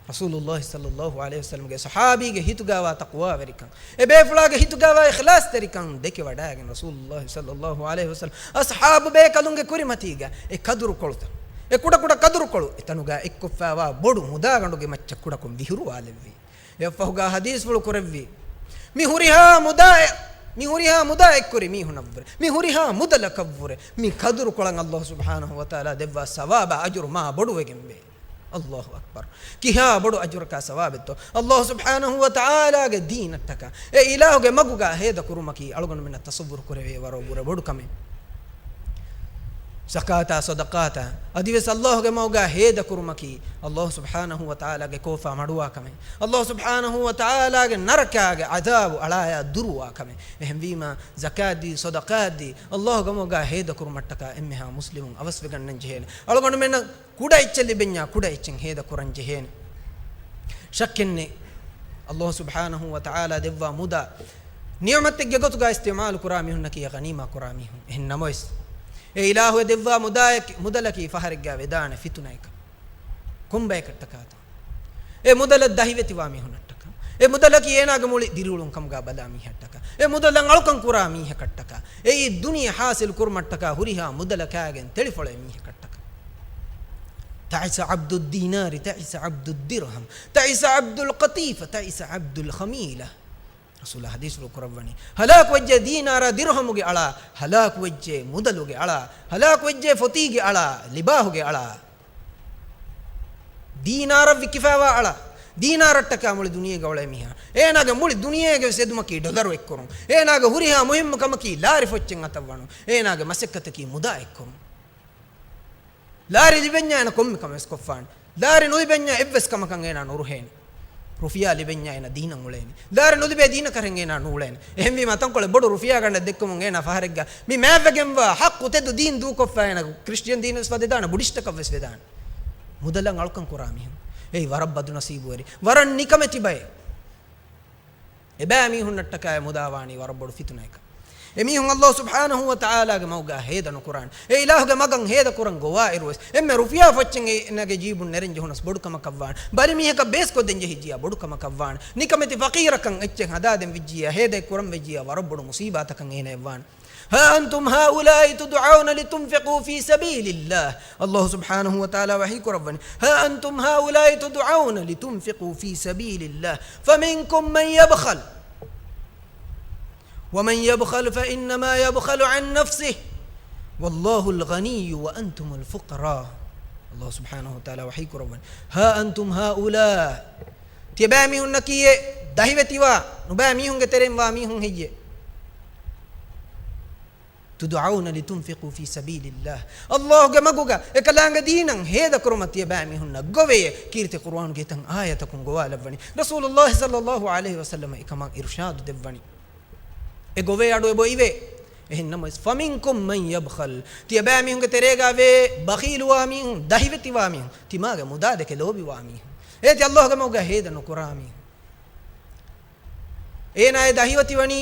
ރަސޫލުﷲ ޞައްލަﷲ ޢަލައިހި ވަސައްލަމްގެ ޞަޙާބީގެ ހިތުގަވާ ތަޤްވާވެރިކަން، އެބޭފުޅާގެ ހިތުގަވާ އިޚްލާޞްތެރިކަން ދެކެވަޑައިގެން ރަސޫލުﷲ ޞައްލަﷲ ޢަލައިހި ވަސައްލަމް އަޞްޙާބު ބޭކަލުންގެ ކުރިމަތީގަ އެ ކަދުރުކޮޅުތައް، އެ ކުޑަކުޑަ ކަދުރުކޮޅު އެތަނުގަ އެއްކޮށްފައިވާ ބޮޑު މުދާގަނޑުގެ މައްޗަށް ކުޑަކޮށް ވިހުރުވާލެއްވި. އެއަށްފަހުގަ ޙަދީޘްފުޅު ކުރެއްވި، މި ހުރިހާ މުދާ، މި ހުރިހާ މުދާ އެއްކުރި މީހުނަށްވުރެ، މި ހުރިހާ މުދަލަކަށްވުރެ، މި ކަދުރުކޮޅަށް ﷲ ސުބްޙާނަހޫ ވަތަޢާލާ ދެއްވާ ސަވާބާ އަޖުރު މާ ބޮޑުވެގެންވޭ. ﷲ އަކްބަރު. ކިހާ ބޮޑު އަޖުރަކާ ސަވާބެއްތޯ؟ ﷲ ސުބްޙާނަހޫ ވަތަޢާލާގެ ދީނަށްޓަކާ އެ އިލާހުގެ މަގުގަ ހޭދަކުރުމަކީ އަޅުގަނޑުމެންނަށް ތަޞައްވުރު ކުރެވޭ ވަރަށް ވުރެ ބޮޑު ކަމެއް. ޒަކާތާ ޞަދަޤާތާ އަދިވެސް ﷲ ގެ މަގުގަ ހޭދަކުރުމަކީ ﷲ ސުބްޙާނަހޫ ވަތަޢާލާގެ ކޯފާ މަޑުވާ ކަމެއް، ﷲ ސުބްޙާނަހޫ ވަތަޢާލާގެ ނަރަކާގެ ޢަޛާބު އަޅާޔާ ދުރުވާ ކަމެއް. އެހެންވީމާ، ޒަކާތްދީ، ޞަދަޤާތްދީ، ﷲ ގެ މަގުގަ ހޭދަކުރުމަށްޓަކާ އެންމެހާ މުސްލިމުން އަވަސްވެގަންނަން ޖެހޭނެ. އަޅުގަނޑުމެންނަށް ކުޑަ އެއްޗެއް ލިބެންޏާ ކުޑަ އެއްޗެއް ހޭދަކުރަން ޖެހޭނެ. ޝައްކެއްނެތް، ﷲ ސުބްޙާނަހޫ ވަތަޢާލާ ދެއްވާ މުދާ، ނިޢުމަތެއްގެ ގޮތުގަ އިސްތިޢުމާލު ކުރާ މީހުންނަކީ ޣަނީމާ ކުރާ މީހުން. އެހެން ނަމަވެސް، އެ އިލާހު އެ ދެއްވާ މުދާއެކް، މުދަލަކީ ފަހަރެއްގަ ވެދާނެ ފިތުނައަކަށް. ކޮންބައެކަށްޓަކާތޯ؟ އެ މުދަލަށް ދަހިވެތިވާ މީހުންނަށްޓަކާ. އެ މުދަލަކީ އޭނާގެ މުޅި ދިރިއުޅުން ކަމުގަ ބަލާ މީހަށްޓަކާ. އެ މުދަލަށް އަޅުކަން ކުރާ މީހަކަށްޓަކާ. އެއީ ދުނިޔެ ހާސިލް ކުރުމަށްޓަކާ ހުރިހާ މުދަލަށް ކާގެން ތެޅިފޮޅޭ މީހަކަށްޓަކާ. تعس عبد الدينار، تعس عبد الدرهم، تعس عبد القطيفة، تعس عبد الخميلة. ރަސޫލާ ޙަދީޘްފުޅު ކުރައްވަނީ، ހަލާކުވެއްޖެ ދީނާރާ ދިރުހަމުގެ އަޅާ، ހަލާކުވެއްޖެ މުދަލުގެ އަޅާ، ހަލާކުވެއްޖެ ފޮތީގެ އަޅާ، ލިބާހުގެ އަޅާ. ދީނާރަށް ވިކިފައިވާ އަޅާ، ދީނާރަށްޓަކާ މުޅި ދުނިޔޭގަ އުޅޭ މީހާ. އޭނާގެ މުޅި ދުނިޔޭގެ ވެސް އެދުމަކީ ޑޮލަރު އެއްކުރުން. އޭނާގެ ހުރިހާ މުހިއްމު ކަމަކީ ލާރި ފޮއްޗެއް އަތަށްވަނުން. އޭނާގެ މަސައްކަތަކީ މުދާ އެއްކުރުން. ލާރި ލިބެންޏާ އޭނަ ކޮންމެ ކަމެއް ވެސް ކޮށްފާނެ. ލާރި ނުލިބެންޏާ އެއްވެސް ކަމަކަށް އޭނާ ނުރުހޭނެ. ރުފިޔާ ލިބެންޏާ އޭނަ ދީނަށް އުޅޭނެ. ލާރި ނުލިބޭ ދީނަކަށް އޭނާ ނޫޅޭނެ. އެހެންވީމަ ތަންކޮޅެއް ބޮޑު ރުފިޔާ ގަނޑެއް ދެއްކުމުން އޭނާ ފަހަރެއްގަ މި މާތްވެގެންވާ ޙައްޤު ތެދު ދީން ދޫކޮށްފަ އޭނަ ކްރިސްޓިއަން ދީނަށް ވެސް ވަދެދާނެ، ބުޑިސްޓަކަށް ވެސް ވެދާނެ. މުދަލަށް އަޅުކަން ކުރާ މީހުން. އެއީ ވަރަށް ބަދުނަސީބުވެރި. ވަރަށް ނިކަމެތި ބައެއް. އެބައިމީހުންނަށްޓަކާ އެ މުދާ ވާނީ ވަރަށް ބޮޑު ފިތުނައަކަށް. އެމީހުން ﷲ ސުބްޙާނަހޫ ވަތަޢާލާގެ މަގުގަ ހޭދަ ނުކުރާނެ. އެ އިލާހުގެ މަގަށް ހޭދަ ކުރަން ގޮވާއިރުވެސް، އެންމެ ރުފިޔާ ފޮއްޗެއް އޭނަގެ ޖީބުން ނެރެން ޖެހުނަސް ބޮޑު ކަމަކަށްވާނެ. ބަލި މީހަކަށް ބޭސްކޮށްދޭން ޖެހިއްޖިޔާ ބޮޑު ކަމަކަށްވާނެ. ނިކަމެތި ފަޤީރަކަށް އެއްޗެއް ހަދާދޭން ވެއްޖިއްޔާ، ހޭދައެއް ކުރަން ވެއްޖިއްޔާ، ވަރަށް ބޮޑު މުޞީބާތަކަށް އޭނައަށްވާނެ. ހާ އަންތުމް ހާއުލާއި ތުދުޢައުނަ ލިތުންފިޤޫ ފީ ސަބީލިއްލާހް. ﷲ ސުބްޙާނަހޫ ވަތަޢާލާ ވަޙީ ކުރައްވަނީ، ހާ އަންތުމް ހާއުލާއި ތުދުޢައުނަ ލިތުންފިޤޫ ފީ ސަބީލިއްލާހް، ފަމިންކުމް މަން ޔަބްޚަލް، ومن يبخل فإنما يبخل عن نفسه والله الغني وأنتم الفقراء. ﷲ ސުބްޙާނަހޫ ވަތަޢާލާ ވަޙީ ކުރައްވަނީ، ހާ އަންތުމް ހާއުލާ، ތިޔަބައިމީހުންނަކީ އެ ދަހިވެތިވާ، ނުބައި މީހުންގެ ތެރެއިން ވާ މީހުން ހެއްޔޭ؟ تدعون لتنفقوا في سبيل الله. ﷲގެ މަގުގަ އެކަލާނގެ ދީނަށް ހޭދަކުރުމަށް ތިޔަބައިމީހުންނަށް ގޮވެޔޭ. ކީރިތި ޤުރުއާނުގެ އެތައް އާޔަތަކުން ގޮވާލައްވަނީ. ރަސޫލުﷲ ޞައްލަﷲު ޢަލައިހި ވަސައްލަމަ އެކަމަށް އިރުޝާދު ދެއްވަނީ. އެ ގޮވޭ އަޑު އެބައޮތް އިވޭ. އެހެން ނަމަވެސް، فمنكم من يبخل، ތިޔަބައިމީހުންގެ ތެރޭގަ ވޭ ބަޚީލުވާ މީހުން، ދަހިވެތިވާ މީހުން، ތިމާގެ މުދާ ދެކެ ލޯބިވާ މީހުން. އޭތި ﷲގެ މަގުގަ ހޭދަ ނުކުރާ މީހުން. އޭނާ އެ ދަހިވެތިވަނީ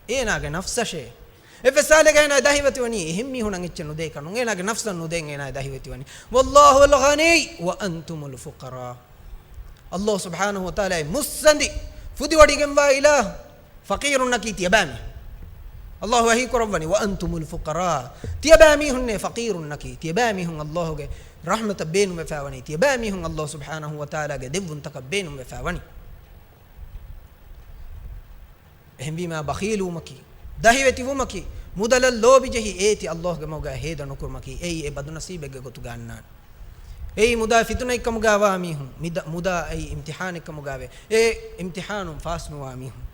އޭނާގެ ނަފްސަށޭ. އެއްވެސް ސާލެއްގަ އޭނާ ދަހިވެތިވަނީ އެހެން މީހުނަށް އެއްޗެއް ނުދޭކަށް ނޫން، އޭނާގެ ނަފްސަށް ނުދޭން އޭނާ ދަހިވެތިވަނީ. والله الغني وأنتم الفقراء. ﷲ ސުބްޙާނަހޫ ވަތަޢާލާ މުއްސަނދި ފުދިވޮޑިގެންވާ އިލާހު. ފަޤީރުންނަކީ ތިޔަބައިމީހުން. ﷲ ވަޙީ ކުރައްވަނީ، وأنتم الفقراء. ތިޔަބައިމީހުންނޭ ފަޤީރުންނަކީ. ތިޔަބައިމީހުން ﷲގެ ރަޙްމަތަށް ބޭނުންވެފައިވަނީ. ތިޔަބައިމީހުން ﷲ ސުބްޙާނަހޫ ވަތަޢާލާގެ ދެއްވުންތަކަށް ބޭނުންވެފައިވަނީ. އެހެންވީމާ، ބަޚީލުވުމަކީ، ދަހިވެތިވުމަކީ، މުދަލަށް ލޯބިޖެހި އޭތި ﷲގެ މަގުގަ ހޭދަ ނުކުރުމަކީ، އެއީ އެ ބަދުނަސީބެއްގެ ގޮތުގަ އަންނާނެ. އެއީ މުދާ ފިތުނައެއްކަމުގަ ވާ މީހުން، މިދަ-، މުދާ އެއީ އިމްތިޙާނެއްކަމުގަ ވޭ. އެ އިމްތިޙާނުން ފާސްނުވާ މީހުން.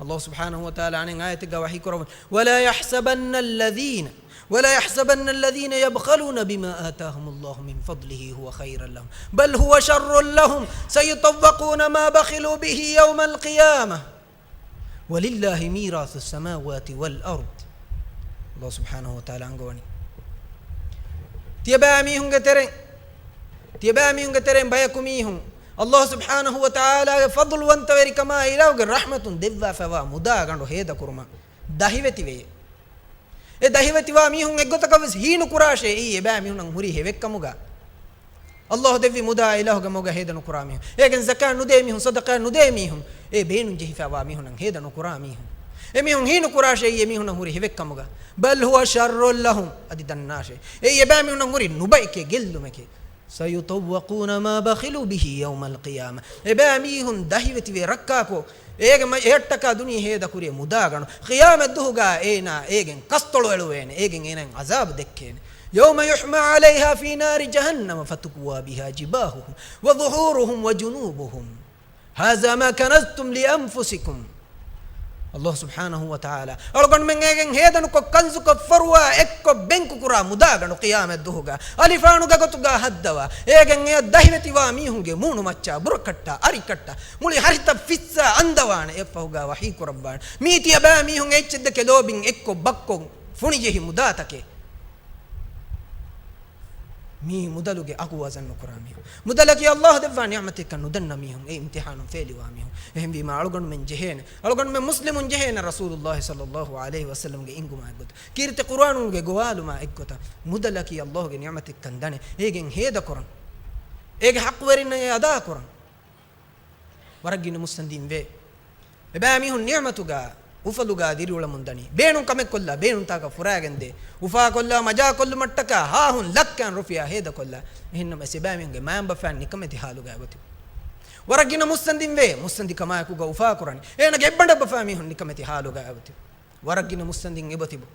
ﷲ ސުބްޙާނަހޫ ވަތަޢާލާ އަނެއް އާޔަތެއްގަ ވަޙީ ކުރައްވަނީ، ولا يحسبن الذين ولا يحسبن الذين يبخلون بما آتاهم الله من فضله هو خيرا لهم بل هو شر لهم سيطوقون ما بخلوا به يوم القيامة ولله ميراث السماوات والأرض. ﷲ ސުބްޙާނަހޫ ވަތަޢާލާ އަންގަވަނީ، ތިޔަބައިމީހުންގެ ތެރެއިން، ތިޔަބައިމީހުންގެ ތެރެއިން ބަޔަކު މީހުން ﷲ ސުބްޙާނަހޫ ވަތަޢާލާގެ ފަޟްލުވަންތަވެރިކަމާ އިލާހުގެ ރަޙްމަތުން ދެއްވާފައިވާ މުދާ ގަނޑު ހޭދަކުރުމަށް ދަހިވެތިވެޔޭ. އެ ދަހިވެތިވާ މީހުން އެއްގޮތަކަށް ވެސް ހީނުކުރާށޭ، އެއީ އެބައިމީހުންނަށް ހުރި ހެވެއްކަމުގަ. ﷲ ދެއްވި މުދާ އިލާހުގެ މަގުގަ ހޭދަ ނުކުރާ މީހުން، އޭގެން ޒަކާތް ނުދޭ މީހުން، ޞަދަޤާތް ނުދޭ މީހުން، އެ ބޭނުން ޖެހިފައިވާ މީހުންނަށް ހޭދަ ނުކުރާ މީހުން. އެމީހުން ހީނުކުރާށޭ، އެއީ އެމީހުންނަށް ހުރި ހެވެއްކަމުގަ. بل هو شر لهم، އަދި ދަންނާށޭ، އެއީ އެބައިމީހުންނަށް ހުރި ނުބައެކޭ، ގެއްލުމެކޭ. سيطوقون ما بخلوا به يوم القيامة. އެބައިމީހުން ދަހިވެތިވެ ރައްކާކޮށް، އޭގެ މަ-، އެއަށްޓަކާ ދުނިޔެ ހޭދަކުރި މުދާގަނޑު ޤިޔާމަތްދުހުގަ އޭނާ އޭގެން ކަސްތޮޅު އެޅުވޭނެ، އޭގެން އޭނާއަށް ޢަޒާބު ދެއްކޭނެ. يوم يحمى عليها في نار جهنم فتكوى بها جباههم وظهورهم وجنوبهم هذا ما كنزتم لأنفسكم. ﷲ ސުބްޙާނަހޫ ވަތަޢާލާ އަޅުގަނޑުމެން އޭގެން ހޭދަނުކޮށް، ކަންޒުކޮށް، ފޮރުވާ އެއްކޮށް ބެންކު ކުރާ މުދާގަނޑު ޤިޔާމަތްދުހުގަ އަލިފާނުގެ ގޮތުގަ ހައްދަވާ، އޭގެން އެއަށް ދަހިވެތިވާ މީހުންގެ މޫނުމައްޗާ، ބުރަކައްޓާ، އަރިކައްޓާ، މުޅި ހަށިތައް ފިއްސާ އަންދަވާނެ. އެއަށްފަހުގަ ވަޙީ ކުރައްވާނެ، މީ ތިޔަބައިމީހުން އެއްޗެއްދެކެ ލޯބިން އެއްކޮށް ބައްކޮށް ފުނިޖެހި މުދާތަކެއް. މީ މުދަލުގެ އަގު ވަޒަން ނުކުރާ މީހުން، މުދަލަކީ ﷲ ދެއްވާ ނިޢުމަތެއްކަން ނުދަންނަ މީހުން، އެ އިމްތިޙާނުން ފޭލިވާ މީހުން. އެހެންވީމާ އަޅުގަނޑުމެން ޖެހޭނެ، އަޅުގަނޑުމެން މުސްލިމުން ޖެހޭނެ ރަސޫލުﷲ ޞައްލަﷲ ޢަލައިހި ވަސައްލަމްގެ އިންގުމާ އެއްގޮތަށް، ކީރިތި ޤުރުއާނުގެ ގޮވާލުމާ އެއްގޮތަށް، މުދަލަކީ ﷲގެ ނިޢުމަތެއްކަން ދަނެ، އޭގެން ހޭދަކުރަން، އޭގެ ޙައްޤުވެރިންނަށް އެ އަދާކުރަން. ވަރަށް ގިނަ މުއްސަނދިން ވޭ. އެބައިމީހުން ނިޢުމަތުގަ، އުފަލުގަ ދިރިއުޅަމުން ދަނީ. ބޭނުން ކަމެއް ކޮށްލާ، ބޭނުންތާކަށް ފުރާގެން ދޭ. އުފާކޮށްލާ މަޖާކޮށްލުމަށްޓަކާ ހާހުން ލައްކައިން ރުފިޔާ ހޭދަކޮށްލާ. އެހެންނަމަވެސް އެބައިމީހުންގެ މައިންބަފައިން ނިކަމެތި ޙާލުގަ އެބަތިބި. ވަރަށް ގިނަ މުއްސަނދިން ވޭ، މުއްސަނދި ކަމާއެކުގަ އުފާކުރަނީ. އޭނަގެ އެއްބަނޑަށް ބަފާ މީހުން ނިކަމެތި ޙާލުގަ އެބަތިބި. ވަރަށް ގިނަ މުއްސަނދިން އެބަތިބު.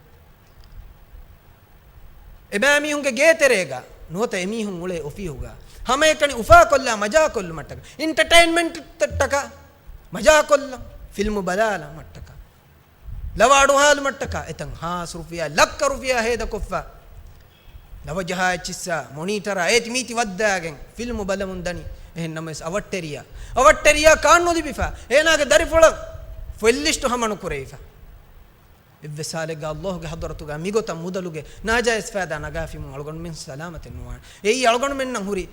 އެބައިމީހުންގެ ގޭތެރޭގަ ނުވަތަ އެމީހުން އުޅޭ އޮފީހުގަ ހަމައެކަނި އުފާކޮށްލާ މަޖާކޮށްލުމަށްޓަކާ، އިންޓަޓެއިންމަންޓްތައްޓަކާ މަޖާކޮށްލަން، ފިލްމު ބަލާލުމަށްޓަކާ، ލަވަ އަޑުއަހާލުމަށްޓަކާ އެތަން ހާސް ރުފިޔާ، ލައްކަ ރުފިޔާ ހޭދަކޮށްފަ، ލަވަ ޖަހާ އެއްޗިއްސާ، މޮނީޓަރާ، އޭތި މީތި ވައްދާގެން ފިލްމު ބަލަމުން ދަނީ. އެހެން ނަމަވެސް އަވަށްޓެރިޔާ، އަވަށްޓެރިޔާ ކާން ނުލިބިފަ، އޭނާގެ ދަރިފުޅަށް ފޮތްލިސްޓު ހަމަނުކުރެވިފަ. އެއްވެސް ހާލެއްގަ ﷲގެ ޙަޟްރަތުގަ މިގޮތަށް މުދަލުގެ ނާޖާއިޒް ފައިދާ ނަގާފިމުން އަޅުގަނޑުމެން ސަލާމަތެއް ނުވާނެ. އެއީ އަޅުގަނޑުމެންނަށް ހުރި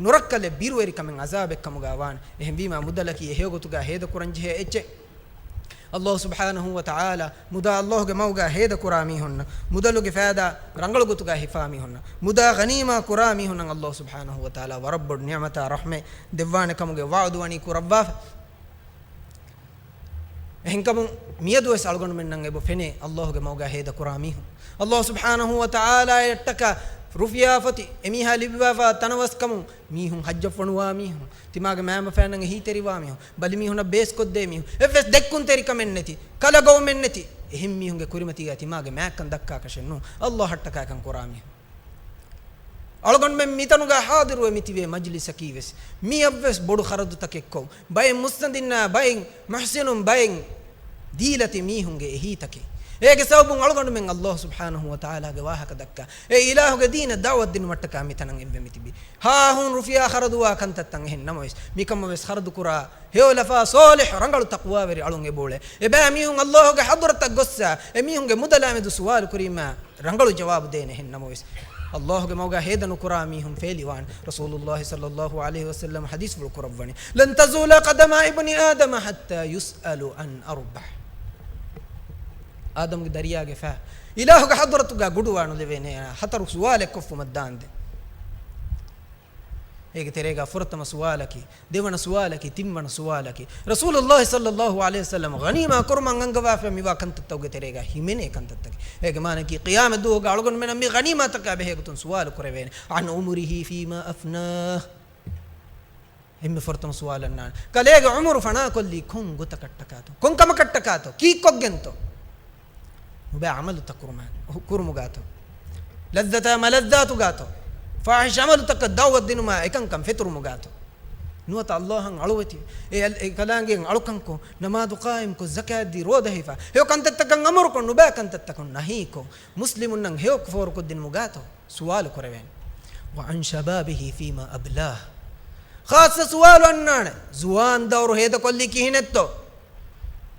ނުރައްކަލެއް، ބިރުވެރިކަމެއް، ޢަޒާބެއް ކަމުގަ ވާނެ. އެހެންވީމާ މުދަލަކީ އެހެޔޮ ގޮތުގަ ހޭދަކުރަން ޖެހޭ އެއްޗެއް. ﷲ ސުބްޙާނަހޫ ވަތަޢާލާ މުދާ ﷲގެ މަގުގަ ހޭދަކުރާ މީހުންނަށް، މުދަލުގެ ފައިދާ ރަނގަޅު ގޮތުގަ ހިފާ މީހުންނަށް، މުދާ ޣަނީމާ ކުރާ މީހުންނަށް ﷲ ސުބްޙާނަހޫ ވަތަޢާލާ ވަރަށް ބޮޑު ނިޢުމަތާ ރަޙްމަތް ދެއްވާނެ ކަމުގެ ވަޢުދު ވަނީ ކުރައްވާފަ. އެހެންކަމުން މިއަދުވެސް އަޅުގަނޑުމެންނަށް އެބަ ފެނޭ، ﷲގެ މަގުގަ ހޭދަކުރާ މީހުން، ﷲ ސުބްޙާނަހޫ ވަތަޢާލާއަށްޓަކާ ރުފިޔާ ފޮތި އެމީހާ ލިބިވާފާ ތަނަވަސްކަމުން މީހުން ޙައްޖަށް ފޮނުވާ މީހުން، ތިމާގެ މައިންބަފައިންނަށް އެހީތެރިވާ މީހުން، ބަލިމީހުންނަށް ބޭސްކޮށްދޭ މީހުން، އެއްވެސް ދެއްކުންތެރިކަމެއް ނެތި، ކަލަގައުމެއް ނެތި، އެހެން މީހުންގެ ކުރިމަތީގަ ތިމާގެ މާތްކަން ދައްކާކަށެއް ނޫން، ﷲއަށްޓަކާ އެކަން ކުރާ މީހުން. އަޅުގަނޑުމެން މިތަނުގަ ޙާޟިރުވެ މިތިބޭ މަޖިލިސަކީވެސް މިއަށްވެސް ބޮޑު ޚަރަދުތަކެއްކޮށް، ބައެއް މުއްސަނދިންނާ ބައެއް މުޙްސިނުން ބައެއް ދީލަތި މީހުންގެ އެހީތަކެއް. އޭގެ ސަބަބުން އަޅުގަނޑުމެން ﷲ ސުބްޙާނަހޫ ވަތަޢާލާގެ ވާހަކަ ދައްކާ، އެ އިލާހުގެ ދީނަށް ދަޢުވަތު ދިނުމަށްޓަކާ މިތަނަށް އެއްވެ މިތިބީ. ހާހުން ރުފިޔާ ޚަރަދުވާ ކަންތައްތައް އެހެން ނަމަވެސް، މިކަމަށްވެސް ޚަރަދުކުރާ ހެޔޮލަފާ ޞާލިޙު ރަނގަޅު ތަޤްވާވެރި އަޅުން އެބައުޅޭ. އެބައިމީހުން ﷲގެ ޙަޟްރަތަށް ގޮއްސާ، އެމީހުންގެ މުދަލާމެދު ސުވާލު ކުރީމާ، ރަނގަޅު ޖަވާބު ދޭނެ. އެހެން ނަމަވެސް، ﷲގެ މަގުގަ ހޭދަ ނުކުރާ މީހުން ފޭލިވާނެ. ރަސޫލުﷲ ޞައްލަﷲ ޢަލައިހި ވަސައްލަމަ ޙަދީޘްފުޅު ކުރައްވަނީ، "لن تزول قدما ابن آدم حتى يسأل عن أربع." އާދަމްގެ ދަރިޔާގެ ފަހަށް އިލާހުގެ ޙަޟްރަތުގަ ގުޑުވާ ނުލެވޭނެ އޭނާ ހަތަރު ސުވާލެއް ކޮށްފުމަށް ދާންދެން. އޭގެ ތެރޭގަ ފުރަތަމަ ސުވާލަކީ، ދެވަނަ ސުވާލަކީ، ތިންވަނަ ސުވާލަކީ، ރަސޫލުﷲ ޞައްލަﷲ ޢަލައިހި ވަސައްލަމަ ޣަނީމާ ކުރުމަށް އަންގަވާފަ މިވާ ކަންތައްތަކުގެ ތެރޭގަ ހިމެނޭ ކަންތައްތަކެއް. އޭގެ މާނައަކީ، ޤިޔާމަތް ދުވަހުގަ އަޅުގަނޑުމެންނަށް މި ޣަނީމާތަކާ ބެހޭގޮތުން ސުވާލު ކުރެވޭނެ. عن عمره فيما أفناه. އެންމެ ފުރަތަމަ ސުވާލު އަންނާނެ، ކަލޭގެ ޢުމުރު ފަނާކޮށްލީ ކޮން ގޮތަކަށްޓަކާތޯ؟ ކޮން ކަމަކަށްޓަކާތޯ؟ ކީއްކޮށްގެންތޯ؟ ނުބައި ޢަމަލުތައް ކުރުމާ-، ކުރުމުގާތޯ؟ ލައްޒަތާ މަލައްޒާތުގާތޯ؟ ފާޙިޝް ޢަމަލުތަކަށް ދަޢުވަތު ދިނުމާ އެކަންކަން ފެތުރުމުގާތޯ؟ ނުވަތަ ﷲއަށް އަޅުވެތި، އެ އަލް-، އެ ކަލާނގެއަށް އަޅުކަންކޮށް، ނަމާދު ޤާއިމްކޮށް، ޒަކާތްދީ، ރޯދަ ހިފާ، ހެޔޮ ކަންތައްތަކަށް އަމުރުކޮށް، ނުބައި ކަންތައްތަކުން ނަހީކޮށް، މުސްލިމުންނަށް ހެޔޮ ފޯރުކޮށްދިނުމުގާތޯ؟ ސުވާލު ކުރެވޭނެ. وعن شبابه فيما أبلاه. ޚާއްޞަ ސުވާލު އަންނާނެ، ޒުވާން ދައުރު ހޭދަކޮށްލީ ކިހިނެއްތޯ؟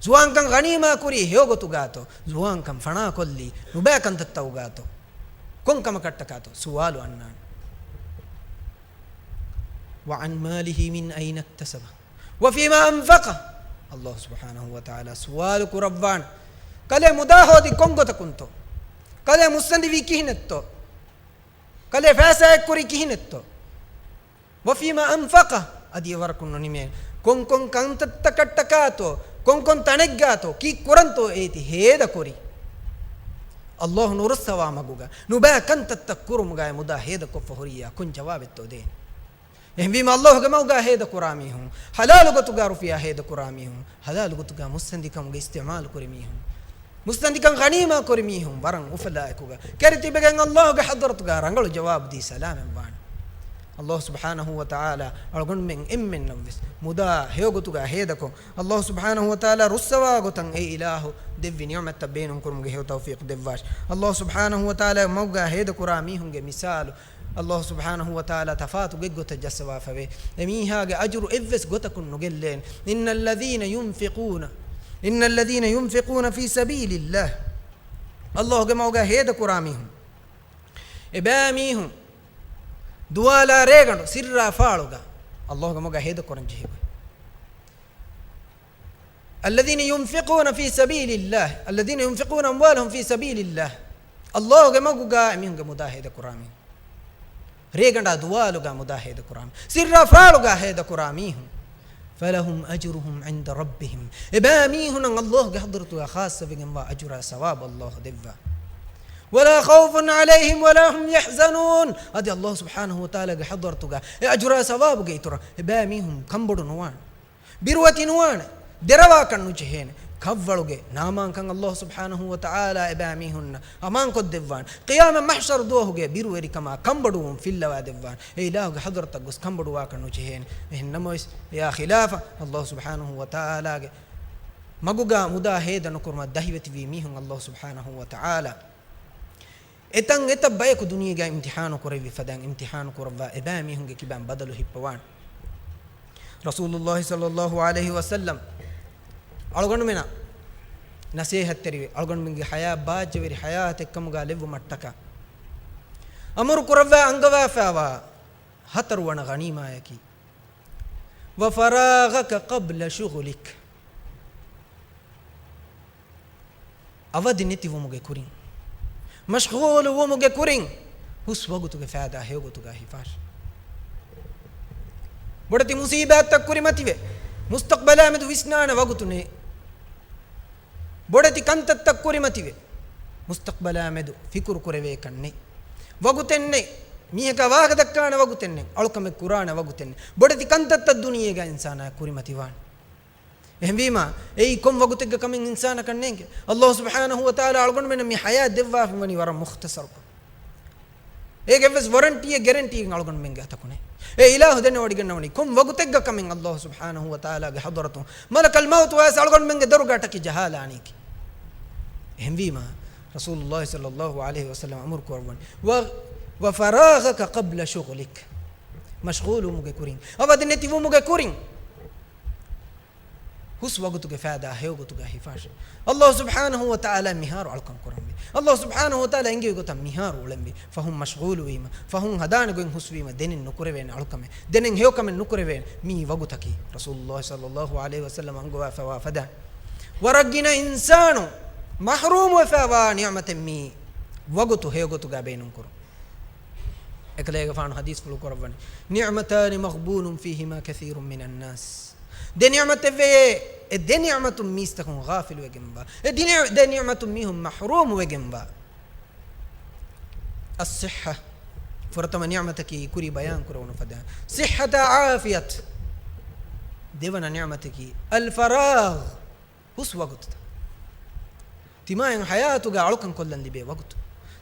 ޒުވާންކަން ޣަނީމާ ކުރީ ހެޔޮ ގޮތުގާތޯ؟ ޒުވާންކަން ފަނާކޮށްލީ ނުބައި ކަންތައްތަކުގާތޯ؟ ކޮން ކަމަކަށްޓަކާތޯ؟ ސުވާލު އަންނާނެ. وعن ماله من أين اكتسبه وفيما أنفقه. ﷲ ސުބްޙާނަހޫ ވަތަޢާލާ ސުވާލު ކުރައްވާނެ، ކަލޭ މުދާ ހޯދީ ކޮން ގޮތަކުންތޯ؟ ކަލޭ މުއްސަނދިވީ ކިހިނެއްތޯ؟ ކަލޭ ފައިސާއެއް ކުރީ ކިހިނެއްތޯ؟ وفيما أنفقه، އަދި އެވަރަކުން ނުނިމޭނެ. ކޮންކޮން ކަންތައްތަކަށްޓަކާތޯ، ކޮންކޮން ތަނެއްގާތޯ، ކީއްކުރަންތޯ އޭތި ހޭދަކުރީ؟ ﷲ ނުރުއްސަވާ މަގުގަ ނުބައި ކަންތައްތައް ކުރުމުގައި މުދާ ހޭދަކޮށްފަ ހުރިއްޔާ ކޮން ޖަވާބެއްތޯ ދޭނެ؟ އެހެންވީމަ، ﷲގެ މަގުގަ ހޭދަކުރާ މީހުން، ޙަލާލު ގޮތުގަ ރުފިޔާ ހޭދަކުރާ މީހުން، ޙަލާލު ގޮތުގަ މުއްސަނދިކަމުގެ އިސްތިޢުމާލު ކުރި މީހުން، މުއްސަނދިކަން ޣަނީމާ ކުރި މީހުން ވަރަށް އުފަލާއެކުގަ ކެރިތިބެގެން ﷲގެ ޙަޟްރަތުގަ ރަނގަޅު ޖަވާބު ދީ ސަލާމަތްވާނެ. ﷲ ސުބްޙާނަހޫ ވަތަޢާލާ އަޅުގަނޑުމެން އެންމެންނަށްވެސް މުދާ ހެޔޮގޮތުގަ ހޭދަކޮށް، ﷲ ސުބްޙާނަހޫ ވަތަޢާލާ ރުއްސަވާ ގޮތަށް އެ އިލާހު ދެއްވި ނިޢުމަތްތައް ބޭނުންކުރުމުގެ ހެޔޮ ތައުފީޤު ދެއްވާށި. ﷲ ސުބްޙާނަހޫ ވަތަޢާލާ މަގުގަ ހޭދަކުރާ މީހުންގެ މިސާލު ﷲ ސުބްޙާނަހޫ ވަތަޢާލާ ތަފާތު ގޮތްގޮތަށް ޖައްސަވާފަވޭ. އެމީހާގެ އަޖުރު އެއްވެސް ގޮތަކުން ނުގެއްލޭނެ. إن الذين ينفقون، إن الذين ينفقون في سبيل الله. ﷲގެ މަގުގަ ހޭދަކުރާ މީހުން، އެބައިމީހުން ދުވާލާ ރޭގަނޑު ސިއްރާ ފާޅުގަ އައްލާހުގެ މަގަށް ހޭދަކުރަން ޖެހިގޮތް. الذين ينفقون في سبيل الله، الذين ينفقون أموالهم في سبيل الله. އައްލާހުގެ މަގުގަ އެމީހުންގެ މުދާ ހޭދަކުރާ މީހުން. ރޭގަނޑާ ދުވާލުގަ މުދާ ހޭދަކުރާ މީހުން. ސިއްރާ ފާޅުގަ ހޭދަކުރާ މީހުން. فلهم أجرهم عند ربهم. އެބައިމީހުނަށް އައްލާހުގެ ޙަޟްރަތުގަ ޚާއްޞަވެގެންވާ އަޖުރާ ސަވާބު އައްލާހު ދެއްވާ. ولا خوف عليهم ولا هم يحزنون. އަދި އައްލާހު ސުބްޙާނަހު ވަތަޢާލާގެ ޙަޟްރަތުގަ އެ އަޖުރާ ސަވާބުގެ އިތުރަށް އެބައިމީހުން ކަންބޮޑު ނުވާނެ. ބިރުވެތި ނުވާނެ. ދެރަވާކަށް ނުޖެހޭނެ. ކަށްވަޅުގެ ނާމާންކަން އައްލާހު ސުބްޙާނަހު ވަތަޢާލާ އެބައިމީހުންނަށް އަމާންކޮށްދެއްވާނެ. ޤިޔާމަތް މަޙްޝަރު ދުވަހުގެ ބިރުވެރިކަމާ ކަންބޮޑުވުން ފިއްލަވާ ދެއްވާނެ. އެ އިލާހުގެ ޙަޟްރަތަށް ގޮސް ކަންބޮޑުވާކަށް ނުޖެހޭނެ. އެހެން ނަމަވެސް، އެއާ ޚިލާފަށް އައްލާހު ސުބްޙާނަހު ވަތަޢާލާގެ މަގުގަ މުދާ ހޭދަ ނުކުރުމަށް ދަހިވެތިވީ މީހުން އައްލާހު ސުބްޙާނަހު ވަތަޢާލާ އެތަން އެތައް ބަޔަކު ދުނިޔޭގަ އިމްތިޙާނު ކުރެއްވި ފަދައިން އިމްތިޙާނު ކުރައްވާ އެބައިމީހުންގެ ކިބައިން ބަދަލު ހިއްޕަވާނެ. ރަސޫލުއްލާހި ޞައްލައްލާހު ޢަލައިހި ވަސައްލަމް އަޅުގަނޑުމެނަށް ނަޞޭޙަތްތެރިވެ، އަޅުގަނޑުމެންގެ ޙަޔާތް ބާއްޖަވެރި ޙަޔާތެއްކަމުގަ ލެއްވުމަށްޓަކާ އަމުރު ކުރައްވާ އަންގަވާފައިވާ ހަތަރުވަނަ ޣަނީމާޔަކީ، وفراغك قبل شغلك. އަވަދި ނެތިވުމުގެ ކުރިން، މަޝްޣޫލު ވުމުގެ ކުރިން، ހުސް ވަގުތުގެ ފައިދާ ހެޔޮގޮތުގަ ހިފާށި. ބޮޑެތި މުސީބާތްތައް ކުރިމަތިވެ، މުސްތަޤްބަލާމެދު ވިސްނާނެ ވަގުތު ނެތް. ބޮޑެތި ކަންތައްތައް ކުރިމަތިވެ، މުސްތަޤްބަލާމެދު ފިކުރު ކުރެވޭކަށް ނެތް. ވަގުތެއް ނެތް. މީހަކާ ވާހަކަ ދައްކާނެ ވަގުތެއް ނެތް. އަޅުކަމެއް ކުރާނެ ވަގުތެއް ނެތް. ބޮޑެތި ކަންތައްތައް ދުނިޔޭގަ އިންސާނާ ކުރިމަތިވާނެ. އެހެންވީމާ، އެއީ ކޮން ވަގުތެއްގަ ކަމެއް އިންސާނަކަށް ނޭނގެ؟ އައްލާހު ސުބްޙާނަހު ވަތަޢާލާ އަޅުގަނޑުމެންނަށް މި ޙަޔާތް ދެއްވާފަ ވަނީ ވަރަށް މުޚްތަޞަރުކޮށް. އޭގެ އެއްވެސް ވޮރަންޓީއެއް ގެރެންޓީއެއް އަޅުގަނޑުމެންގެ އަތަކު ނެތް. އެ އިލާހު ދެނެވޮޑިގަންނަވަނީ ކޮން ވަގުތެއްގަ ކަމެއް އައްލާހު ސުބްޙާނަހު ވަތަޢާލާގެ ޙަޟްރަތުން މަލަކަލް މައުތު ވާސް އަޅުގަނޑުމެންގެ ދޮރުގަ ޓަކި ޖަހާލާނީކީ. އެހެންވީމާ، ރަސޫލުއްލާހި ޞައްލައްލާހު ޢަލައިހި ވަސައްލަމަ އަމުރު ކުރައްވަނީ، ވަ، وفراغك قبل شغلك. މަޝްޣޫލުވުމުގެ ކުރިން، އަވަދި ނެތިވުމުގެ ކުރިން، ހުސް ވަގުތުގެ ފައިދާ ހެޔޮގޮތުގަ ހިފާށި. އައްލާހު ސުބްޙާނަހު ވަތަޢާލާ މިހާރު އަޅުކަން ކުރަންވީ. އައްލާހު ސުބްޙާނަހު ވަތަޢާލާ އެންގެވި ގޮތަށް މިހާރު އުޅެންވީ. ފަހުން މަޝްޣޫލުވީމަ، ފަހުން ހަދާނެ ގޮތް ހުސްވީމަ، ދެނެއް ނުކުރެވޭނެ އަޅުކަމެއް، ދެނެއް ހެޔޮކަމެއް ނުކުރެވޭނެ. މީ ވަގުތަކީ. ރަސޫލުއްލާހި ޞައްލައްލާހު ޢަލައިހި ވަސައްލަމަ އަންގަވާފައިވާ ފަދަ ވަރަށް ގިނަ އިންސާނު މަޙްރޫމުވެފައިވާ ނިޢުމަތެއް މީ ވަގުތު ހެޔޮގޮތުގަ ބޭނުންކުރުން. އެކަލޭގެފާނު ޙަދީޘްފުޅު ކުރައްވަނީ، نعمتان مغبون فيهما كثير من الناس. ދެ ނިޢުމަތެއްވެޔޭ، އެ ދެ ނިޢުމަތުން މީސްތަކުން ޣާފިލުވެގެންވާ، އެ ދެ ނިޢު، ދެ ނިޢުމަތުން މީހުން މަޙްރޫމުވެގެންވާ. الصحة، ފުރަތަމަ ނިޢުމަތަކީ ކުރީ ބަޔާން ކުރެވުނު ފަދަ صحة عافية. ދެވަނަ ނިޢުމަތަކީ الفراغ، ހުސް ވަގުތުތައް. ތިމާއިން ޙަޔާތުގަ އަޅުކަން ކޮށްލަން ލިބޭ ވަގުތު.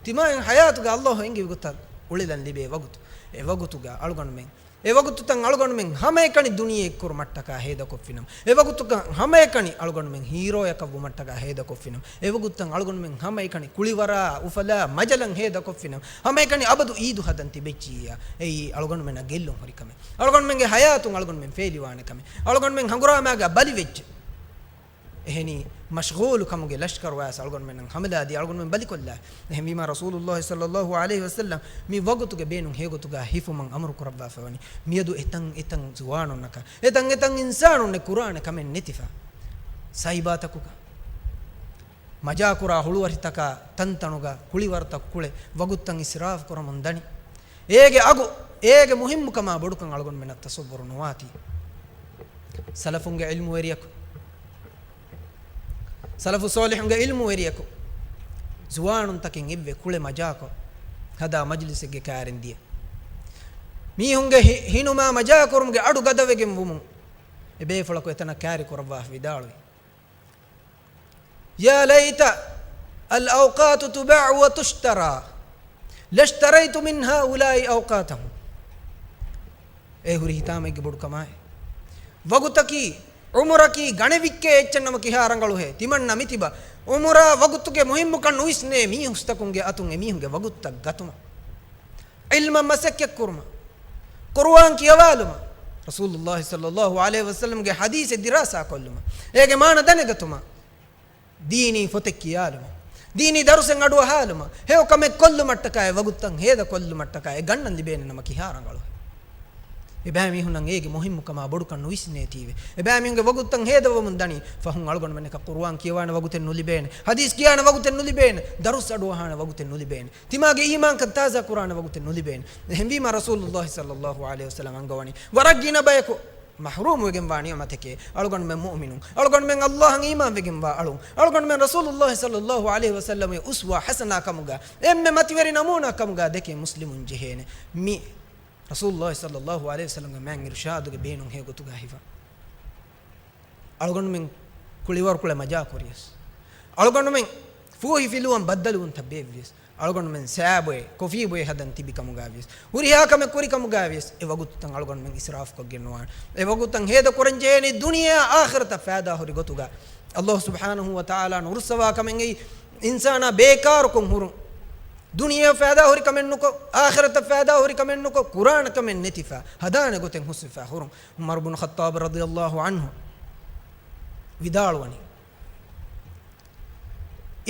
ތިމާއިން ޙަޔާތުގަ އައްލާހު އެންގެވި ގޮތަށް އުޅެލަން ލިބޭ ވަގުތު. އެ ވަގުތުގަ އަޅުގަނޑުމެން، އެ ވަގުތުތައް އަޅުގަނޑުމެން ހަމައެކަނި ދުނިޔެ އެއްކުރުމަށްޓަކާ ހޭދަކޮށްފިނަމަ، އެ ވަގުތުތައް ހަމައެކަނި އަޅުގަނޑުމެން ހީރޯޔަކަށް ވުމަށްޓަކާ ހޭދަކޮށްފިނަމަ، އެ ވަގުތުތައް އަޅުގަނޑުމެން ހަމައެކަނި ކުޅިވަރާ އުފަލާ މަޖަލަށް ހޭދަކޮށްފިނަމަ، ހަމައެކަނި އަބަދު އީދު ހަދަން ތިބެއްޖިއްޔާ، އެއީ އަޅުގަނޑުމެންނަށް ގެއްލުން ހުރި ކަމެއް. އަޅުގަނޑުމެންގެ ޙަޔާތުން އަޅުގަނޑުމެން ފޭލިވާނެ ކަމެއް. އަޅުގަނޑުމެން ހަނގުރާމާގަ ބަލިވެއްޖެ. އެހެނީ، މަޝްޣޫލު ކަމުގެ ލަޝްކަރު ވާސް އަޅުގަނޑުމެންނަށް ހަމަލާދީ އަޅުގަނޑުމެން ބަލިކޮށްލާ. އެހެންވީމާ، ރަސޫލުއްލާހި ޞައްލައްލާހު ޢަލައިހި ވަސައްލަމް މި ވަގުތުގެ ބޭނުން ހެޔޮގޮތުގަ ހިފުމަށް އަމުރު ކުރައްވާފަވަނީ. މިއަދު އެތަން އެތަން ޒުވާނުންނަކަށް، އެތަން އެތަން އިންސާނުންނެއް ކުރާނެ ކަމެއް ނެތިފަ. ސައިބާތަކުގަ، މަޖާކުރާ ހުޅުވަރިތަކާ ތަންތަނުގަ ކުޅިވަރުތައް ކުޅެ ވަގުތުތައް އިސްރާފު ކުރަމުން ދަނީ. އޭގެ އަގު، އޭގެ މުހިއްމުކަމާ ބޮޑުކަން އަޅުގަނޑުމެންނަށް ތަޞައްވުރު ނުވާތީ. ސަލަފުންގެ ޢިލްމުވެރިޔަކު، ސަލަފު ޞާލިޙުންގެ ޢިލްމުވެރިޔަކު ޒުވާނުންތަކެއް އެއްވެ ކުޅެ މަޖާކޮށް ހަދާ މަޖިލިސެއްގެ ކާރިން ދިޔަ. މީހުންގެ ހި-، ހިނުމާ މަޖާކުރުމުގެ އަޑު ގަދަވެގެން ވުމުން އެ ބޭފުޅަކު އެތަނަށް ކާރި ކުރައްވާފަ ވިދާޅުވި. يا ليت الأوقات تباع وتشترى لاشتريت من هؤلاء أوقاتهم. އޭ ހުރި ހިތާމައެއްގެ ބޮޑުކަމާއި. ވަގުތަކީ، ޢުމުރަކީ ގަނެވިއްކޭ އެއްޗެއް ނަމަ ކިހާ ރަނގަޅުހޭ؟ ތިމަންނަ މިތިބަ ޢުމުރާ ވަގުތުގެ މުހިއްމުކަން ނުވިސްނޭ މީހުސްތަކުންގެ އަތުން އެމީހުންގެ ވަގުތުތައް ގަތުމަށް. ޢިލްމަށް މަސައްކަތްކުރުމަށް، ޤުރުއާން ކިޔަވާލުމަށް، ރަސޫލުއްލާހި ޞައްލައްލާހު ޢަލައިހި ވަސައްލަމްގެ ޙަދީޘެއް ދިރާސާކޮށްލުމަށް، އޭގެ މާނަ ދަނެގަތުމަށް، ދީނީ ފޮތެއް ކިޔާލުމަށް، ދީނީ ދަރުސެއް އަޑުއަހާލުމަށް، ހެޔޮ ކަމެއް ކޮށްލުމަށްޓަކާއި، ވަގުތުތައް ހޭދަ ކޮށްލުމަށްޓަކާއި ގަންނަން ލިބޭނެ ނަމަ ކިހާ ރަނގަޅުހޭ؟ އެބައިމީހުންނަށް އޭގެ މުހިއްމުކަމާ ބޮޑުކަން ނުވިސްނޭތީވެ. އެބައިމީހުންގެ ވަގުތުތައް ހޭދަވަމުން ދަނީ. ފަހުން އަޅުގަނޑުމެންނަކަށް ޤުރުއާން ކިޔަވާނެ ވަގުތެއް ނުލިބޭނެ. ޙަދީޘް ކިޔާނެ ވަގުތެއް ނުލިބޭނެ. ދަރުސް އަޑުއަހާނެ ވަގުތެއް ނުލިބޭނެ. ތިމާގެ އީމާންކަން ތާޒާ ކުރާނެ ވަގުތެއް ނުލިބޭނެ. އެހެންވީމާ ރަސޫލުﷲ ޞައްލަﷲ ޢަލައިހި ވަސައްލަމަ އަންގަވަނީ ވަރަށް ގިނަ ބަޔަކު މަޙްރޫމް ވެގެންވާ ނިޢުމަތެކޭ. އަޅުގަނޑުމެން މުއުމިނުން، އަޅުގަނޑުމެން ﷲ އަށް އީމާން ވެގެންވާ އަޅުން، އަޅުގަނޑުމެން ރަސޫލުﷲ ޞައްލަﷲ ޢަލައިހި ވަސައްލަމަ އުސްވާ ޙަސަނާ ކަމުގަ، އެންމެ މަތިވެރި ނަމޫނާ ކަމުގަ ދެކޭ މުސްލިމުން ޖެހޭނެ. މި ރަސޫލުﷲ ޞައްލަﷲ ޢަލައިހި ވަސައްލަމްގެ މާތް އިރުޝާދުގެ ބޭނުން ހެޔޮ ގޮތުގަ ހިފަ. އަޅުގަނޑުމެން ކުޅިވަރުކުޅެ މަޖާ ކުރިޔަސް، އަޅުގަނޑުމެން ފޫހިފިލުވަން ބައްދަލުވުންތައް ބޭއްވިޔަސް، އަޅުގަނޑުމެން ސާބޮއެ ކޮފީބޮއެ ހަދަން ތިބި ކަމުގަވިޔަސް، ހުރިހާ ކަމެއް ކުރި ކަމުގަވިޔަސް، އެ ވަގުތުތައް އަޅުގަނޑުމެން އިސްރާފުކޮށްގެން ނުވާނެ. އެ ވަގުތުތައް ހޭދަ ކުރަން ޖެހޭނީ ދުނިޔެއާ އާޚިރަތަށް ފައިދާ ހުރި ގޮތުގަ. ﷲ ސުބްޙާނަހޫ ވަތަޢާލާ ނުރުއްސަވާ ކަމެއްގައި އިންސާނާ ބޭކާރުކޮށް ހުރުން. ދުނިޔެއަށް ފައިދާ ހުރި ކަމެއް ނުކޮށް، އާޚިރަތަށް ފައިދާ ހުރި ކަމެއް ނުކޮށް، ކުރާނެ ކަމެއް ނެތިފަ، ހަދާނެ ގޮތެއް ހުސްވެފަ ހުރުން. ޢުމަރު ބުނު ޚައްޠާބު ރަޟިޔަﷲ ޢަންހު ވިދާޅުވަނީ،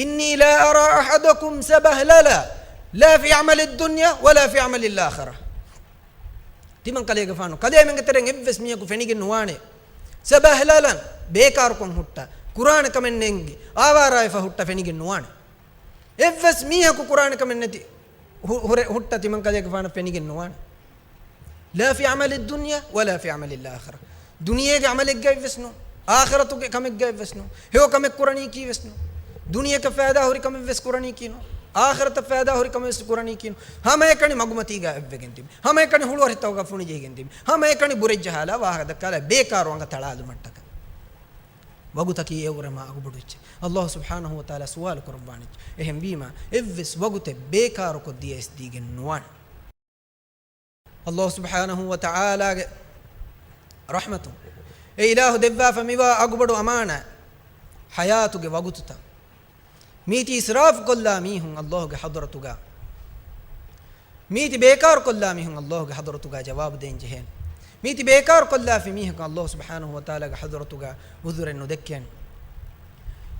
إني لا أرى أحدكم سبهللا لا في عمل الدنيا ولا في عمل الآخرة. ތިމަން ކަލޭގެފާނު، ކަލޭމެންގެ ތެރެއިން އެއްވެސް މީހަކު ފެނިގެން ނުވާނެ. ސަބަހްލަލަން، ބޭކާރުކޮށް ހުއްޓަ، ކުރާނެ ކަމެއް ނެތް، އާވާރާވެފަ ހުއްޓަ ފެނިގެން ނުވާނެ. އެއްވެސް މީހަކު ކުރާނެ ކަމެއް ނެތި ހު-، ހުރެ-، ހުއްޓަ ތިމަން ކަލޭގެފާނަށް ފެނިގެން ނުވާނެ. لا في عمل الدنيا ولا في عمل الآخرة. ދުނިޔޭގެ ޢަމަލެއްގައި ވެސް ނޫން. އާޚިރަތުގެ ކަމެއްގައި ވެސް ނޫން. ހެޔޮ ކަމެއް ކުރަނީކީ ވެސް ނޫން. ދުނިޔެއަކަށް ފައިދާ ހުރި ކަމެއް ވެސް ކުރަނީކީ ނޫން. އާޚިރަތަށް ފައިދާ ހުރި ކަމެއް ވެސް ކުރަނީކީ ނޫން. ހަމައެކަނި މަގުމަތީގަ އެއްވެގެން ތިބި. ހަމައެކަނި ހުޅުވަރިތަކުގަ ފުނިޖެހިގެން ތިބި. ހަމައެކަނި ބުރެއްޖަހާލާ ވާހަކަ ދައްކާލާ ބޭކާރު އަނގަ ތަޅާލުމަށްޓަކަ. ވަގުތަކީ އެއަށްވުރެ މާ އަގުބޮޑު އެއްޗެއް. ﷲ ސުބްޙާނަހޫ ވަތަޢާލާ ސުވާލު ކުރައްވާނެ އެއްޗެއް. އެހެންވީމާ، އެއްވެސް ވަގުތެއް ބޭކާރުކޮށް ދިޔަ އިސް ދީގެން ނުވާނެ. ﷲ ސުބްޙާނަހޫ ވަތަޢާލާގެ ރަޙްމަތުން، އެ އިލާހު ދެއްވާފަ މިވާ އަގުބޮޑު އަމާނާތް، ޙަޔާތުގެ ވަގުތުތައް. މީތި އިސްރާފު ކޮށްލާ މީހުން ﷲ ގެ ޙަޟްރަތުގަ. މީތި ބޭކާރު ކޮށްލާ މީހުން ﷲ ގެ ޙަޟްރަތުގަ ޖަވާބު ދޭން ޖެހޭނެ. މީތި ބޭކާރު ކޮށްލާފި މީހަކު ﷲ ސުބްޙާނަހޫ ވަތަޢާލާގެ ޙަޟްރަތުގަ ޢުޛުރެއް ނުދެއްކޭނެ.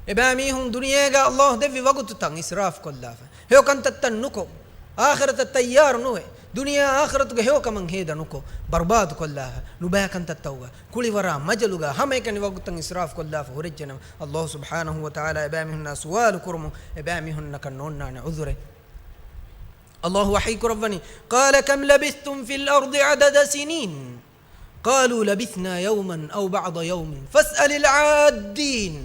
އެބައިމީހުން ދުނިޔޭގަ ﷲ ދެއްވި ވަގުތުތައް އިސްރާފު ކޮށްލާފަ. ހެޔޮ ކަންތައްތައް ނުކޮށް، އާޚިރަތަށް ތައްޔާރު ނުވެ، ދުނިޔެއާ އާޚިރަތުގެ ހެޔޮ ކަމަށް ހޭދަ ނުކޮށް، ބަރުބާދު ކޮށްލާފަ، ނުބައި ކަންތައްތަކުގަ، ކުޅިވަރާ މަޖަލުގަ ހަމައެކަނި ވަގުތުތައް އިސްރާފު ކޮށްލާފަ ހުރެއްޖެނަމަ، ﷲ ސުބްޙާނަހޫ ވަތަޢާލާ އެބައިމީހުންނާ ސުވާލު ކުރުމުން އެބައިމީހުންނަކަށް ނޯންނާނެ ޢުޛުރެއް. ﷲ ވަޙީ ކުރައްވަނީ، قال كم لبثتم في الأرض عدد سنين؟ قالوا لبثنا يوما أو بعض يوم فاسأل العادين.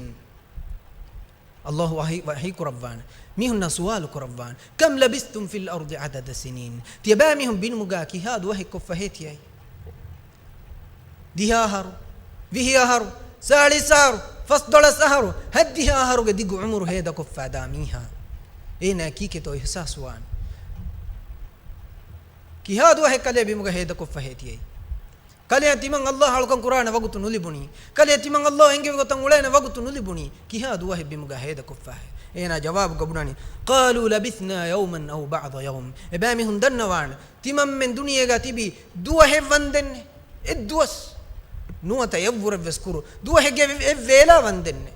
ﷲ ވަޙީ، ވަޙީ ކުރައްވާނެ. މީހުންނާ ސުވާލު ކުރައްވާނެ. كم لبثتم في الأرض عدد سنين؟ ތިޔަބައިމީހުން ބިނުމުގަ ކިހާ ދުވަހެއް ކޮށްފަ ހޭ ތިޔައީ؟ ދިހަ އަހަރު، ވިހި އަހަރު، ސާޅީސް އަހަރު، ފަސްދޮޅަސް އަހަރު، ހަތްދިހަ އަހަރުގެ ދިގު ޢުމުރު ހޭދަކޮށްފަ ދާ މީހާ. އޭނާ ކީކޭތޯ އިޙްސާސްވާނެ؟ ކިހާ ދުވަހެއް ކަލޭ ބިމުގަ ހޭދަކޮށްފަ ހޭ ތިޔައީ؟ ކަލެއަށް ތިމަން ﷲ އަޅުކަން ކުރާނެ ވަގުތު ނުލިބުނީ؟ ކަލެއަށް ތިމަން ﷲ އެންގެވި ގޮތަށް އުޅޭނެ ވަގުތު ނުލިބުނީ؟ ކިހާ ދުވަހެއް ބިމުގަ ހޭދަކޮށްފަހޭ؟ އޭނާ ޖަވާބު ގަބުނާނީ، قالوا لبثنا يوما أو بعض يوم. އެބައިމީހުން ދަންނަވާނެ، ތިމަންމެން ދުނިޔޭގަ ތިބީ ދުވަހެއް ވަންދެންނެ، އެއްދުވަސް ނުވަތަ އެއްވުރެއްވެސް ކުރު، ދުވަހެއްގެ އެއް ވޭލާ ވަންދެންނެ،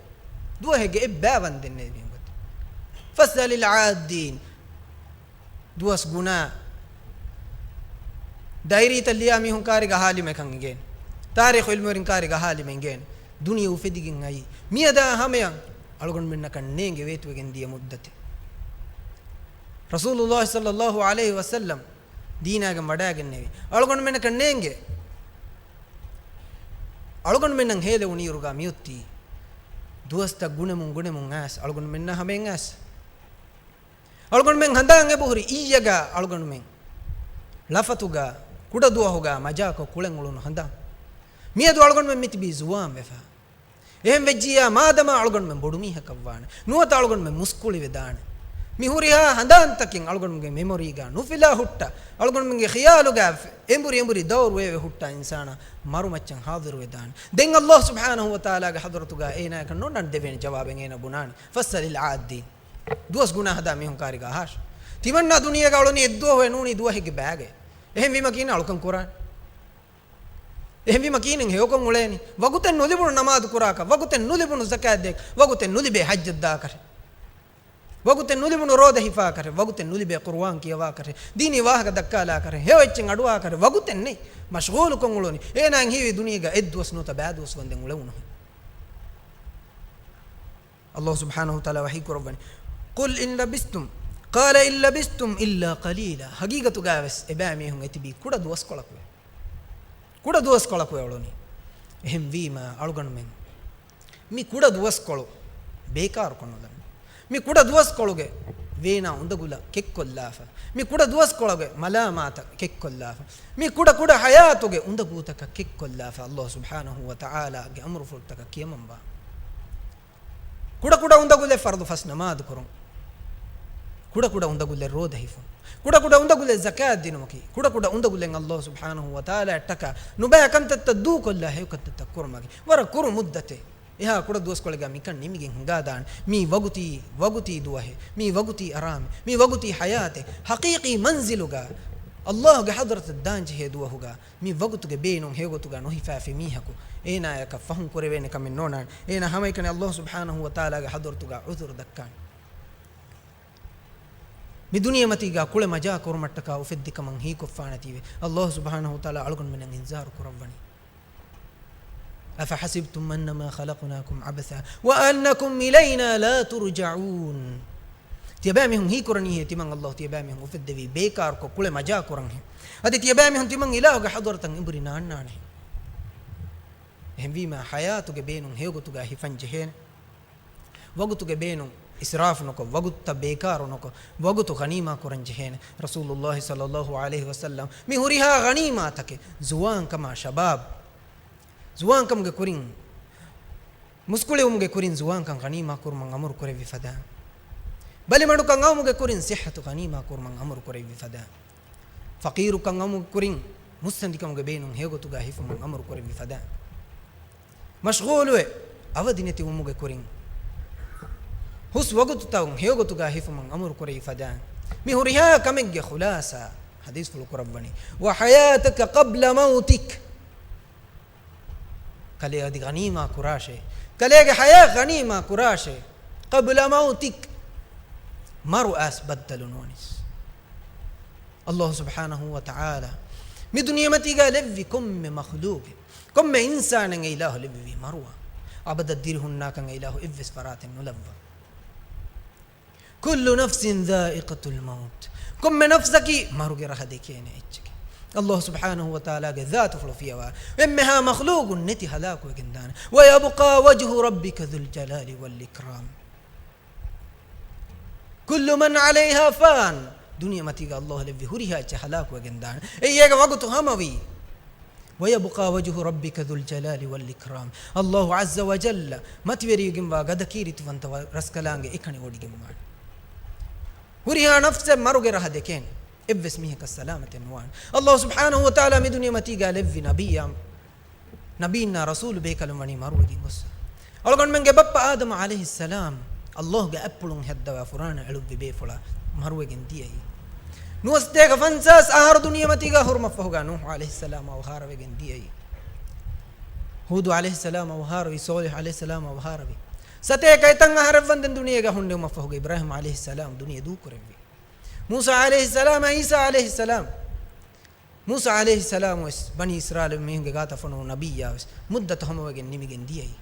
ދުވަހެއްގެ އެއްބައި ވަންދެންނެ. މީހުން ގޮތަށް، فاسأل العادين. ދުވަސް ގުނާ، ޑައިރީތައް ލިޔާ މީހުން ކާރިގަ ހާލިމެކަން އިނގޭނެ. ތާރީޚު އިލްމުވެރިން ކާރިގަ ހާލިމެ އިނގޭނެ. ދުނިޔެ އުފެދިގެން އައީ މިއަދާ ހަމަޔަށް އަޅުގަނޑުމެންނަކަށް ނޭނގެ ވޭތުވެގެން ދިޔަ މުއްދަތެއް. ރަސޫލުﷲ ޞައްލަﷲ ޢަލައިހި ވަސައްލަމް ދީނާގެން ވަޑައިގެންނެވި. އަޅުގަނޑުމެންނަކަށް ނޭނގެ. އަޅުގަނޑުމެންނަށް ހޭލެވުނުއިރުގަ މިއޮތީ ދުވަސްތައް ގުނެމުން ގުނެމުން އައިސް، އަޅުގަނޑުމެންނަށް ހަމައިން އައިސް. އަޅުގަނޑުމެން ހަނދާން އެބަހުރި އިއްޔެގަ އަޅުގަނޑުމެން ޅަފަތުގަ ކުޑަދުވަހުގަ މަޖާކޮށް ކުޅެން އުޅުނު ހަނދާން. މިއަދު އަޅުގަނޑުމެން މިތިބީ ޒުވާން ވެފަ. އެހެން ވެއްޖިއްޔާ މާދަމާ އަޅުގަނޑުމެން ބޮޑުމީހަކަށްވާނެ. ނުވަތަ އަޅުގަނޑުމެން މުސްކުޅިވެދާނެ. މި ހުރިހާ ހަނދާންތަކެއް އަޅުގަނޑުމެންގެ މެމޮރީގަ ނުފިލާ ހުއްޓަ، އަޅުގަނޑުމެންގެ ޚިޔާލުގަ އެނބުރި އެނބުރި ދައުރު ވެވެ ހުއްޓާ އިންސާނާ މަރުމައްޗަށް ހާޟިރުވެދާނެ. ދެން ﷲ ސުބްޙާނަހޫ ވަތަޢާލާގެ ޙަޟްރަތުގަ އޭނާއަކަށް ނޯންނާނެ ދެވޭނެ ޖަވާބެއް އޭނާ ބުނާނެ. فاسأل العادين. ދުވަސް ގުނާ ހަދާ މީހުން ކާރިގަ އަހާށި. ތިމަންނާ ދުނިޔޭގަ އުޅުނީ އެއްދުވަހު ނޫނީ ދުވަހެއްގެ ބައިގައި. އެހެންވީމަ ކިހިނެއް އަޅުކަން ކުރާނީ؟ އެހެންވީމަ ކިހިނެއް ހެޔޮކޮށް އުޅޭނީ؟ ވަގުތެއް ނުލިބުނު ނަމާދު ކުރާކަށް، ވަގުތެއް ނުލިބުނު ޒަކާތް ދޭކަށް، ވަގުތެއް ނުލިބޭ ޙައްޖަށް ދާކަށެއް. ވަގުތެއް ނުލިބުނު ރޯދަ ހިފާކަށެއް، ވަގުތެއް ނުލިބޭ ޤުރުއާން ކިޔަވާކަށެއް، ދީނީ ވާހަކަ ދައްކާލާކަށެއް، ހެޔޮ އެއްޗެއް އަޑުއާކަށެއް ވަގުތެއް ނެތް. މަޝްޣޫލުކޮށް އުޅުނީ. އޭނާއަށް ހީވީ ދުނިޔޭގަ އެއްދުވަސް ނުވަތަ ބައިދުވަސް ވަންދެން އުޅެވުނުހެން. ﷲ ސުބްޙާނަހޫ ވަތަޢާލާ ވަޙީ ކުރައްވަނީ، "قل إن لبثتم، قال إن لبثتم إلا قليلا." ހަގީގަތުގަވެސް އެބައިމީހުން އެތިބީ ކުޑަ ދުވަސްކޮޅަކުވެ. ކުޑަ ދުވަސްކޮޅަކުވެ އުޅުނީ. އެހެންވީމަ އަޅުގަނޑުމެން މި ކުޑަ ދުވަސްކޮޅު ބޭކާރުކޮށް ނުލަން. މި ކުޑަ ދުވަސްކޮޅުގެ ވޭނާ އުނދަގުލަށް ކެއްކޮށްލާފަ، މި ކުޑަ ދުވަސްކޮޅުގެ މަލާމާތަށް ކެއްކޮށްލާފަ، މި ކުޑަ ކުޑަ ޙަޔާތުގެ އުނދަގޫތަކަށް ކެއްކޮށްލާފަ، ﷲ ސުބްޙާނަހޫ ވަތަޢާލާގެ އަމުރުފުޅުތަކަށް ކިޔަމަންވާ. ކުޑަކުޑަ އުނދަގުލެއް ފަރުޟު ފަސް ނަމާދު ކުރުން. ކުޑަކުޑަ އުނދަގުލެއް ރޯދަ ހިފުން. ކުޑަކުޑަ އުނދަގުލެއް ޒަކާތް ދިނުމަކީ. ކުޑަކުޑަ އުނދަގުލެއް ﷲ ސުބްޙާނަހޫ ވަތަޢާލާއަށްޓަކާ ނުބައި ކަންތައްތައް ދޫކޮށްލާ ހެޔޮ ކަންތައްތައް ކުރުމަކީ. ވަރަށް ކުރު މުއްދަތެއް. އެހާ ކުޑަ ދުވަސްކޮޅެއްގަ މިކަން ނިމިގެން ހިނގާދާނެ. މީ ވަގުތީ، ވަގުތީ ދުވަހެއް. މީ ވަގުތީ އަރާމެއް. މީ ވަގުތީ ޙަޔާތެއް. ޙަޤީޤީ މަންޒިލުގަ ﷲގެ ޙަޟްރަތަށް ދާންޖެހޭ ދުވަހުގަ މި ވަގުތުގެ ބޭނުން ހެޔޮގޮތުގަ ނުހިފާފި މީހަކު އޭނާޔަކަށް ފަހުން ކުރެވޭނެ ކަމެއް ނޯންނާނެ. އޭނާ ހަމައެކަނި ﷲ ސުބްޙާނަހޫ ވަތަޢާލާގެ ޙަޟްރަތުގަ ޢުޛުރު ދައްކާނެ. މި ދުނިޔެމަތީގަ ކުޅެ މަޖާ ކުރުމަށްޓަކާ އުފެއްދި ކަމަށް ހީކޮށްފާނެތީވެ، ﷲ ސުބްޙާނަހޫ ވަތަޢާލާ އަޅުގަނޑުމެންނަށް އިންޒާރު ކުރައްވަނީ. أفحسبتم أنما خلقناكم عبثا وأنكم إلينا لا ترجعون. ތިޔަބައިމީހުން ހީކުރަނީހޭ ތިމަން ﷲ ތިޔަބައިމީހުން އުފެއްދެވީ ބޭކާރުކޮށް ކުޅެ މަޖާ ކުރަންހޭ. އަދި ތިޔަބައިމީހުން ތިމަން އިލާހުގެ ޙަޟްރަތަށް އެނބުރި ނާންނާނެހޭ. އެހެންވީމަ ޙަޔާތުގެ ބޭނުން ހެޔޮގޮތުގަ ހިފަން ޖެހޭނެ. ވަގުތުގެ ބޭނުން އިސްރާފު ނުކޮށް، ވަގުތުތައް ބޭކާރު ނުކޮށް، ވަގުތު ޣަނީމާ ކުރަން ޖެހޭނެ. ރަސޫލުﷲ ޞައްލަﷲ ޢަލައިހި ވަސައްލަމް މި ހުރިހާ ޣަނީމާތަކެއް، ޒުވާންކަމާ ޝަބާބް، ޒުވާންކަމުގެ ކުރިން، މުސްކުޅިވުމުގެ ކުރިން ޒުވާންކަން ޣަނީމާ ކުރުމަށް އަމުރު ކުރެއްވި ފަދައިން، ބަލިމަޑުކަން އައުމުގެ ކުރިން ޞިއްޙަތު ޣަނީމާ ކުރުމަށް އަމުރު ކުރެއްވި ފަދައިން، ފަޤީރުކަން އައުމުގެ ކުރިން މުއްސަނދިކަމުގެ ބޭނުން ހެޔޮގޮތުގަ ހިފުމަށް އަމުރު ކުރެއްވި ފަދައިން، މަޝްޣޫލުވެ އަވަދި ނެތިވުމުގެ ކުރިން، ހުސް ވަގުތުތައް ހެޔޮގޮތުގަ ހިފުމަށް އަމުރު ކުރެއްވި ފަދައިން، މި ހުރިހާ ކަމެއްގެ ޚުލާޞާ ޙަދީޘްފުޅު ކުރައްވަނީ، "وحياتك قبل موتك." ކަލޭ އަދި ޣަނީމާ ކުރާށޭ. ކަލޭގެ ޙަޔާތް ޣަނީމާ ކުރާށޭ. "قبل موتك." މަރު އައިސް ބައްދަލު ނުވަނީސް. ﷲ ސުބްޙާނަހޫ ވަތަޢާލާ މި ދުނިޔެމަތީގަ ލެއްވި ކޮންމެ މަޚްލޫޤެއް، ކޮންމެ އިންސާނެއް އެ އިލާހު ލެއްވެވީ މަރުވާ. އަބަދަށް ދިރިހުންނާކަން އެ އިލާހު އެއްވެސް ފަރާތެއް ނުލައްވާ. "كل نفس ذائقة الموت." ކޮންމެ ނަފްސަކީ މަރުގެ ރަހަ ދެކޭނެ އެއްޗެކޭ. ﷲ ސުބްޙާނަހޫ ވަތަޢާލާގެ ޛާތުފުޅު ފިޔަވާ އެންމެހާ މަޚްލޫޤުން ނެތި ހަލާކުވެގެންދާނެ. "ويبقى وجه ربك ذو الجلال والإكرام." "كل من عليها فان." ދުނިޔެމަތީގަ ﷲ ލެއްވި ހުރިހާ އެއްޗެއް ހަލާކުވެގެންދާނެ. އެއީ އޭގެ ވަގުތު ހަމަވީ. "ويبقى وجه ربك ذو الجلال والإكرام." ﷲ ޢައްޒަ ވަޖައްލަ މަތިވެރިވެގެންވާ ގަދަ ކީރިތިވަންތަވާ ރަސްކަލާނގެ އެކަނި ވޮޑިގެންވާނެ. ހުރިހާ ނަފްސެއް މަރުގެ ރަހަ ދެކޭނެ. އެއްވެސް މީހަކަށް ސަލާމަތެއް ނުވާނެ. ﷲ ސުބްޙާނަހޫ ވަތަޢާލާ މި ދުނިޔެމަތީގަ ލެއްވި ނަބިއްޔާ، ނަބީންނާ ރަސޫލު ބޭކަލުން ވަނީ މަރުވެގެން ގޮއްސަ. އަޅުގަނޑުމެންގެ ބައްޕަ އާދަމު ޢަލައިހިއްސަލާމް ﷲގެ އަތްޕުޅުން ހައްދަވާ ފުރާނަ އެޅުއްވި ބޭފުޅާ މަރުވެގެން ދިޔައީ. ނުވަސަތޭކަ ފަންސާސް އަހަރު ދުނިޔެމަތީގަ ހުރުމަށްފަހުގަ ނޫޙު ޢަލައިހިއްސަލާމް އަވަހާރަވެގެން ދިޔައީ. ހޫދު ޢަލައިހިއްސަލާމް އަވަހާރަވި، ޞާލިޙު ޢަލައިހިއްސަލާމް އަވަހާރަވި. ސަތޭކަ އެތަން އަހަރެއް ވަންދެން ދުނިޔޭގަ ހުންނެވުމަށްފަހުގަ އިބްރާހީމް ޢަލައިހިއްސަލާމް ދުނިޔެ ދޫކުރެއްވި. މޫސާ ޢަލައިހިއްސަލާމް، ޢީސާ ޢަލައިހިއްސަލާމް. މޫސާ ޢަލައިހިއްސަލާމް ވެސް ބަނީ އިސްރާއީލު މީހުންގެ ގާތަށް ފޮނުވު ނަބިއްޔާ ވެސް މުއްދަތު ހަމަވެގެން ނިމިގެން ދިޔައީ.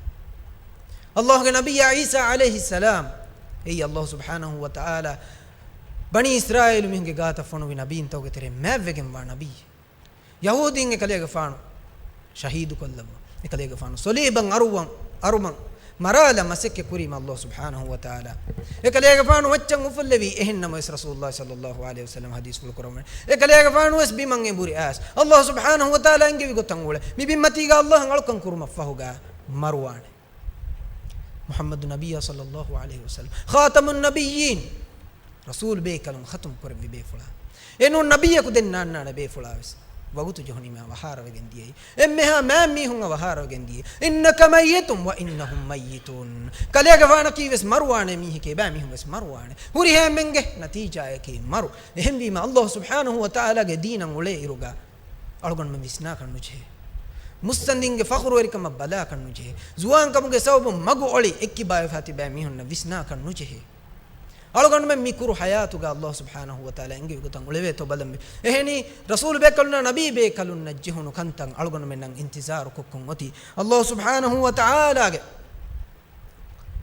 ﷲގެ ނަބިއްޔާ ޢީސާ ޢަލައިހިއްސަލާމް އެއީ ﷲ ސުބްޙާނަހޫ ވަތަޢާލާ ބަނީ އިސްރާއީލު މީހުންގެ ގާތަށް ފޮނުވި ނަބީންތަކުގެ ތެރެއިން މާތްވެގެންވާ ނަބިއްޔެއް. ޔަހޫދީން އެކަލޭގެފާނު ޝަހީދުކޮށްލައްވާ. އެކަލޭގެފާނު ޞަލީބަށް އަރުވަން، އަރުމަށް މަރާލަން މަސައްކަތް ކުރީމަ ﷲ ސުބްޙާނަހޫ ވަތަޢާލާ އެކަލޭގެފާނު މައްޗަށް އުފުއްލެވީ. އެހެންނަމަވެސް ރަސޫލުﷲ ޞައްލަﷲ ޢަލައިހި ވަސައްލަމަ ޙަދީޘްފުޅު ކުރައްވަނީ، އެކަލޭގެފާނު ވެސް ބިމަށް އެނބުރި އައިސް، ﷲ ސުބްޙާނަހޫ ވަތަޢާލާ އެންގެވި ގޮތަށް އުޅެ، މި ބިންމަތީގަ ﷲއަށް އަޅުކަން ކުރުމަށްފަހުގަ މަރުވާނެ. މުޙައްމަދު ނަބިއްޔާ ޞައްލަﷲ ޢަލައިހި ވަސައްލަމް، ޚާތަމުން ނަބިއްޔީން، ރަސޫލު ބޭކަލުން ޚަތުމް ކުރެއްވި ބޭފުޅާ. އެނޫން ނަބިއްޔަކު ދެން ނާންނާނެ ބޭފުޅާ ވެސް ވަގުތު ޖެހުނީމަ އަވަހާރަވެގެން ދިޔައީ. އެންމެހާ މާތް މީހުން އަވަހާރަވެގެން ދިޔައީ. إنك ميت وإنهم ميتون. ކަލޭގެފާނަކީ ވެސް މަރުވާނެ މީހެކޭ، ބައިމީހުން ވެސް މަރުވާނެ. ހުރިހާ އެންމެންގެ ނަތީޖާއަކީ މަރު. އެހެންވީމަ ﷲ ސުބްޙާނަހޫ ވަތަޢާލާގެ ދީނަށް އުޅޭ އިރުގަ އަޅުގަނޑުމެން ވިސްނާކަށް ނުޖެހޭ. މުއްސަނދިންގެ ފަޚުރުވެރިކަމަށް ބަލާކަށް ނުޖެހޭ. ޒުވާންކަމުގެ ސަބަބުން މަގު އޮޅި އެއްކިބާވެފާ ތިބޭ މީހުންނަށް ވިސްނާކަށް ނުޖެހޭ. އަޅުގަނޑުމެން މި ކުރު ޙަޔާތުގަ އައްލާހު ސުބްޙާނަހޫ ވަތަޢާލާ އެންގެވި ގޮތަށް އުޅެވޭތޯ ބަލަންވީ. އެހެނީ، ރަސޫލު ބޭކަލުންނާ ނަބީ ބޭކަލުންނަށް ޖެހުނު ކަންތައް އަޅުގަނޑުމެންނަށް އިންތިޒާރު ކޮށްކޮށް އޮތީ އައްލާހު ސުބްޙާނަހޫ ވަތަޢާލާގެ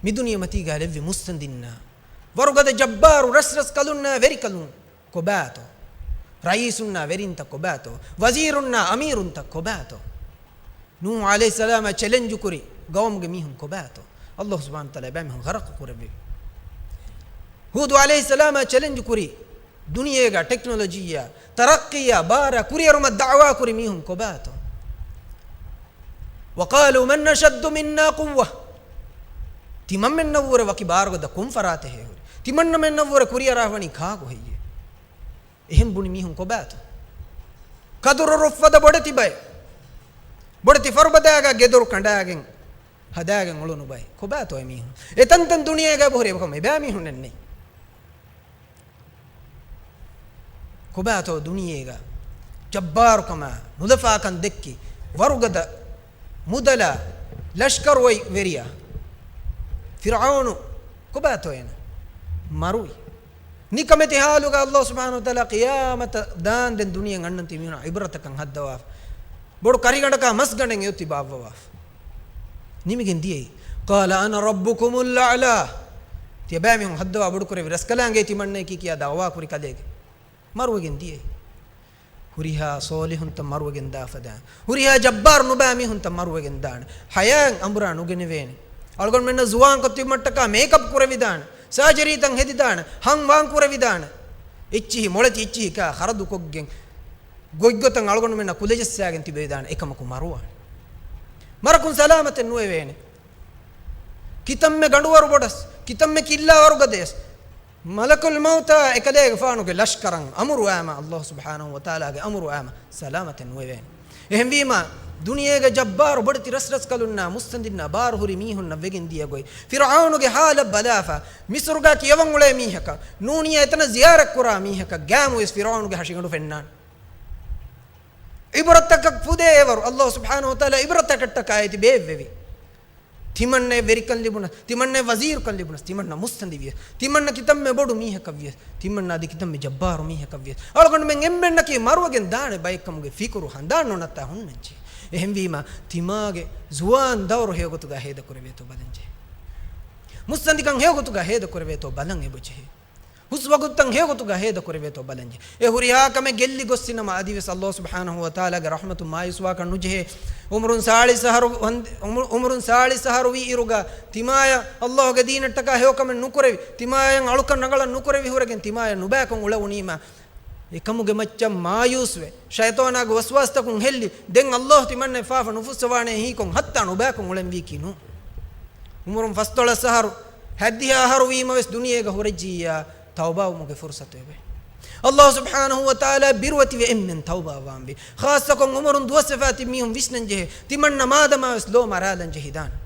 މި ދުނިޔެމަތީގަ ލެއްވި މުއްސަނދިންނާ، ވަރުގަދަ ޖައްބާރު ރަސްރަސް ކަލުންނާ ވެރިކަލުން ކޮބާތޯ؟ ރައީސުންނާ ވެރިންތައް ކޮބާތޯ؟ ވަޒީރުންނާ އަމީރުންތައް ކޮބާތޯ؟ ނޫޙު ޢަލައިހިއްސަލާމާ ޗެލެންޖު ކުރި ގައުމުގެ މީހުން ކޮބާތޯ؟ އައްލާހު ސުބްޙާނަހޫ ވަތަޢާލާ އެބައިމީހުން ޣަރަޤު ކުރެއްވި. ހޫދު ޢަލައިހިއްސަލާމާ ޗެލެންޖު ކުރި ދުނިޔޭގަ ޓެކްނޮލޮޖީއާ، ތަރައްޤީއާ ބާރާ ކުރިއެރުމަށް ދަޢުވާ ކުރި މީހުން ކޮބާތޯ؟ وقالوا من أشد منا قوة. ތިމަންމެންނަށްވުރެ ވަކި ބާރުގަދަ ކޮން ފަރާތެއް ހޭ ހުރި؟ ތިމަންނަމެންނަށްވުރެ ކުރިއަރާ ވަނީ ކާކު ހެއްޔޭ؟ އެހެން ބުނި މީހުން ކޮބާތޯ؟ ކަދުރު ރުއްފަދަ ބޮޑެތި ބައެއް، ބޮޑެތި ފަރުބަދާގަ ގެދޮރު ކަނޑާގެން ހަދާގެން އުޅުނު ބައެއް ކޮބާތޯ އެމީހުން؟ އެތަންތަން ދުނިޔޭގަ އެބަހުރި އެބަކަމަށް އެބައިމީހުން ނެއްނެތް. ކޮބާތޯ ދުނިޔޭގަ ޖައްބާރުކަމާ ނުލަފާކަން ދެއްކި، ވަރުގަދަ މުދަލާ ލަޝްކަރު އޮތް ވެރިޔާ ފިރްޢައުނު ކޮބާތޯ އޭނަ މަރުވި؟ ނިކަމެތި ހާލުގަ އައްލާހު ސުބްޙާނަހޫ ވަތަޢާލާ ޤިޔާމަތަށް ދާންދެން ދުނިޔެއަށް އަންނަން ތި މީހުން ޢިބްރަތަކަށް ހައްދަވާފަ. ބޮޑު ކަރިގަނޑަކާ މަސްގަނޑެއް އެއޮތީ ބާއްވަވާފަ. ނިމިގެން ދިޔައީ، قال أنا ربكم الأعلى. ތިޔަބައިމީހުން ހައްދަވާ ބޮޑުކުރެއްވި ރަސްކަލާނގެ ތިމަންނައަކީ ކިޔާ ދަޢުވާ ކުރި ކަލޭގެ. މަރުވެގެން ދިޔައީ. ހުރިހާ ޞާލިޙުންތައް މަރުވެގެން ދާފަ ދާނެ. ހުރިހާ ޖައްބާރު ނުބާ މީހުންތައް މަރުވެގެން ދާނެ. ޙަޔާތް އަނބުރާ ނުގެނެވޭނެ. އަޅުގަނޑުމެންނަށް ޒުވާންކޮށް ތިބުމަށްޓަކާ މޭކަޕް ކުރެވިދާނެ. ސާޖަރީތައް ހެދިދާނެ. ހަން ވާން ކުރެވިދާނެ. އެއްޗިހި މޮޅެތި އެއްޗިހި ކާ ޚަރަދުކޮށްގެން ގޮތްގޮތަށް އަޅުގަނޑުމެންނަށް ކުލަޖައްސާގެން ތިބެވިދާނެ. އެކަމަކު މަރުވާނެ. މަރަކުން ސަލާމަތެއް ނުވެވޭނެ. ކިތަންމެ ގަނޑުވަރު ބޮޑަސް، ކިތަންމެ ކިއްލާވަރު ގަދަޔަސް، މަލަކުލް މައުތާ އެކަލޭގެފާނުގެ ލަޝްކަރަށް އަމުރު އައިމަ، އައްލާހު ސުބްޙާނަހޫ ވަތަޢާލާގެ އަމުރު އައިމަ، ސަލާމަތެއް ނުވެވޭނެ. އެހެންވީމަ، ދުނިޔޭގެ ޖައްބާރު ބޮޑެތި ރަސްރަސްކަލުންނާ މުއްސަނދިންނާ ބާރު ހުރި މީހުންނަށް ވެގެން ދިޔަ ގޮތް، ފިރްޢައުނުގެ ޙާލަށް ބަލާފަ، މިޞްރުގަ ކިޔަވަން އުޅޭ މީހަކަށް، ނޫނީ އެތަނަށް ޒިޔާރަތް ކުރާ މީހަކަށް ގާމުވެސް ފިރްޢައުނުގެ ހަށިގަނޑު ފެންނާނެ. ޢިބްރަތަކަށް ފުދޭ އެވަރު، އައްލާހު ސުބްޙާނަހޫ ވަތަޢާލާ ޢިބްރަތަކަށްޓަކާ އޭތި ބޭއްވެވި. ތިމަންނައަށް ވެރިކަން ލިބުނަސް، ތިމަންނައަށް ވަޒީރުކަން ލިބުނަސް، ތިމަންނަ މުއްސަނދި ވިޔަސް، ތިމަންނަ ކިތަންމެ ބޮޑު މީހަކަށް ވިޔަސް، ތިމަންނަ އަދި ކިތަންމެ ޖައްބާރު މީހަކަށް ވިޔަސް، އަޅުގަނޑުމެން އެންމެންނަކީ މަރުވެގެން ދާނެ ބައެއްކަމުގެ ފިކުރު ހަނދާން ނުނައްތާ ހުންނަންޖެހޭ. އެހެންވީމަ، ތިމާގެ ޒުވާން ދައުރު ހެޔޮގޮތުގަ ހޭދަކުރެވޭތޯ ބަލަންޖެހޭ. މުއްސަނދިކަން ހެޔޮގޮތުގަ ހޭދަކުރެވޭތޯ ބަލަން އެބަޖެހޭ. ހުސްވަގުތުތައް ހެޔޮގޮތުގަ ހޭދަކުރެވޭތޯ ބަލަންޖެ. އެ ހުރިހާ ކަމެއް ގެއްލި ގޮއްސިނަމަ އަދިވެސް އައްލާހު ސުބްޙާނަހޫ ވަތަޢާލާގެ ރަޙްމަތުން މާޔޫސްވާކަށް ނުޖެހޭ. ޢުމުރުން ސާޅީސް އަހަރު ވަން-، ޢުމު-، ޢުމުރުން ސާޅީސް އަހަރު ވީ އިރުގަ ތިމާޔަށް އައްލާހުގެ ދީނަށްޓަކާ ހެޔޮކަމެއް ނުކުރެވި، ތިމާޔަށް އަޅުކަން ރަނގަޅަށް ނުކުރެވި ހުރެގެން ތިމާޔަށް ނުބައިކޮށް އުޅެވުނީމަ، އެކަމުގެ މައްޗަށް މާޔޫސްވެ، ޝައިޠާނާގެ ވަސްވާސްތަކުން ހެއްލި، ދެން އައްލާހު ތިމަންނައަށް ފާފަ ނުފުއްސަވާނޭ ހީކޮށް ހައްތާ ނުބައިކޮށް އުޅެންވީކީ ނޫން. ޢުމުރުން ފަސްދޮޅަސް އަހަރު، ހަތްދިހަ އަހަރު ވީމަވެސް ދުނިޔޭގަ ހުރެއްޖިއްޔާ، ތައުބާވުމުގެ ފުރުޞަތު އެބައި. އައްލާހު ސުބްޙާނަހޫ ވަތަޢާލާ ބިރުވެތިވެ އެންމެން ތައުބާވާންވީ. ޚާއްޞަކޮށް ޢުމުރުން ދުވަސްވެފާ ތިބި މީހުން ވިސްނަންޖެހޭ، ތިމަންނަ މާދަމާވެސް ލޯ މަރާލަން ޖެހިދާނެ.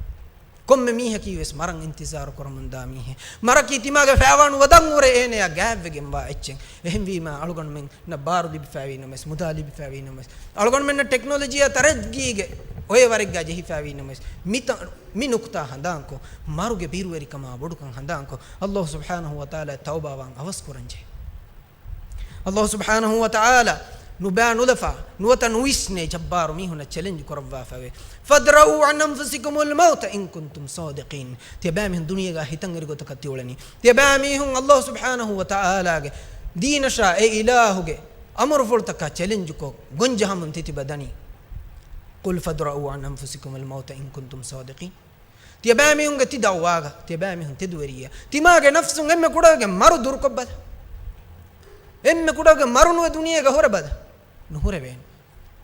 ކޮންމެ މީހަކީވެސް މަރަން އިންތިޒާރު ކުރަމުންދާ މީހެއް. މަރަކީ ތިމާގެ ފައިވާނު ވަދަން ހުރެ އޭނަޔާ ގާތްވެގެންވާ އެއްޗެއް. އެހެންވީމާ، އަޅުގަނޑުމެންނަށް ބާރު ލިބިފައިވީ ނަމަވެސް، މުދާ ލިބިފައިވީ ނަމަވެސް، އަޅުގަނޑުމެންނަށް ޓެކްނޮލޮޖީއާ ތަރައްގީގެ އޮއެ ވަރެއްގާ ޖެހިފައިވީ ނަމަވެސް، މިތަ-، މި ނުކުތާ ހަނދާންކޮށް، މަރުގެ ބިރުވެރިކަމާ ބޮޑުކަން ހަނދާންކޮށް، އައްލާހު ސުބްޙާނަހޫ ވަތަޢާލާ ތައުބާވާން އަވަސްކުރަންޖެހޭ. އައްލާހު ސުބްޙާނަހޫ ވަތަޢާލާ ނުބާ ނުލަފާ، ނުވަތަ ނުވިސްނޭ ޖައްބާރު މީހުންނަށް ޗެލެންޖް ކުރައްވާފައިވޭ. فادرءوا عن أنفسكم الموت إن كنتم صادقين. ތިޔަބައިމީހުން ދުނިޔޭގަ ހިތަށްއެރި ގޮތަކަށް ތިއުޅެނީ. ތިޔަބައިމީހުން އައްލާހު ސުބްޙާނަހޫ ވަތަޢާލާގެ ދީނަށާ އެ އިލާހުގެ އަމުރުފުޅުތަކާ ޗެލެންޖްކޮށް، ގޮންޖަހަމުން ތިތިބަ ދަނީ. قل فادرءوا عن أنفسكم الموت إن كنتم صادقين. ތިޔަބައިމީހުންގެ ތި ދައުވާގަ، ތިޔަބައިމީހުން ތެދުވެރިއްޔާ، ތިމާގެ ނަފްސުން އެންމެ ކުޑަވެގެން މަރު ދުރުކޮށްބަލަ. އެންމެ ކުޑަވެގެން މަރު ނުވެ ދުނިޔޭގަ ހުރެބަލަ. ނުހުރެވޭނެ.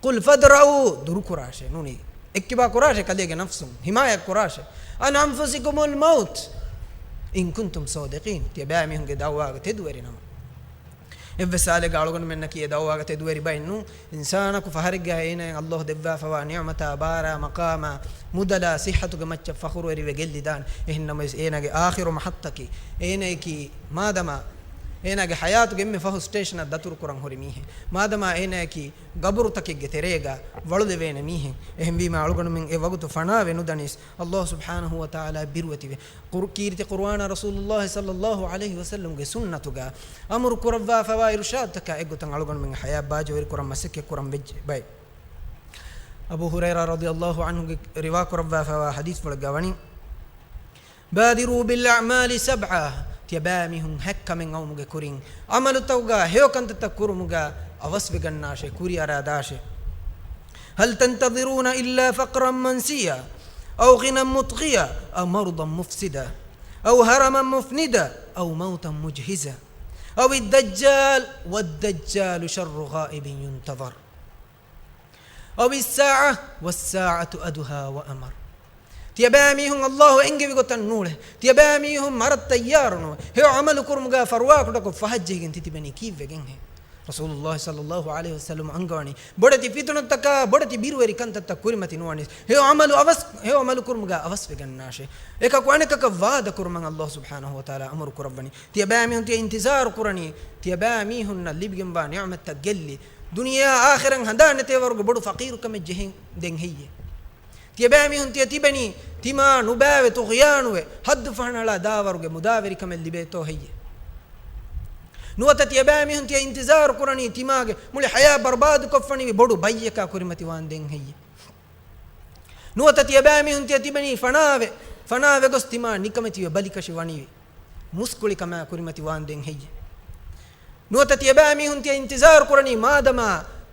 قل فادرءوا، ދުރުކުރާށޭ، ނޫނީ، އެއްކިބާ ކުރާށޭ، ކަލޭގެ ނަފްސުން ހިމާޔަތް ކުރާށޭ. عن أنفسكم الموت إن كنتم صادقين، ތިޔަބައިމީހުންގެ ދައުވާގަ ތެދުވެރި ނަމަ. އެއްވެސް ސާލެއްގަ އަޅުގަނޑުމެންނަކީ އެ ދައުވާގަ ތެދުވެރި ބައެއް ނޫން. އިންސާނަކު ފަހަރެއްގަ އޭނައަށް އައްލާހު ދެއްވާފަވާ ނިޢުމަތާ، ބާރާ، މަޤާމާ، މުދަލާ، ޞިއްޙަތުގެ މައްޗަށް ފަޚުރުވެރިވެ ގެއްލިދާނެ. އެހެންނަމަވެސް އޭނާގެ އާޚިރު މަޙައްޠަކީ، އޭނައަކީ މާދަމާ އޭނާގެ ޙަޔާތުގެ އެންމެ ފަހު ސްޓޭޝަނަށް ދަތުރު ކުރަން ހުރި މީހެއް. މާދަމާ އޭނާއަކީ ގަބުރުތަކެއްގެ ތެރޭގަ ވަޅުލެވޭނެ މީހެއް. އެހެންވީމާ އަޅުގަނޑުމެން އެ ވަގުތު ފަނާވެ ނުދަނީސް، ﷲ ސުބްޙާނަހޫ ވަތަޢާލާ ބިރުވެތިވެ، ޤުރު-، ކީރިތި ޤުރުއާނާ ރަސޫލުﷲ ޞައްލަﷲ ޢަލައިހި ވަސައްލަމްގެ ސުންނަތުގަ އަމުރު ކުރައްވާފަވާ އިރުޝާދުތަކާ އެއްގޮތަށް އަޅުގަނޑުމެން ޙަޔާތް ބާއްޖަވެރި ކުރަން މަސައްކަތް ކުރަން ވެއްޖެ ބައެއް. އަބޫ ހުރައިރާ ރަޟިޔަﷲ ޢަންހުގެ ރިވާ ކުރައްވާފަވާ ޙަދީޘްފުޅެއްގަ ވަނީ، بادروا بالأعمال سبعة، ތިޔަބައިމީހުން ހެއްކަމެއް އައުމުގެ ކުރިން، ޢަމަލުތަކުގަ ހެޔޮ ކަންތައްތައް ކުރުމުގަ އަވަސްވެގަންނާށޭ، ކުރިއަރާދާށޭ. هل تنتظرون إلا فقرا منسيا أو غنى مطغيا أو مرضا مفسدا أو هرما مفندا أو موتا مجهزا أو الدجال والدجال شر غائب ينتظر. أو الساعة والساعة أدهى وأمر. ތިޔަބައިމީހުން ﷲ އެންގެވި ގޮތަށް ނޫޅޭ. ތިޔަބައިމީހުން މަރަށް ތައްޔާރުނުވޭ. ހެޔޮ ޢަމަލު ކުރުމުގަ ފަރުވާކުޑަކޮށް ފަހަށްޖެހިގެން ތިތިބެނީ ކީއްވެގެންހޭ؟ ރަސޫލުﷲ ޞައްލަﷲ ޢަލައިހި ވަސައްލަމް އަންގަވަނީ، ބޮޑެތި ފިތުނަތަކާ ބޮޑެތި ބިރުވެރި ކަންތައްތައް ކުރިމަތި ނުވަނީސް، ހެޔޮ ޢަމަލު އަވަސް، ހެޔޮ ޢަމަލު ކުރުމުގަ އަވަސްވެގަންނާށޭ. އެކަކު އަނެކަކަށް ވާދަ ކުރުމަށް ﷲ ސުބްޙާނަހޫ ވަތަޢާލާ އަމުރު ކުރައްވަނީ. ތިޔަބައިމީހުން ތިޔަ އިންތިޒާރު ކުރަނީ، ތިޔަބައިމީހުންނަށް ލިބިގެންވާ ނިޢުމަތްތައް ގެއްލި، ދުނިޔެއާ އާޚިރަތް ހަނދާން ނެތޭވަރުގެ ބޮޑު ފަޤީރުކަމެއް ޖެހެން ދެން ހެއްޔޭ؟ ތިޔަބައިމީހުން ތިޔަ ތިބެނީ، ތިމާ ނުބައިވެ ޠުޣްޔާނުވެ، ޙައްދު ފަހަނަޅާ ދާވަރުގެ މުދާވެރިކަމެއް ލިބޭތޯ ހެއްޔޭ؟ ނުވަތަ ތިޔަބައިމީހުން ތިޔަ އިންތިޒާރު ކުރަނީ، ތިމާގެ މުޅި ޙަޔާތް ބަރުބާދުކޮށްފަނިވި ބޮޑު ބައްޔަކާ ކުރިމަތިވާންދެން ހެއްޔޭ؟ ނުވަތަ ތިޔަބައިމީހުން ތިޔަ ތިބެނީ ފަނާވެ، ފަނާވެގޮސް ތިމާ ނިކަމެތިވެ ބަލިކަށި ވަނިވި މުސްކުޅިކަމާ ކުރިމަތިވާންދެން ހެއްޔޭ؟ ނުވަތަ ތިޔަބައިމީހުން ތިޔަ އިންތިޒާރު ކުރަނީ، މާދަމާ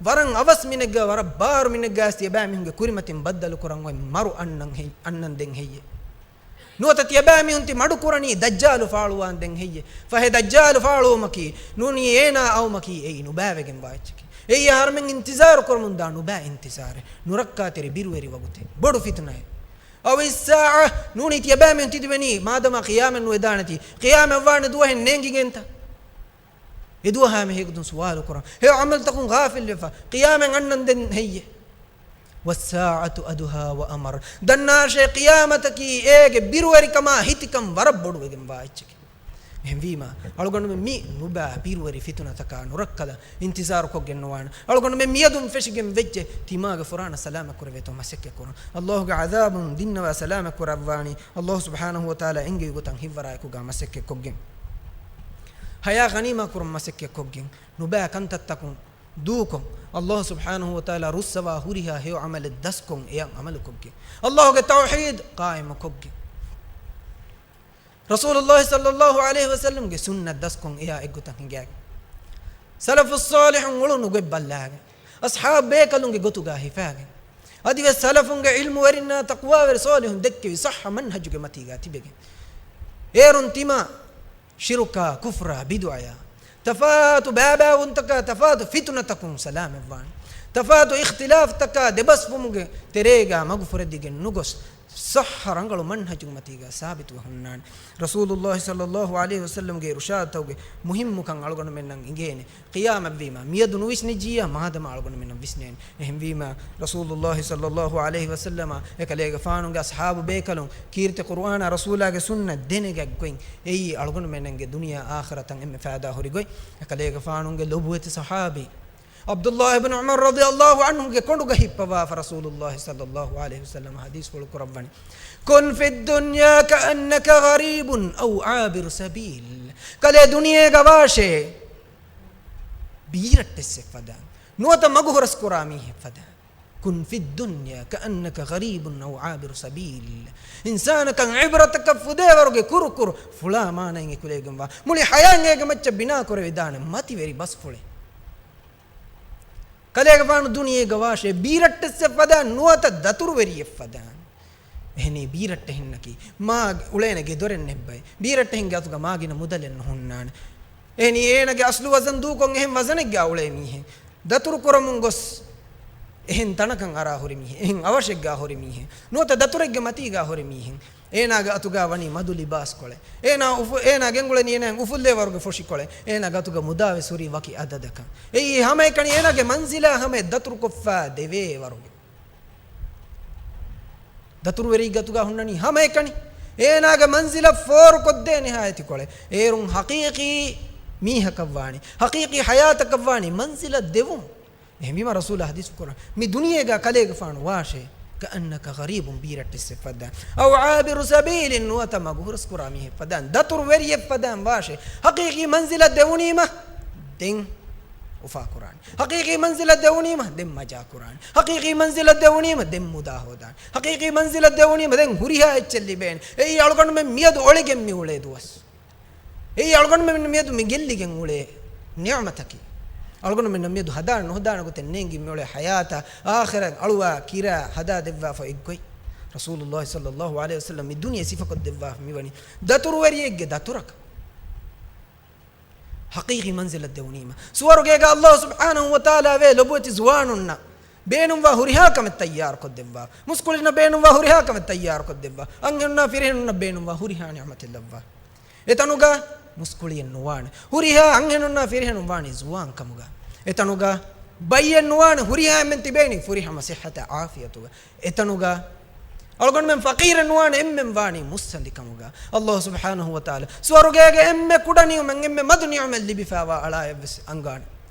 ވަރަށް އަވަސް މިނެއްގަ ވަރަށް ބާރު މިނެއްގަސް ތިޔަބައިމީހުންގެ ކުރިމަތިން ބައްދަލު ކުރަން އޮތް މަރު އަންނަން ހެއް-، އަންނަންދެން ހެއްޔޭ؟ ނުވަތަ ތިޔަބައިމީހުން ތި މަޑު ކުރަނީ ދައްޖާލު ފާޅުވާންދެން ހެއްޔޭ؟ ފަހެ ދައްޖާލު ފާޅުވުމަކީ ނޫނީ އޭނާ އައުމަކީ އެއީ ނުބައިވެގެންވާ އެއްޗަކީ. އެއީ އަހަރުމެން އިންތިޒާރު ކުރަމުންދާ ނުބައި އިންތިޒާރެއް، ނުރައްކާތެރި ބިރުވެރި ވަގުތެއް، ބޮޑު ފިތުނައެއް. أو الساعة، ނޫނީ ތިޔަބައިމީހުން ތި ތިބެނީ މާދަމާ ޤިޔާމަތް ނުވެދާނެތީ، ޤިޔާމަތް ވާނެ ދުވަހެއް ނޭނގިގެންތަ؟ އެ ދުވަހާ މި ހެގުދުން ސުވާލު ކުރަން. ހެޔޮ ޢަމަލުތަކުން ޣާފިލްވެފަ، ޤިޔާމަތް އަންނަންދެން ހެއްޔޭ؟ والساعة أدهى وأمر. ދަންނާށޭ، ޤިޔާމަތަކީ އޭގެ ބިރުވެރިކަމާ ހިތިކަން ވަރަށް ބޮޑުވެގެންވާ އެއްޗެކޭ. އެހެންވީމާ، އަޅުގަނޑުމެން މި ނުބައި ބިރުވެރި ފިތުނަތަކާ ނުރައްކަލަ އިންތިޒާރުކޮށްގެން ނުވާނެ. އަޅުގަނޑުމެން މިއަދުން ފެށިގެން ވެއްޖެ، ތިމާގެ ފުރާނަ ސަލާމަތް ކުރެވޭތޯ މަސައްކަތް ކުރަން. ﷲގެ ޢަޛާބުން ދިންނަވާ ސަލާމަތް ކުރައްވާނީ، ﷲ ސުބްޙާނަހޫ ވަތަޢާލާ އެންގެވި ގޮތަށް ހިތްވަރާއެކުގަ މަސައްކަތްކޮށްގެން. ޙަޔާތް ޣަނީމާ ކުރަން މަސައްކަތްކޮށްގެން. ނުބައި ކަންތައްތަކުން ދޫކޮށް، ﷲ ސުބްޙާނަހޫ ވަތަޢާލާ ރުއްސަވާ ހުރިހާ ހެޔޮ ޢަމަލެއް ދަސްކޮށް އެއަށް ޢަމަލުކޮށްގެން. ﷲގެ ތައުޙީދު ޤާއިމުކޮށްގެން. ރަސޫލުﷲ ޞައްލަﷲ ޢަލައިހި ވަސައްލަމްގެ ސުންނަތް ދަސްކޮށް އެއާ އެއްގޮތަށް ހިނގާގެން. ސަލަފުއްޞާލިޙުން އުޅުނު ގޮތް ބައްލާގެން. އަޞްޙާބު ބޭކަލުންގެ ގޮތުގަ ހިފާގެން. އަދިވެސް ސަލަފުންގެ ޢިލްމުވެރިންނާ ތަޤްވާވެރި ޞާލިޙުން ދެއްކެވި ޞައްޙަ މަންހަޖުގެ މަތީގަ ތިބެގެން. އޭރުން ތިމާ ޝިރުކާ، ކުފްރާ، ބިދުޢަޔާ، ތަފާތު ބައިބައިވުންތަކާ، ތަފާތު ފިތުނަތަކުން ސަލާމަތްވާނެ. ތަފާތު އިޚްތިލާފްތަކާ ދެބަސްވުމުގެ ތެރޭގަ މަގުފުރެދިގެން ނުގޮސް، ޞައްޙަ ރަނގަޅު މަންހަޖުގެ މަތީގަ ސާބިތުވެ ހުންނާނެ. ރަސޫލުﷲ ޞައްލަﷲ ޢަލައިހި ވަސައްލަމްގެ އިރުޝާދުތަކުގެ މުހިއްމުކަން އަޅުގަނޑުމެންނަށް އިނގޭނެ. ޤިޔާމަތްވީމަ، މިއަދު ނުވިސްނިއްޖިއްޔާ މާދަމާ އަޅުގަނޑުމެންނަށް ވިސްނޭނެ. އެހެންވީމަ، ރަސޫލުﷲ ޞައްލަﷲ ޢަލައިހި ވަސައްލަމަ އެކަލޭގެފާނުގެ އަޞްޙާބު ބޭކަލުން، ކީރިތި ޤުރުއާނާ ރަސޫލާގެ ސުންނަތް ދެނެގަތް ގޮތް، އެއީ އަޅުގަނޑުމެންނަށް ދުނިޔެ އާޚިރަތަށް އެންމެ ފައިދާ ހުރި ގޮތް. އެކަލޭގެފާނުގެ ލޮބުވެތި ޞަޙާބީ ޢަބްދުﷲ ބިން ޢުމަރު ރަޟިޔަﷲ ޢަންހުގެ ކޮނޑުގަ ހިއްޕަވާފަ ރަސޫލުﷲ ޞައްލަﷲ ޢަލައިހި ވަސައްލަމަ ޙަދީޘްފުޅު ކުރައްވަނީ، كن في الدنيا كأنك غريب أو عابر سبيل. ކަލޭ ދުނިޔޭގަ ވާށޭ، ބީރައްޓެއްސެއް ފަދައިން، ނުވަތަ މަގު ހުރަސްކުރާ މީހެއް ފަދައިން. كن في الدنيا كأنك غريب أو عابر سبيل. އިންސާނަކަށް ޢިބްރަތަކަށް ފުދޭވަރުގެ ކުރު ކުރު ފުޅާ މާނައިން އެކުލެވިގެންވާ، މުޅި ޙަޔާތް އޭގެ މައްޗަށް ބިނާކުރެވިދާނެ މަތިވެރި ބަސްފުޅެއް. ކަލޭގެފާނު ދުނިޔޭގަ ވާށޭ، ބީރައްޓެއްސެއް ފަދައިން ނުވަތަ ދަތުރުވެރިއެއް ފަދައިން. އެހެނީ ބީރައްޓެހިންނަކީ މާ އުޅޭނެ ގެދޮރެއް ނެއްބައި. ބީރައްޓެހިންގެ އަތުގަ މާގިނަ މުދަލެއް ނުހުންނާނެ. އެހެނީ އޭނަގެ އަސްލު ވަޒަން ދޫކޮށް އެހެން ވަޒަނެއްގަ އުޅޭ މީހެއް. ދަތުރު ކުރަމުން ގޮސް އެހެން ތަނަކަށް އަރާ ހުރި މީހެއް. އެހެން އަވަށެއްގަ ހުރި މީހެއް. ނުވަތަ ދަތުރެއްގެ މަތީގަ ހުރި މީހެއް. އޭނާގެ އަތުގަ ވަނީ މަދު ލިބާސްކޮޅެއް. އޭނާ އުފު-، އޭނާ ގެންގުޅެނީ އޭނާ އުފުއްލޭވަރުގެ ފޮށިކޮޅެއް. އޭނާ ގަތުގަ މުދާވެސް ހުރީ ވަކި އަދަދަކަށް. އެއީ ހަމައެކަނި އޭނާގެ މަންޒިލާ ހަމައަށް ދަތުރުކޮށްފަ ދެވޭ ވަރުގެ. ދަތުރުވެރި ގަތުގަ ހުންނަނީ ހަމައެކަނި އޭނާގެ މަންޒިލަށް ފޯރުކޮށްދޭނެހާ އެތިކޮޅެއް. އޭރުން ޙަޤީޤީ މީހަކަށްވާނީ، ޙަޤީޤީ ޙަޔާތަކަށްވާނީ މަންޒިލަށް ދެވުން. އެހެންވީމަ ރަސޫލާ ޙަދީޘް ކުރަން، މި ދުނިޔޭގަ ކަލޭގެފާނު ވާށޭ، كأنك غريب، ބީރައްޓެއްސެއް ފަދައިން، أو عابر سبيل، ނުވަތަ މަގު ހުރަސްކުރާ މީހެއް ފަދައިން، ދަތުރު ވެރިއެއް ފަދައިން ވާށޭ. ޙަޤީޤީ މަންޒިލަށް ދެވުނީމަ ދެން އުފާކުރާނެ. ޙަޤީޤީ މަންޒިލަށް ދެވުނީމަ ދެން މަޖާ ކުރާނެ. ޙަޤީޤީ މަންޒިލަށް ދެވުނީމަ ދެން މުދާ ހޯދާނެ. ޙަޤީޤީ މަންޒިލަށް ދެވުނީމަ ދެން ހުރިހާ އެއްޗެއް ލިބޭނެ. އެއީ އަޅުގަނޑުމެން މިއަދު އޮޅިގެން މި އުޅޭ ދުވަސް. އެއީ އަޅުގަނޑުމެން މިއަދު މި ގެއްލިގެން އުޅޭ ނިޢުމަތަކީ. އަޅުގަނޑުމެންނަށް މިއަދު ހަދާން ނުހަދާނެ ގޮތެއް ނޭނގި މި އުޅޭ ޙަޔާތަށް އާޚިރަތް އަޅުވާ ކިރާ ހަދާ ދެއްވާފަ އެއްގޮތް. ރަސޫލުﷲ ޞައްލަﷲ ޢަލައިހި ވަސައްލަމް މި ދުނިޔެ ސިފަކޮށްދެއްވާފަ މިވަނީ ދަތުރުވެރިއެއްގެ ދަތުރަކަށް. ޙަޤީޤީ މަންޒިލަށް ދެވުނީމަ. ސުވަރުގޭގަ ﷲ ސުބްޙާނަހޫ ވަތަޢާލާ ވޭ ލޮބުވެތި ޒުވާނުންނަށް ބޭނުންވާ ހުރިހާ ކަމެއް ތައްޔާރުކޮށްދެއްވާ. މުސްކުޅިންނަށް ބޭނުންވާ ހުރިހާ ކަމެއް ތައްޔާރުކޮށްދެއްވާ. އަންހެނުންނާ ފިރިހެނުންނަށް ބޭނުންވާ ހުރިހާ ނިޢުމަތެއް ލައްވާ. އެތަނުގަ މުސްކުޅިއެއް ނުވާނެ. ހުރިހާ އަންހެނުންނާ ފިރިހެނުން ވާނީ ޒުވާން ކަމުގަ. އެތަނުގަ ބައްޔެއް ނުވާނެ. ހުރިހާ އެންމެން ތިބޭނީ ފުރިހަމަ ޞިއްޙަތާ ޢާފިޔަތުގަ. އެތަނުގަ އަޅުގަނޑުމެން ފަޤީރެއް ނުވާނެ، އެންމެން ވާނީ މުއްސަނދި ކަމުގަ. ﷲ ސުބްޙާނަހޫ ވަތަޢާލާ ސުވަރުގޭގެ އެންމެ ކުޑަ ނިޢުމަތް، އެންމެ މަދު ނިޢުމަތް ލިބިފައިވާ އަޅާއަށްވެސް އަންގާނެ.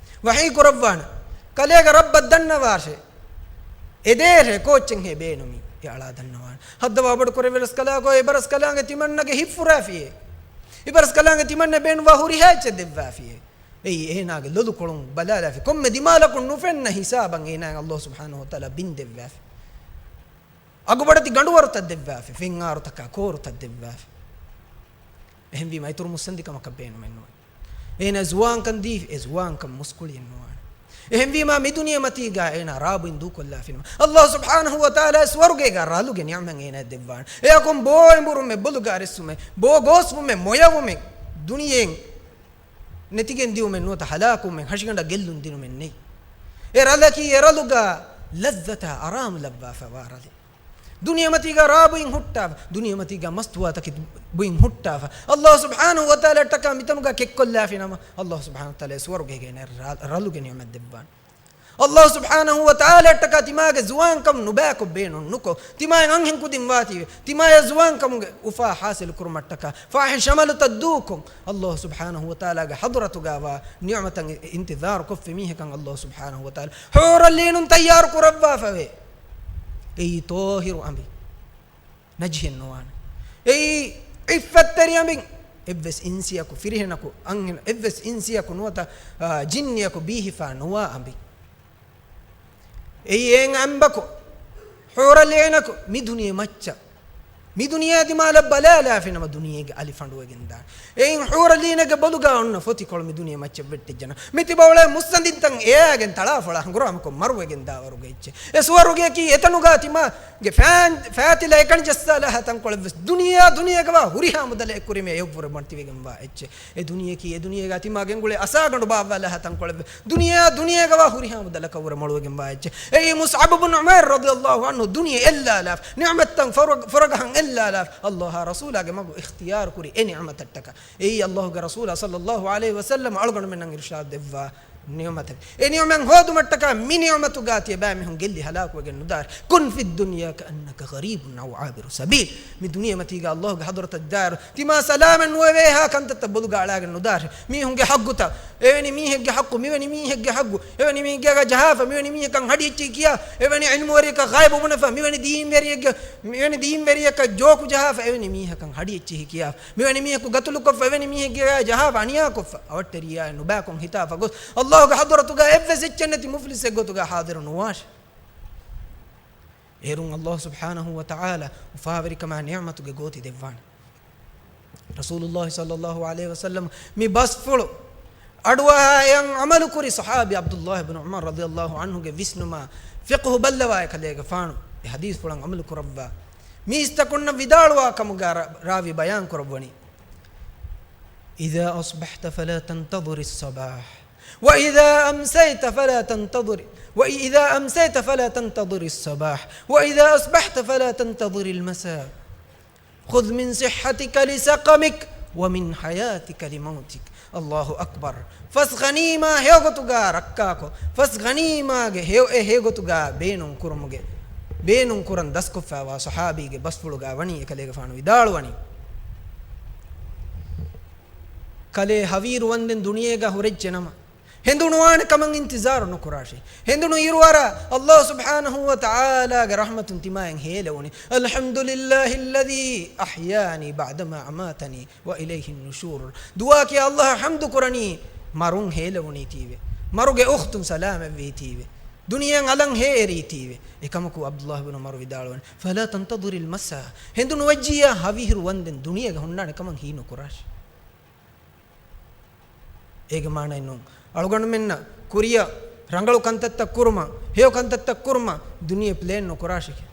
ވަޙީ ކުރައްވާނެ، ކަލޭގެ ރައްބަށް ދަންނަވާށޭ. އެދޭށޭ ކޯއްޗެއްހޭ ބޭނުމީ. އެ އަޅާ ދަންނަވާނެ. ހައްދަވާ ބޮޑު ކުރެއްވި ރަސްކަލާކޯ، އެބަ ރަސްކަލާނގެ ތިމަންނަގެ ހިތް ފުރާފިއޭ. އެބަ ރަސްކަލާނގެ ތިމަންނަ ބޭނުންވާ ހުރިހާ އެއްޗެއް ދެއްވާފިއޭ. އެއީ އޭނާގެ ލޮލުކޮޅުން ބަލާލާފި. ކޮންމެ ދިމާލަކުން ނުފެންނަ ހިސާބަށް އޭނާއަށް ﷲ ސުބްޙާނަހޫ ވަތަޢާލާ ބިން ދެއްވާފި. އަގުބޮޑެތި ގަނޑުވަރުތައް ދެއްވާފި، ފެންއާރުތަކާ ކޯރުތައް ދެއްވާފި. އެހެންވީމަ އިތުރު މުއްސަނދިކަމަކަށް ބޭނުމެއް ނުވޭ. އޭނާ ޒުވާންކަން ދީފި، އެ ޒުވާންކަން މުސްކުޅިއެއް ނުވާނެ. އެހެންވީމަ މި ދުނިޔެ މަތީގަ އޭނާ ރާބުއިން ދޫކޮށްލާފިނަމަ، ﷲ ސުބްޙާނަހޫ ވަތަޢާލާ ސުވަރުގޭގަ ރަލުގެ ނިޢުމަތް އޭނާއަށް ދެއްވާނެ. އެއަކުން ބޯ އެނބުރުމެއް، ބޮލުގަ އަރިއްސުމެއް، ބޯ ގޯސްވުމެއް، މޮޔަވުމެއް، ދުނިޔެއިން ނެތިގެން ދިއުމެއް ނުވަތަ ހަލާކުވުމެއް، ހަށިގަނޑަށް ގެއްލުން ދިނުމެއް ނެތް. އެ ރަލަކީ އެ ރަލުގަ ލައްޒަތާ އަރާމު ލައްވާފައިވާ ރަލެއް. ދުނިޔެމަތީގަ ރާބުއިން ހުއްޓާފަ، ދުނިޔެމަތީގަ މަސްތުވާތަކެއް ބުއިން ހުއްޓާފަ، ﷲ ސުބްޙާނަހޫ ވަތަޢާލާއަށްޓަކާ މިތަނުގަ ކެއްކޮށްލާފިނަމަ، ﷲ ސުބްޙާނަހޫ ވަތަޢާލާ ސުވަރުގޭގެ އޭނާ ރަ-، ރަލުގެ ނިޢުމަތް ދެއްވާނެ. ﷲ ސުބްޙާނަހޫ ވަތަޢާލާއަށްޓަކާ ތިމާގެ ޒުވާންކަމުން ނުބައިކޮށް ބޭނުން ނުކޮށް، ތިމާއަށް އަންހެން ކުދިން ވާތީވެ، ތިމާޔަށް ޒުވާންކަމުގެ އުފާ ޙާޞިލު ކުރުމަށްޓަކާ، ފާޙިޝް ޢަމަލުތައް ދޫކޮށް، ﷲ ސުބްޙާނަހޫ ވަތަޢާލާގެ ޙަޟްރަތުގަ ވާ ނިޢުމަތަށް އިންތިޒާރު ކޮށްފި މީހަކަށް ﷲ ސުބްޙާނަހޫ ވަތަޢާލާ ޙޫރަލްޢީނުން ތައްޔާރު ކުރައްވާފަވޭ. އެއީ ޠާހިރު އަނބި. ނަޖިހެއް ނުވާނެ. އެއީ ޢިއްފަތްތެރި އަނބިން. އެއްވެސް އިންސިއަކު ފިރިހެނަކު އަންހެނަ، އެއްވެސް އިންސިއަކު ނުވަތަ، އާ، ޖިންނިއަކު ބީހިފާ ނުވާ އަނބިން. އެއީ އެއިން އަނބަކު، ޙޫރަލްޢީނަކު، މި ދުނިޔެ މައްޗަށް. މި ދުނިޔެ ދިމާލަށް ބަލާލާފިނަމަ ދުނިޔޭގެ އަލި ފަނޑުވެގެން ދާނެ. އެއިން ޙޫރަލްޢީނެއްގެ ބޮލުގަ އޮންނަ ފޮތިކޮޅު މި ދުނިޔެ މައްޗަށް ވެއްޓިއްޖެނަމަ، މި ތިބަ އުޅޭ މުއްސަނދިންތައް އެއާގެން ތަޅާފޮޅާ ހަނގުރާމަކޮށް މަރުވެގެން ދާވަރުގެ އެއްޗެއް. އެ ސުވަރުގެއަކީ އެތަނުގަ ތިމާގެ ފާން ފާތިލަ އެކަނި ޖައްސާލާހާ ތަންކޮޅެއްވެސް. ދުނިޔެއާ ދުނިޔޭގަވާ ހުރިހާ މުދަލެއް އެކުރިމޭ އެއަށްވުރެ މަތިވެގެންވާ އެއްޗެއް. އެ ދުނިޔެއަކީ އެ ދުނިޔޭގަ ތިމާގެ އެނގުޅޭ އަސާގަނޑު ބާއްވާލާހާ ތަންކޮޅެއްވެ. ދުނިޔެއާ ދުނިޔޭގަވާ ހުރިހާ މުދަލަކަށްވުރެ މޮޅުވެގެންވާ އެއްޗެއް. އެއީ މުޞްޢަބު ބުން ޢުމައިރު ރަޟިޔަﷲ ޢަންހު ދުނިޔެ އެއްލާލާފަ، ނިޢުމަތްތައް ފުރަ-، ފުރަގަހަން އެއްލާލާފަ، ﷲ އާ ރަސޫލާގެ މަގު އިޚްތިޔާރު ކުރި އެ ނިޢުމަތަށްޓަކާ. އެއީ ﷲގެ ރަސޫލާ ޞައްލަﷲ ޢަލައިހި ވަސައްލަމަ އަޅުގަނޑުމެންނަށް އިރުޝާދު ދެއްވާ ނިޢުމަތެއް. އެ ނިޢުމަތް ހޯދުމަށްޓަކާ މި ނިޢުމަތުގަ ތިޔަބައިމީހުން ގެއްލި ހަލާކުވެގެން ނުދާށޭ. كن في الدنيا كأنك غريب أو عابر سبيل. މި ދުނިޔެމަތީގަ ﷲގެ ޙަޟްރަތަށް ދާއިރު ތިމާ ސަލާމަތް ނުވެވޭހާ ކަންތައްތައް ބޮލުގަ އަޅާގެން ނުދާށޭ. މީހުންގެ ޙައްޤުތައް، އެވެނި މީހެއްގެ ޙައްޤު، މިވެނި މީހެއްގެ ޙައްޤު، އެވެނި މީހެއްގެ ޖަހާފަ، މިވެނި މީހަކަށް ހަޑި އެއްޗިހި ކިޔާ، އެވެނި ޢިލްމުވެރިޔަކަށް ޣައިބު ބުނެފަ، މިވެނި ދީންވެރިއެއްގެ، މިވެނި ދީންވެރިޔަކަށް ޖޯކު ޖަހާފަ، އެވެނި މީހަކަށް ހަޑި އެއްޗިހި ކިޔާފަ، މިވެނި މީހަކު ގަތުލުކޮށްފަ، އެވެނި މީހެއްގެ ޖަހާފަ އަނިޔާކޮށްފަ، އަވަށްޓެރިޔާއެއް ނުބައިކޮށް ހިތާފަ ގޮސް، ﷲގެ ޙަޟްރަތުގަ އެއްވެސް އެއްޗެއް ނެތި މުފްލިސެއް ގޮތުގަ ޙާޟިރު ނުވާށޭ. އޭރުން ﷲ ސުބްޙާނަހޫ ވަތަޢާލާ އުފާވެރިކަމާ ނިޢުމަތުގެ ގޯތި ދެއްވާނެ. ރަސޫލުﷲ ޞައްލަﷲ ޢަލައިހި ވަސައްލަމަ މި ބަސްފުޅު އަޑުއަހާ އެއަށް ޢަމަލުކުރި ޞަޙާބީ ޢަބްދުﷲ ބިން ޢުމަރު ރަޟިޔަﷲ ޢަންހުގެ ވިސްނުމާ ފިޤުހު ބައްލަވާ އެކަލޭގެފާނު އެ ޙަދީޘްފުޅަށް ޢަމަލު ކުރައްވާ މީސްތަކުންނަށް ވިދާޅުވާ ކަމުގަ ރ-، ރާވީ ބަޔާން ކުރައްވަނީ، إذا أصبحت فلا تنتظر الصباح، وإذا أمسيت فلا تنتظر، وإذا أمسيت فلا تنتظر الصباح، وإذا أصبحت فلا تنتظر المساء. خذ من صحتك لسقمك ومن حياتك لموتك. الله أكبر. ފަސް ޣަނީމާ ހެޔޮގޮތުގަ ރައްކާކޮށް، ފަސް ޣަނީމާގެ ހެޔޮ-، އެ ހެޔޮގޮތުގަ ބޭނުން ކުރުމުގެ، ބޭނުން ކުރަން ދަސްކޮށްފައިވާ ޞަޙާބީގެ ބަސްފުޅުގަ ވަނީ އެކަލޭގެފާނު ވިދާޅުވަނީ. ކަލޭ ހަވީރު ވަންދެން ދުނިޔޭގަ ހުރެއްޖެނަމަ، ހެނދުނުވާނެ ކަމަށް އިންތިޒާރު ނުކުރާށޭ. ހެނދުނު އިރުއަރާ، ﷲ ސުބްޙާނަހޫ ވަތަޢާލާގެ ރަޙްމަތުން ތިމާއިން ހޭލެވުނީ. الحمد لله الذي أحياني بعدما أماتني وإليه النشور. ދުޢާކިޔާ ﷲ އަށް ޙަމްދު ކުރަނީ، މަރުން ހޭލެވުނީތީވެ، މަރުގެ އުޚްތުން ސަލާމަތްވީތީވެ، ދުނިޔެއަށް އަލަށް ހޭއެރީތީވެ. އެކަމަކު ޢަބްދުﷲ ބިނު ޢުމަރު ވިދާޅުވަނީ، فلا تنتظر المساء. ހެނދުނު ވެއްޖިއްޔާ ހަވީރު ވަންދެން ދުނިޔޭގަ ހުންނާނެ ކަމަށް ހީނުކުރާށޭ. އޭގެ މާނައެއް ނޫން އަޅުގަނޑުމެންނަށް ކުރިއަށް ރަނގަޅު ކަންތައްތައް ކުރުމަށް، ހެޔޮ ކަންތައްތައް ކުރުމަށް ދުނިޔެ ޕްލޭން ނުކުރާށެކޭ.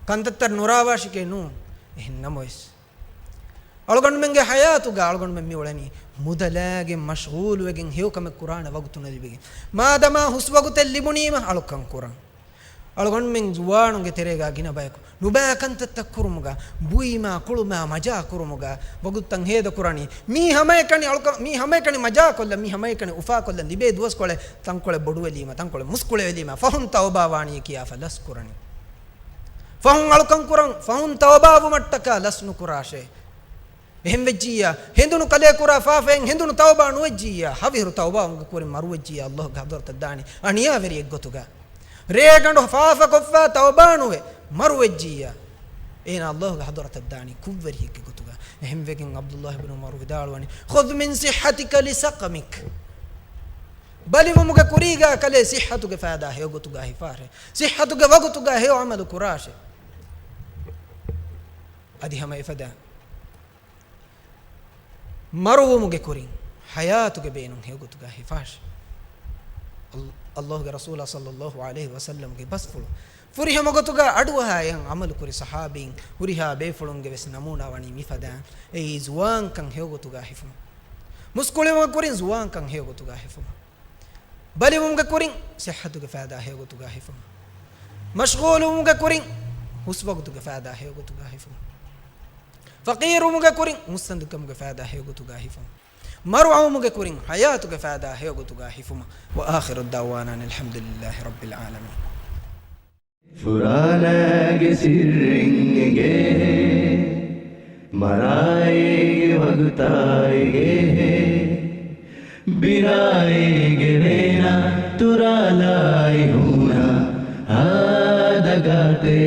ކަންތައްތައް ނުރާވާށެކޭ ނޫން. އެހެން ނަމަވެސް، އަޅުގަނޑުމެންގެ ޙަޔާތުގަ އަޅުގަނޑުމެން މި އުޅެނީ މުދަލާގެން މަޝްޣޫލުވެގެން ހެޔޮ ކަމެއް ކުރާނެ ވަގުތު ނުލިބިގެން. މާދަމާ ހުސް ވަގުތެއް ލިބުނީމަ އަޅުކަން ކުރަން. އަޅުގަނޑުމެން ޒުވާނުންގެ ތެރޭގަ ގިނަ ބަޔަކު ނުބައި ކަންތައްތައް ކުރުމުގަ، ބުއިމާ، ކުޅުމާ، މަޖާ ކުރުމުގަ ވަގުތުތައް ހޭދަ ކުރަނީ. މީ ހަމައެކަނި އަޅުކަ-، މީ ހަމައެކަނި މަޖާކޮށްލަން، މީ ހަމައެކަނި އުފާކޮށްލަން ލިބޭ ދުވަސްކޮޅެއް ތަންކޮޅެއް ބޮޑުވެލީމަ، ތަންކޮޅެއް މުސްކުޅެވެލީމަ، ފަހުން ތައުބާވާނީ ކިޔާފަ ލަސް ކުރަނީ. ފަހުން އަޅުކަން ކުރަން، ފަހުން ތައުބާވުމަށްޓަކާ ލަސް ނުކުރާށޭ. އެހެން ވެއްޖިއްޔާ، ހެނދުނު ކަލޭ ކުރާ ފާފައިން ހެނދުނު ތައުބާ ނުވެއްޖިއްޔާ، ހަވީރު ތައުބާވުމުގެ ކުރިން މަރުވެއްޖިއްޔާ، ﷲގެ ޙަޟްރަތަށް ދާނީ އަނިޔާވެރިއެއްގޮތުގަ. ރޭގަނޑު ފާފަކޮށްފަ ތައުބާ ނުވެ މަރުވެއްޖިއްޔާ، އޭނާ ﷲގެ ޙަޟްރަތަށް ދާނީ ކުށްވެރިއެއްގެ ގޮތުގަ. އެހެންވެގެން ޢަބްދުﷲ ބިނު ޢުމަރު ވިދާޅުވަނީ، خذ من صحتك لسقمك. ބަލިވުމުގެ ކުރީގަ ކަލޭ ޞިއްޙަތުގެ ފައިދާ ހެޔޮގޮތުގަ ހިފާށޭ. ޞިއްޙަތުގެ ވަގުތުގަ ހެޔޮ ޢަމަލު ކުރާށޭ. އަދި ހަމަ އެފަދަ މަރުވުމުގެ ކުރިން ޙަޔާތުގެ ބޭނުން ހެޔޮގޮތުގަ ހިފާށޭ. ﷲ، ﷲގެ ރަސޫލާ ޞައްލަﷲ ޢަލައިހި ވަސައްލަމްގެ ބަސްފުޅު ފުރިހަމަ ގޮތުގަ އަޑުއަހާ އެހެން ޢަމަލު ކުރި ޞަޙާބީން ހުރިހާ ބޭފުޅުންގެ ވެސް ނަމޫނާ ވަނީ މިފަދައިން. އެއީ ޒުވާންކަން ހެޔޮގޮތުގަ ހިފުމަށް. މުސްކުޅިވުމުގެ ކުރިން ޒުވާންކަން ހެޔޮގޮތުގަ ހިފުމަށް. ބަލިވުމުގެ ކުރިން ޞިއްޙަތުގެ ފައިދާ ހެޔޮގޮތުގަ ހިފުމަށް. މަޝްޣޫލުވުމުގެ ކުރިން ހުސްވަގުތުގެ ފައިދާ ހެޔޮގޮތުގަ ހިފުމަށް. ފަޤީރުވުމުގެ ކުރިން ހުސްއަނދިކަމުގެ ފައިދާ ހެޔޮގޮތުގަ ހިފުމަށް. މަރުވުމުގެ ކުރިން ޙަޔާތުގެ ފައިދާ ހެޔޮގޮތުގަ ހިފުމަށް. وآخر دعوانا أن الحمد لله رب العالمين. ފުރާނާގެ ސިއްރެއް އެނގޭ، މަރާއޭގެ ވަގުތާއި ގޭ، ބިރާއޭގެ ވޭނާ، ތުރާލާއި ހޫނާ، ހާދަގާތޭ.